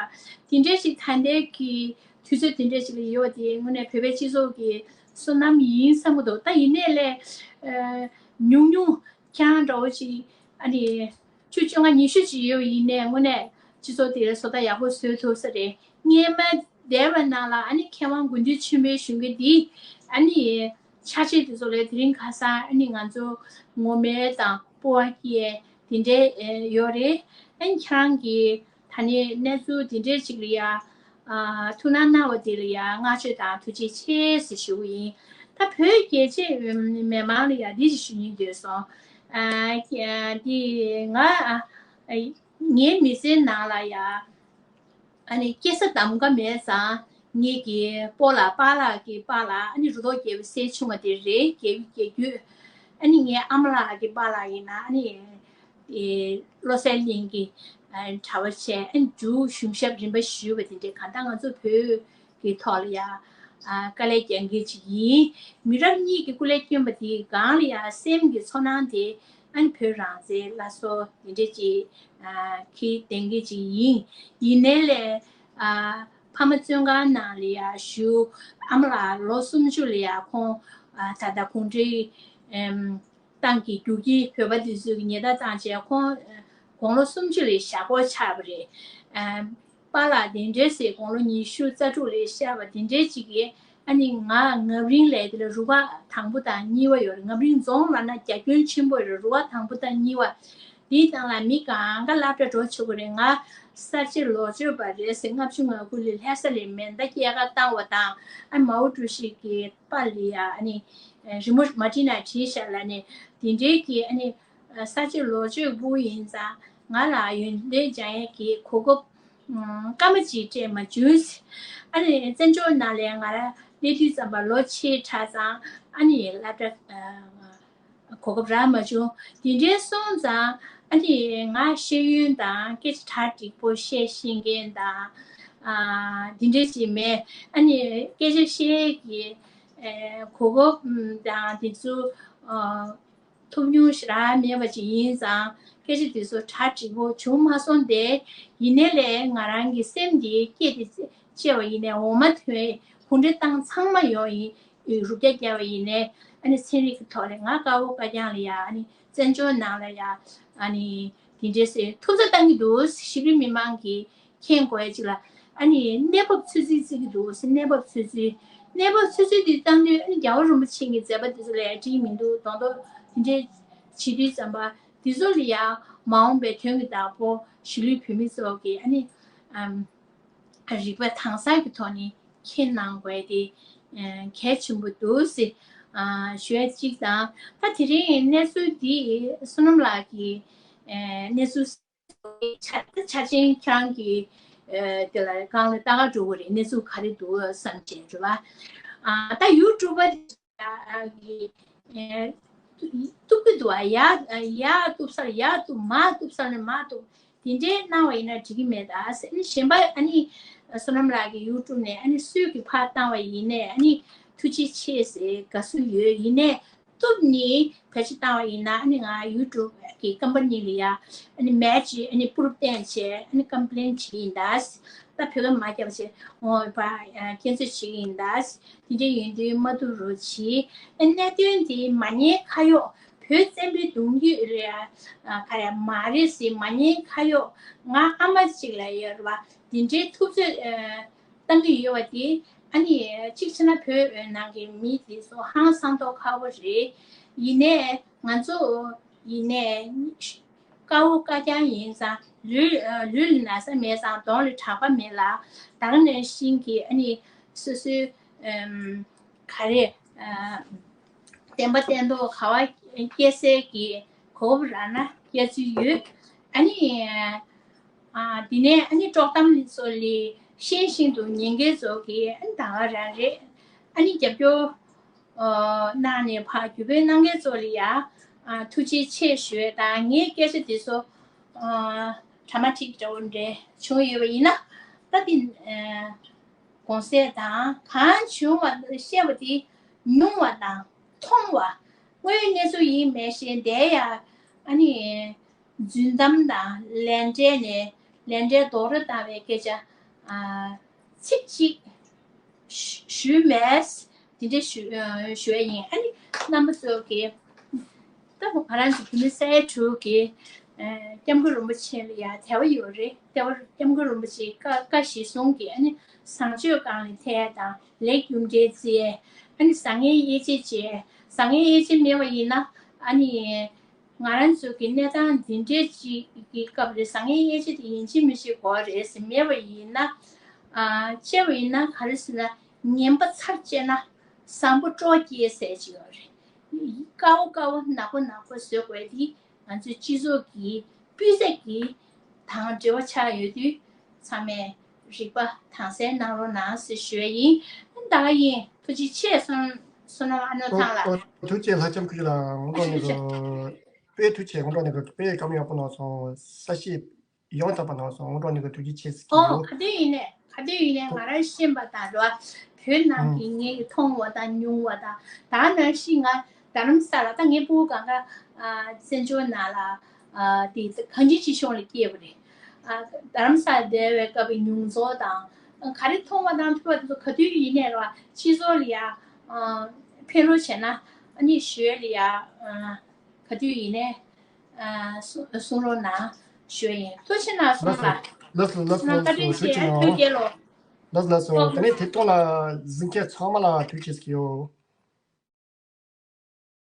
པ་དེ་འདྲ་ཞིག་ད་ལྟའི་གི་དུས་ཚོད་དེ་འདྲ་ཞིག་ལ་ཡོད་པ་དེ་དངོས་གནས་བོད་པའི་སྤྱི་ཚོགས་ཀྱི་བསོད་ནམས་ཡིན་བསམ་གྱི་འདུག་ད་ཡིན་ནའི་ལས་ཨ་ཉུང་ཉུང་ཁྱེད་རང་འདྲ་བོ་ཞིག་ཨ་ནི་ཆུ་བཅོ་ལྔ་ཉི་ཤུ་ཅིག་ཡོད་ཡིན་ནའི་དངོས་གནས་སྤྱི་ཚོགས་དེར་བཟོ་ལྟ་ཡག་པོ་བཟོས་ཐུབ་ས་རེད། སྔས་མ་འདས་པ་ནང་ལ་ཨ་ནི་མཁས་དབང་དགེ་འདུན་ཆོས་འཕེལ་གཞོན་སྐྱེས་འདིས་ཨ་ནི་ཆ་ཤས་དེ་ཚོ་ལས་དེ་རིང་ཁ་སང་ཨ་ནི་ང་ཚོ་ངོ་མ་དང་སྤོབས་པ་སྐྱེས་དེ་འདྲའི་ཡོད་རེད། ཨ་ནི་ཁྱེད་རང་གིས་ད་ནི་གནས་ཚུལ་དེ་འདྲའི་ཅིག་ལ་ཡ་ཨ་ཐུགས་སྣང་གནང་བ་དེ་ལ་ཡ་བསྔགས་བརྗོད་དང་ཐུགས་རྗེ་ཆེ་ཟེར་ཞུ་གི་ཡིན། ད་བོད་རྒྱལ་གཅེས་མི་མང་ལ་ཡ་འདི་ཞིག་ཞུ་སྙིང་འདོད་སོང་། ཨ་འདི་ང་ཨ་ངའི་མི་ཚེའི་ནང་ལ་ཡ་ཨ་ནི་སྐྱེ་ས་གདམ་ག་མེད་ཙང་ངེད་ཀྱི་སྤོ་ལགས་པཱ་ལགས་ཀྱི་པཱ་ལགས་ཨ་ནི་རུ་ཐོག་རྒྱལ་པོའི་སྲས་ཆུང་བ་དེ་རེད། རྒྱལ་བའི་རྒྱལ་བརྒྱུད། ཨ་ནི་ངའི་ཨ་མ་ལགས་ཀྱི་པཱ་ལགས་ཡིན་ན་ཨ་ནི་ཨེ་བློ་གསལ་གླིང་གི་ཨ་གྲྭ་པ་བྱས། ཨ་ནི་འབྲུག་གཞུང་ཞབས་རིམ་པ་བཞི་པ་དེ་འདྲའི་གང་ལྟར་ང་ཚོ་བོད་ཀྱི་ཐོག་ལ་ཡ་ཨ་དཀའ་ལས་རྒྱག་མཁན་ཅིག་ཡིན། མི་རབས་གཉིས་ཀྱི་སྐུ་ལས་བསྐྱོན་པ་དེའི་སྒང་ལ་ཡ་སེམས་ཀྱི་ཚོར་སྣང་དེ་ཨ་ནི་བོད་རང་བཙན་སླར་གསོ་དེ་འདྲ་ཅིག་ཨ་གི་ལས་འགུལ་ཅིག་ཡིན། ཡིན་ནའི་ལས་ཨ་ཕ་མ་བཙོན་ཁང་ནང་ལ་ཡ་བཞུགས། ཨ་མ་ལགས་ལོ་སུམ་ཅུ་ལ་ཡ་ཁོང་ཨ་ད་ལྟ་གུང་ཁྲན་ཨེམ་ཏང་གི་རྒྱུག་ཁྱི་བོད་པ་དེ་ཚོས་ཉེས་རྡུང་བཏང་བྱས་ཁོང་དགུང་ལོ་སུམ་ཅུ་ལ་ཞག་སྒོར་ཆགས་པ་རེད། ཨ་པཱ་ལགས་དེ་འདྲའི་ཟེར་དགུང་ལོ་ཉི་ཤུ་རྩ་དྲུག་ལ་ཤར་བ་དེ་འདྲའི་ཅིག་གིས་ཨ་ནི་ང་རྔ་པ་རིང་ལ་དེ་ལ་རུ་ཁག་དང་པོ་དང་གཉིས་པ་ཡོད་རེད། རྔ་པ་རིང་རྫོང་ལབ་ན་རྒྱ་ཁྱོན་ཆེན་པོ་ཡོད་རེད། རུ་ཁག་དང་པོ་དང་གཉིས་པ་དེའི་སྟེང་ལ་མི་གང་ག་སློབ་གྲྭ་འགྲོ་ཆོག་གི་རེད། ང་གསར་བརྗེ་ལོག་སྤྱོད་པ་རེད་ཟེར་ལྔ་བཅུ་ང་དགུ་ལ་ལྷ་ས་ལ་མེ་མདའ་སྐྱེལ་ག་བཏང་བ་དང་ཨ་མའོ་ཀྲུའུ་ཞི་གི་པར་ལ་ཡ་ཨ་ནི་རི་མོ་མ་བྲིས་ན་བྲིས་ཤག་ལབ་ནས་དེ་འདྲའི་གི་ཨ་ནི་གསར་བརྗེ་ལོག་སྤྱོད་ཕྲུ་གུ་ཡིན་ཙང་ང་ལ་ཡོན་ཏན་སྦྱང་ཡས་ཀྱི་གོ་སྐབས་སྐར་མ་གཅིག་སྤྲད་མ་བྱུང་། ཨ་ནི་བཙན་བྱོལ་ནང་ལ་ང་རང་སླེབས་དུས་ཙམ་པ་ལོ་ཕྱེད་ཕྲག་ཙམ་ཨ་ནི་སློབ་གྲྭ་གོ་སྐབས་རག་མ་བྱུང་། དེ་འདྲའི་སོང་ཙང་ཨ་ནི་ང་ཤེས་ཡོན་དང་སྐད་ཆ་གྲ་སྒྲིག་པོ་བཤད་ཤེས་མཁན་དང་ཨ་དེ་འདྲའི་ཅིག་མེད། ཨ་ནི་སྐད་ཆ་བཤད་ཀྱི་ཨེ་གོ་སྐབས་དང་དེ་ཚོ་ཨ་ཐོབ་མྱོང་ཞེ་དྲག་མེད་པ་ཅིག་ཡིན་ཙང་སྐད་ཆ་དེ་ཚོ་གྲ་སྒྲིག་པོ་བྱུང་མ་སོང་སྟེ། ཡིན་ནའི་ལས་ང་རང་གི་སེམས་དེ་སྐྱེས་ཏེ་སྐྱེས་པ་ཡིན་ནའི་འོ་མ་འཐུང་གུང་ཁྲན་ཏང་ཚང་མ་ཡོང་ཡིན། རུ་རྒྱ་བརྒྱབ་པ་ཡིན་ནའི་ཨ་ནི་ཚན་རིག་གི་ཐོག་ལ་ང་དཀར་པོ་དཀར་རྐྱང་ལ་ཡ་ཨ་ནི་བཙན་བྱོལ་ནང་ལ་ཡ་ཨ་ནི་དེ་འདྲའི་སེ་ཐུབ་ཚོད་བཏང་གི་འདུག་གཞིས་ལུས་མི་མང་གིས་མཁྱེན་དགོས་ཡ་ཅིག་ལ་ཨ་ནི་གནས་བབ་ཚོད་རྩིས་བརྩི་གི་འདུག་གནས་བབ་ཚོད་རྩིས་ གནས་བབ་སོ་སོའི་དེ་བཏང་དུས། ཨ་ནི་རྒྱལ་བ་རིན་པོ་ཆེ་གི་མཛད་པ་དེ་ཚོ་ལ་ཡང་འགྲིག་མི་འདུག་མདོག་མདོག་དེ་འདྲའི་བྱེད་དུས་ཙམ་པ། དེ་ཚོ་ལ་ཡང་མ་འོངས་པའི་དོན་གྱི་བདག་པོ་གཞིས་ལུས་བོད་མི་ཚོ་གི་ཨ་ནི་ཨམ་རིག་པ་དྭངས་གསལ་གྱི་ཐོག་ནས་མཁྱེན་གནང་དགོས་དེ་ཨ་གལ་ཆེན་པོ་འདུག་ཟེར་ཨ་ཞུ་ཡ་གཅིག་དང་། ད་དེ་རིང་གནས་ཚུལ་འདི་བསོད་ནམས་ལགས་ཀྱིས་ཨ་གནས་ཚུལ་ཆ་ཆ་ཆེན་ཁྱེད་རང་གི་ཨ་དེ་ལ་སྒང་ལ་ལྟ་ག་འགྲོ་གི་རེད། གནས་ཚུལ་ག་རེ་འདུག་བསམ་བྱས་འགྲོ་བ། ཨ་ད་ཡུ་ཊུབ་པ་གི་ཨ་གཏུབ་གི་འདུག་བ། ཡར་ཡར་གཏུབ་སར་ཡར་གཏུབ། མར་གཏུབ་སར་ནས་མར་གཏུབ། དེ་འདྲའི་གནང་བ་ཡིན་ན་འགྲིག་གི་མེད་ད་ཟེར། ཨ་ནི་གཞན་པ་ཨ་ནི་བསོད་ནམས་ལགས་ཀྱི་ཡུ་ཊུབ་ནས་ཨ་ནི་སུས་ཀྱི་ཕར་བཏང་བ་ཡིན་ནའི་ཨ་ནི་ཐུགས་རྗེ་ཆེ་ཟེར་དགའ་བསུ་ཡོད། ཡིན་ནའི་གཏུབ་ནི་བེད་སྤྱོད་བཏང་བ་ཡིན་ན། ཨ་ནི་ང་ཡུ་ཊུབ་ཀྱི་ཀམ་པ་ནི་ལ་ཡ་ཨ་ནི་མེ་ཆི་ཨ་ནི་པུ་རུབ་བསྟན་བྱས་ཨ་ནི་ཀམ་པི་ལེན་བྱེད་ཀྱི་ཡིན་ད། ད་བོད་སྐད་མ་རྒྱབ་བྱས་འོ་ཕ་སྐྱོན་བརྗོད་བྱེད་ཀྱི་ཡིན་ད། དེ་འདྲ་ཡིན་དུས་མ་ཐུབ་རོགས་གྱིས། ཨ་གནད་དོན་དེ་མ་ཉེས་ཁ་གཡོག་བོད་བཙན་པོའི་གདུང་རྒྱུད་རེད་ཨ་ག་རེ་མ་རེད་ཟེར། མ་ཉེས་ཁ་གཡོག་ང་ཨ་མ་གཅིག་ལ་ཡོད་རེད་བ། དེ་འདྲའི་ཐུབ་ཚོད་ཨ་བཏང་གི་ཡོད་པ་དེ། ཨ་ནི་གཅིག་བྱས་ན་བོད་ནང་གི་མི་དེ་ཚོ་ཧང་སང་མདོག་ཁ་པོ་རེད། ཡིན་ནའི་ང་ཚོ་ཡིན་ནའི་དཀར་པོ་དཀར་རྐྱང་ཡིན་ཙང་། ལུས་ལུས་ལ་ན་ཚ་མེད་ཙང་གདོང་ལ་གྲགས་པ་མེད་ལ། ད་ག་ནང་བཞིན་གྱི་ཨ་ནི་སོ་སོའི་ཨམ་ག་རེ་ཨ་བདེན་པ་བདེན་མདོག་ག་བ་སྐྱེ་སའི་གི་གོ་སྐབས་རག་ན་སྐྱེ་ཚུལ་ཡོད། ཨ་ནི་ཨ་དེ་ནས་ཨ་ནི་དཀྲོག་གཏམ་ཚོ་ལ་ཤེས་བཞིན་དུ་ཉན་མཁན་ཚོ་གི་ཨ་ནི་ད་ག་རང་རེད། ཨ་ནི་རྒྱབ་སྐྱོར་ཨ་གནང་ནས་ཕར་བརྒྱུད་སྤེལ་གནང་མཁན་ཚོ་ལ་ཡ་ཨ་ཐུགས་རྗེ་ཆེ་ཞུ་ཡས་དང་། ངའི་སྐད་ཆ་དེ་ཚོ་ཨ་ཌ་ར་མ་ཊིག་འདྲ་བོ་འདྲ་བྱུང་ཡོད་པ་ཡིན་ན། ད་དེ་ཨ་དགོངས་སེལ་དང་། གང་བྱུང་བ་བཤད་པ་དེ་མྱོང་བ་དང་མཐོང་བ། དངོས་ཡོད་གནས་ཚུལ་ཡིན་མིན་ཞེས་འདའི་ཡ་ཨ་ནི་རྫུན་གཏམ་དང་ལན་འབྲེལ་ནས་ལན་འབྲེལ་རྡོག་རོལ་བཏང་བའི་སྐད་ཆ་ཨ་ཚིག་གཅིག་ཞུ་ཞུས་མེད། དེ་འདྲ་ཞུ་ཨ་ཞུ་ཡ་ཡིན། ཨ་ནི་རྣམ་པ་ཚོ་གིས་ད་ང་རང་ཚོ་བོད་མི་ས་ཡ་དྲུག་གིས་ཨ་སྐྱབས་མགོན་རིན་པོ་ཆེ་ལ་ཡ་དད་པ་ཡོད་རེད། དད་པ་སྐྱབས་མགོན་རིན་པོ་ཆེའི་བཀའ་བཀའ་གཞིར་བཟུང་གིས་ཨ་ནི་བཟང་སྤྱོད་སྒང་ལ་ཐད་དང་། ལས་རྒྱུ་འབྲས་བརྩི། ཨ་ནི་བཟང་ངན་དབྱེ་འབྱེད་བྱེད། བཟང་ངན་དབྱེ་འབྱེད་མེད་པ་ཡིན་ན་ཨ་ནི་ང་རང་ཚོ་གི་གནས་སྟངས་འདི་འདྲའི་ཅིག་གི་སྐབས་རེད། བཟང་ངན་དབྱེ་འབྱེད་དེ་ཡིན་གཅིག་མིན་གཅིག་དགོས་རེད་ཟེར། མེད་པ་ཡིན་ན་ཨ་བྱས་པ་ཡིན་ན་ག་རེ་ཟེར་ན། ངན་པ་ཚར་བཅད་ན་བཟང་པོ་སྤྲོ་སྐྱེ་ཟེར་ཅིག་ཡོད་རེད། དཀར་པོ་དཀར་པོ་ནག་པོ་ནག་པོ་བཟོ་དགོས་དེ་ང་ཚོའི་སྤྱི་ཚོགས་ཀྱི་སྤུས་ཚད་ཀྱི་དང་འབྲེལ་བ་ཆགས་ཡོད་དུས། ཚང་མས་རིག་པ་དྭངས་གསལ་གནང་རོགས་གནང་ཟེར་ཞུ་ཡ་ཡིན། ད་ག་ཡིན། ཐུགས་རྗེ་ཆེ། བསོད་བསོད་ནམས་ཨ་ནོ་ཐང་ལགས། ཨོ་ཐུགས་རྗེ། ལྷ་ལྕམ་སྐུ་ཞབས་ལགས། དངོས་གནས་ནས་ཀྱི་དཔེ་ཐུགས་རྗེ། དངོས་གནས་ནས་ཀྱི་དཔེ་སྐམ་ཡག་པོ་གནང་སོང་། ས་གཞི་ཡོངས་ཐག་པ་གནང་སོང་། དངོས་གནས་ནས་ཀྱི་ཐུགས་རྗེ་ཆེ་ཟེར་གྱི་ཨོ་ཡོད། ག་དུས་ཡིན་ནས་ག་དུས་ཡིན་ནས་ང་རང་ཤེས་པ་དང་འགྲོ་བ། བོད་ནང་གི་ངས་མཐོང་བ་དང་མྱོང་བ་དང་། ད་ནང་བཞིན་ང་རྡ་རམ་ས་ལ། ད་ངའི་སྤུ་གུ་སྒང་ག་ཨ་བཙན་བྱོལ་ནང་ལ་ཨ་དེ་གངས་ཅན་སྐྱིད་གཤོངས་ལ་སྐྱེས་པ་རེད། ཨ་རྡ་རམ་ས་ལ་བསྡད་པའི་སྐབས་ཀྱི་མྱོང་ཚོར་དང་། ཨ་ག་རེ་མཐོང་བ་དང་ཐོས་པ་དེ་ཚོ་ག་དུས་ཡིན་ནས་ར་སྤྱི་ཚོགས་ལ་ཡ་ཨ་ཕན་རོགས་བྱས་ན། ཨ་ནི་ཞོལ་ལ་ཡ་ཨ་ག་དུས་ཡིན་ནས་ཨ་གསུང་གསུང་རོགས་གནང་ཞུ་ཡ་ཡིན། ཐུགས་རྗེ་གནང་། སོང་། ལགས་ལགས་ལགས་སོ། ལགས་སོ། ལགས་སོ། ཐུགས་རྗེ་གནང་། ལགས་སོ། ལགས་སོ། ད་ནི་དེ་ཐོག་ལ་གཟིགས་མཁན་ཚང་མ་ལ་ཐུགས་རྗེ་ཆེ་ཟེར་གྱི་ཡོད།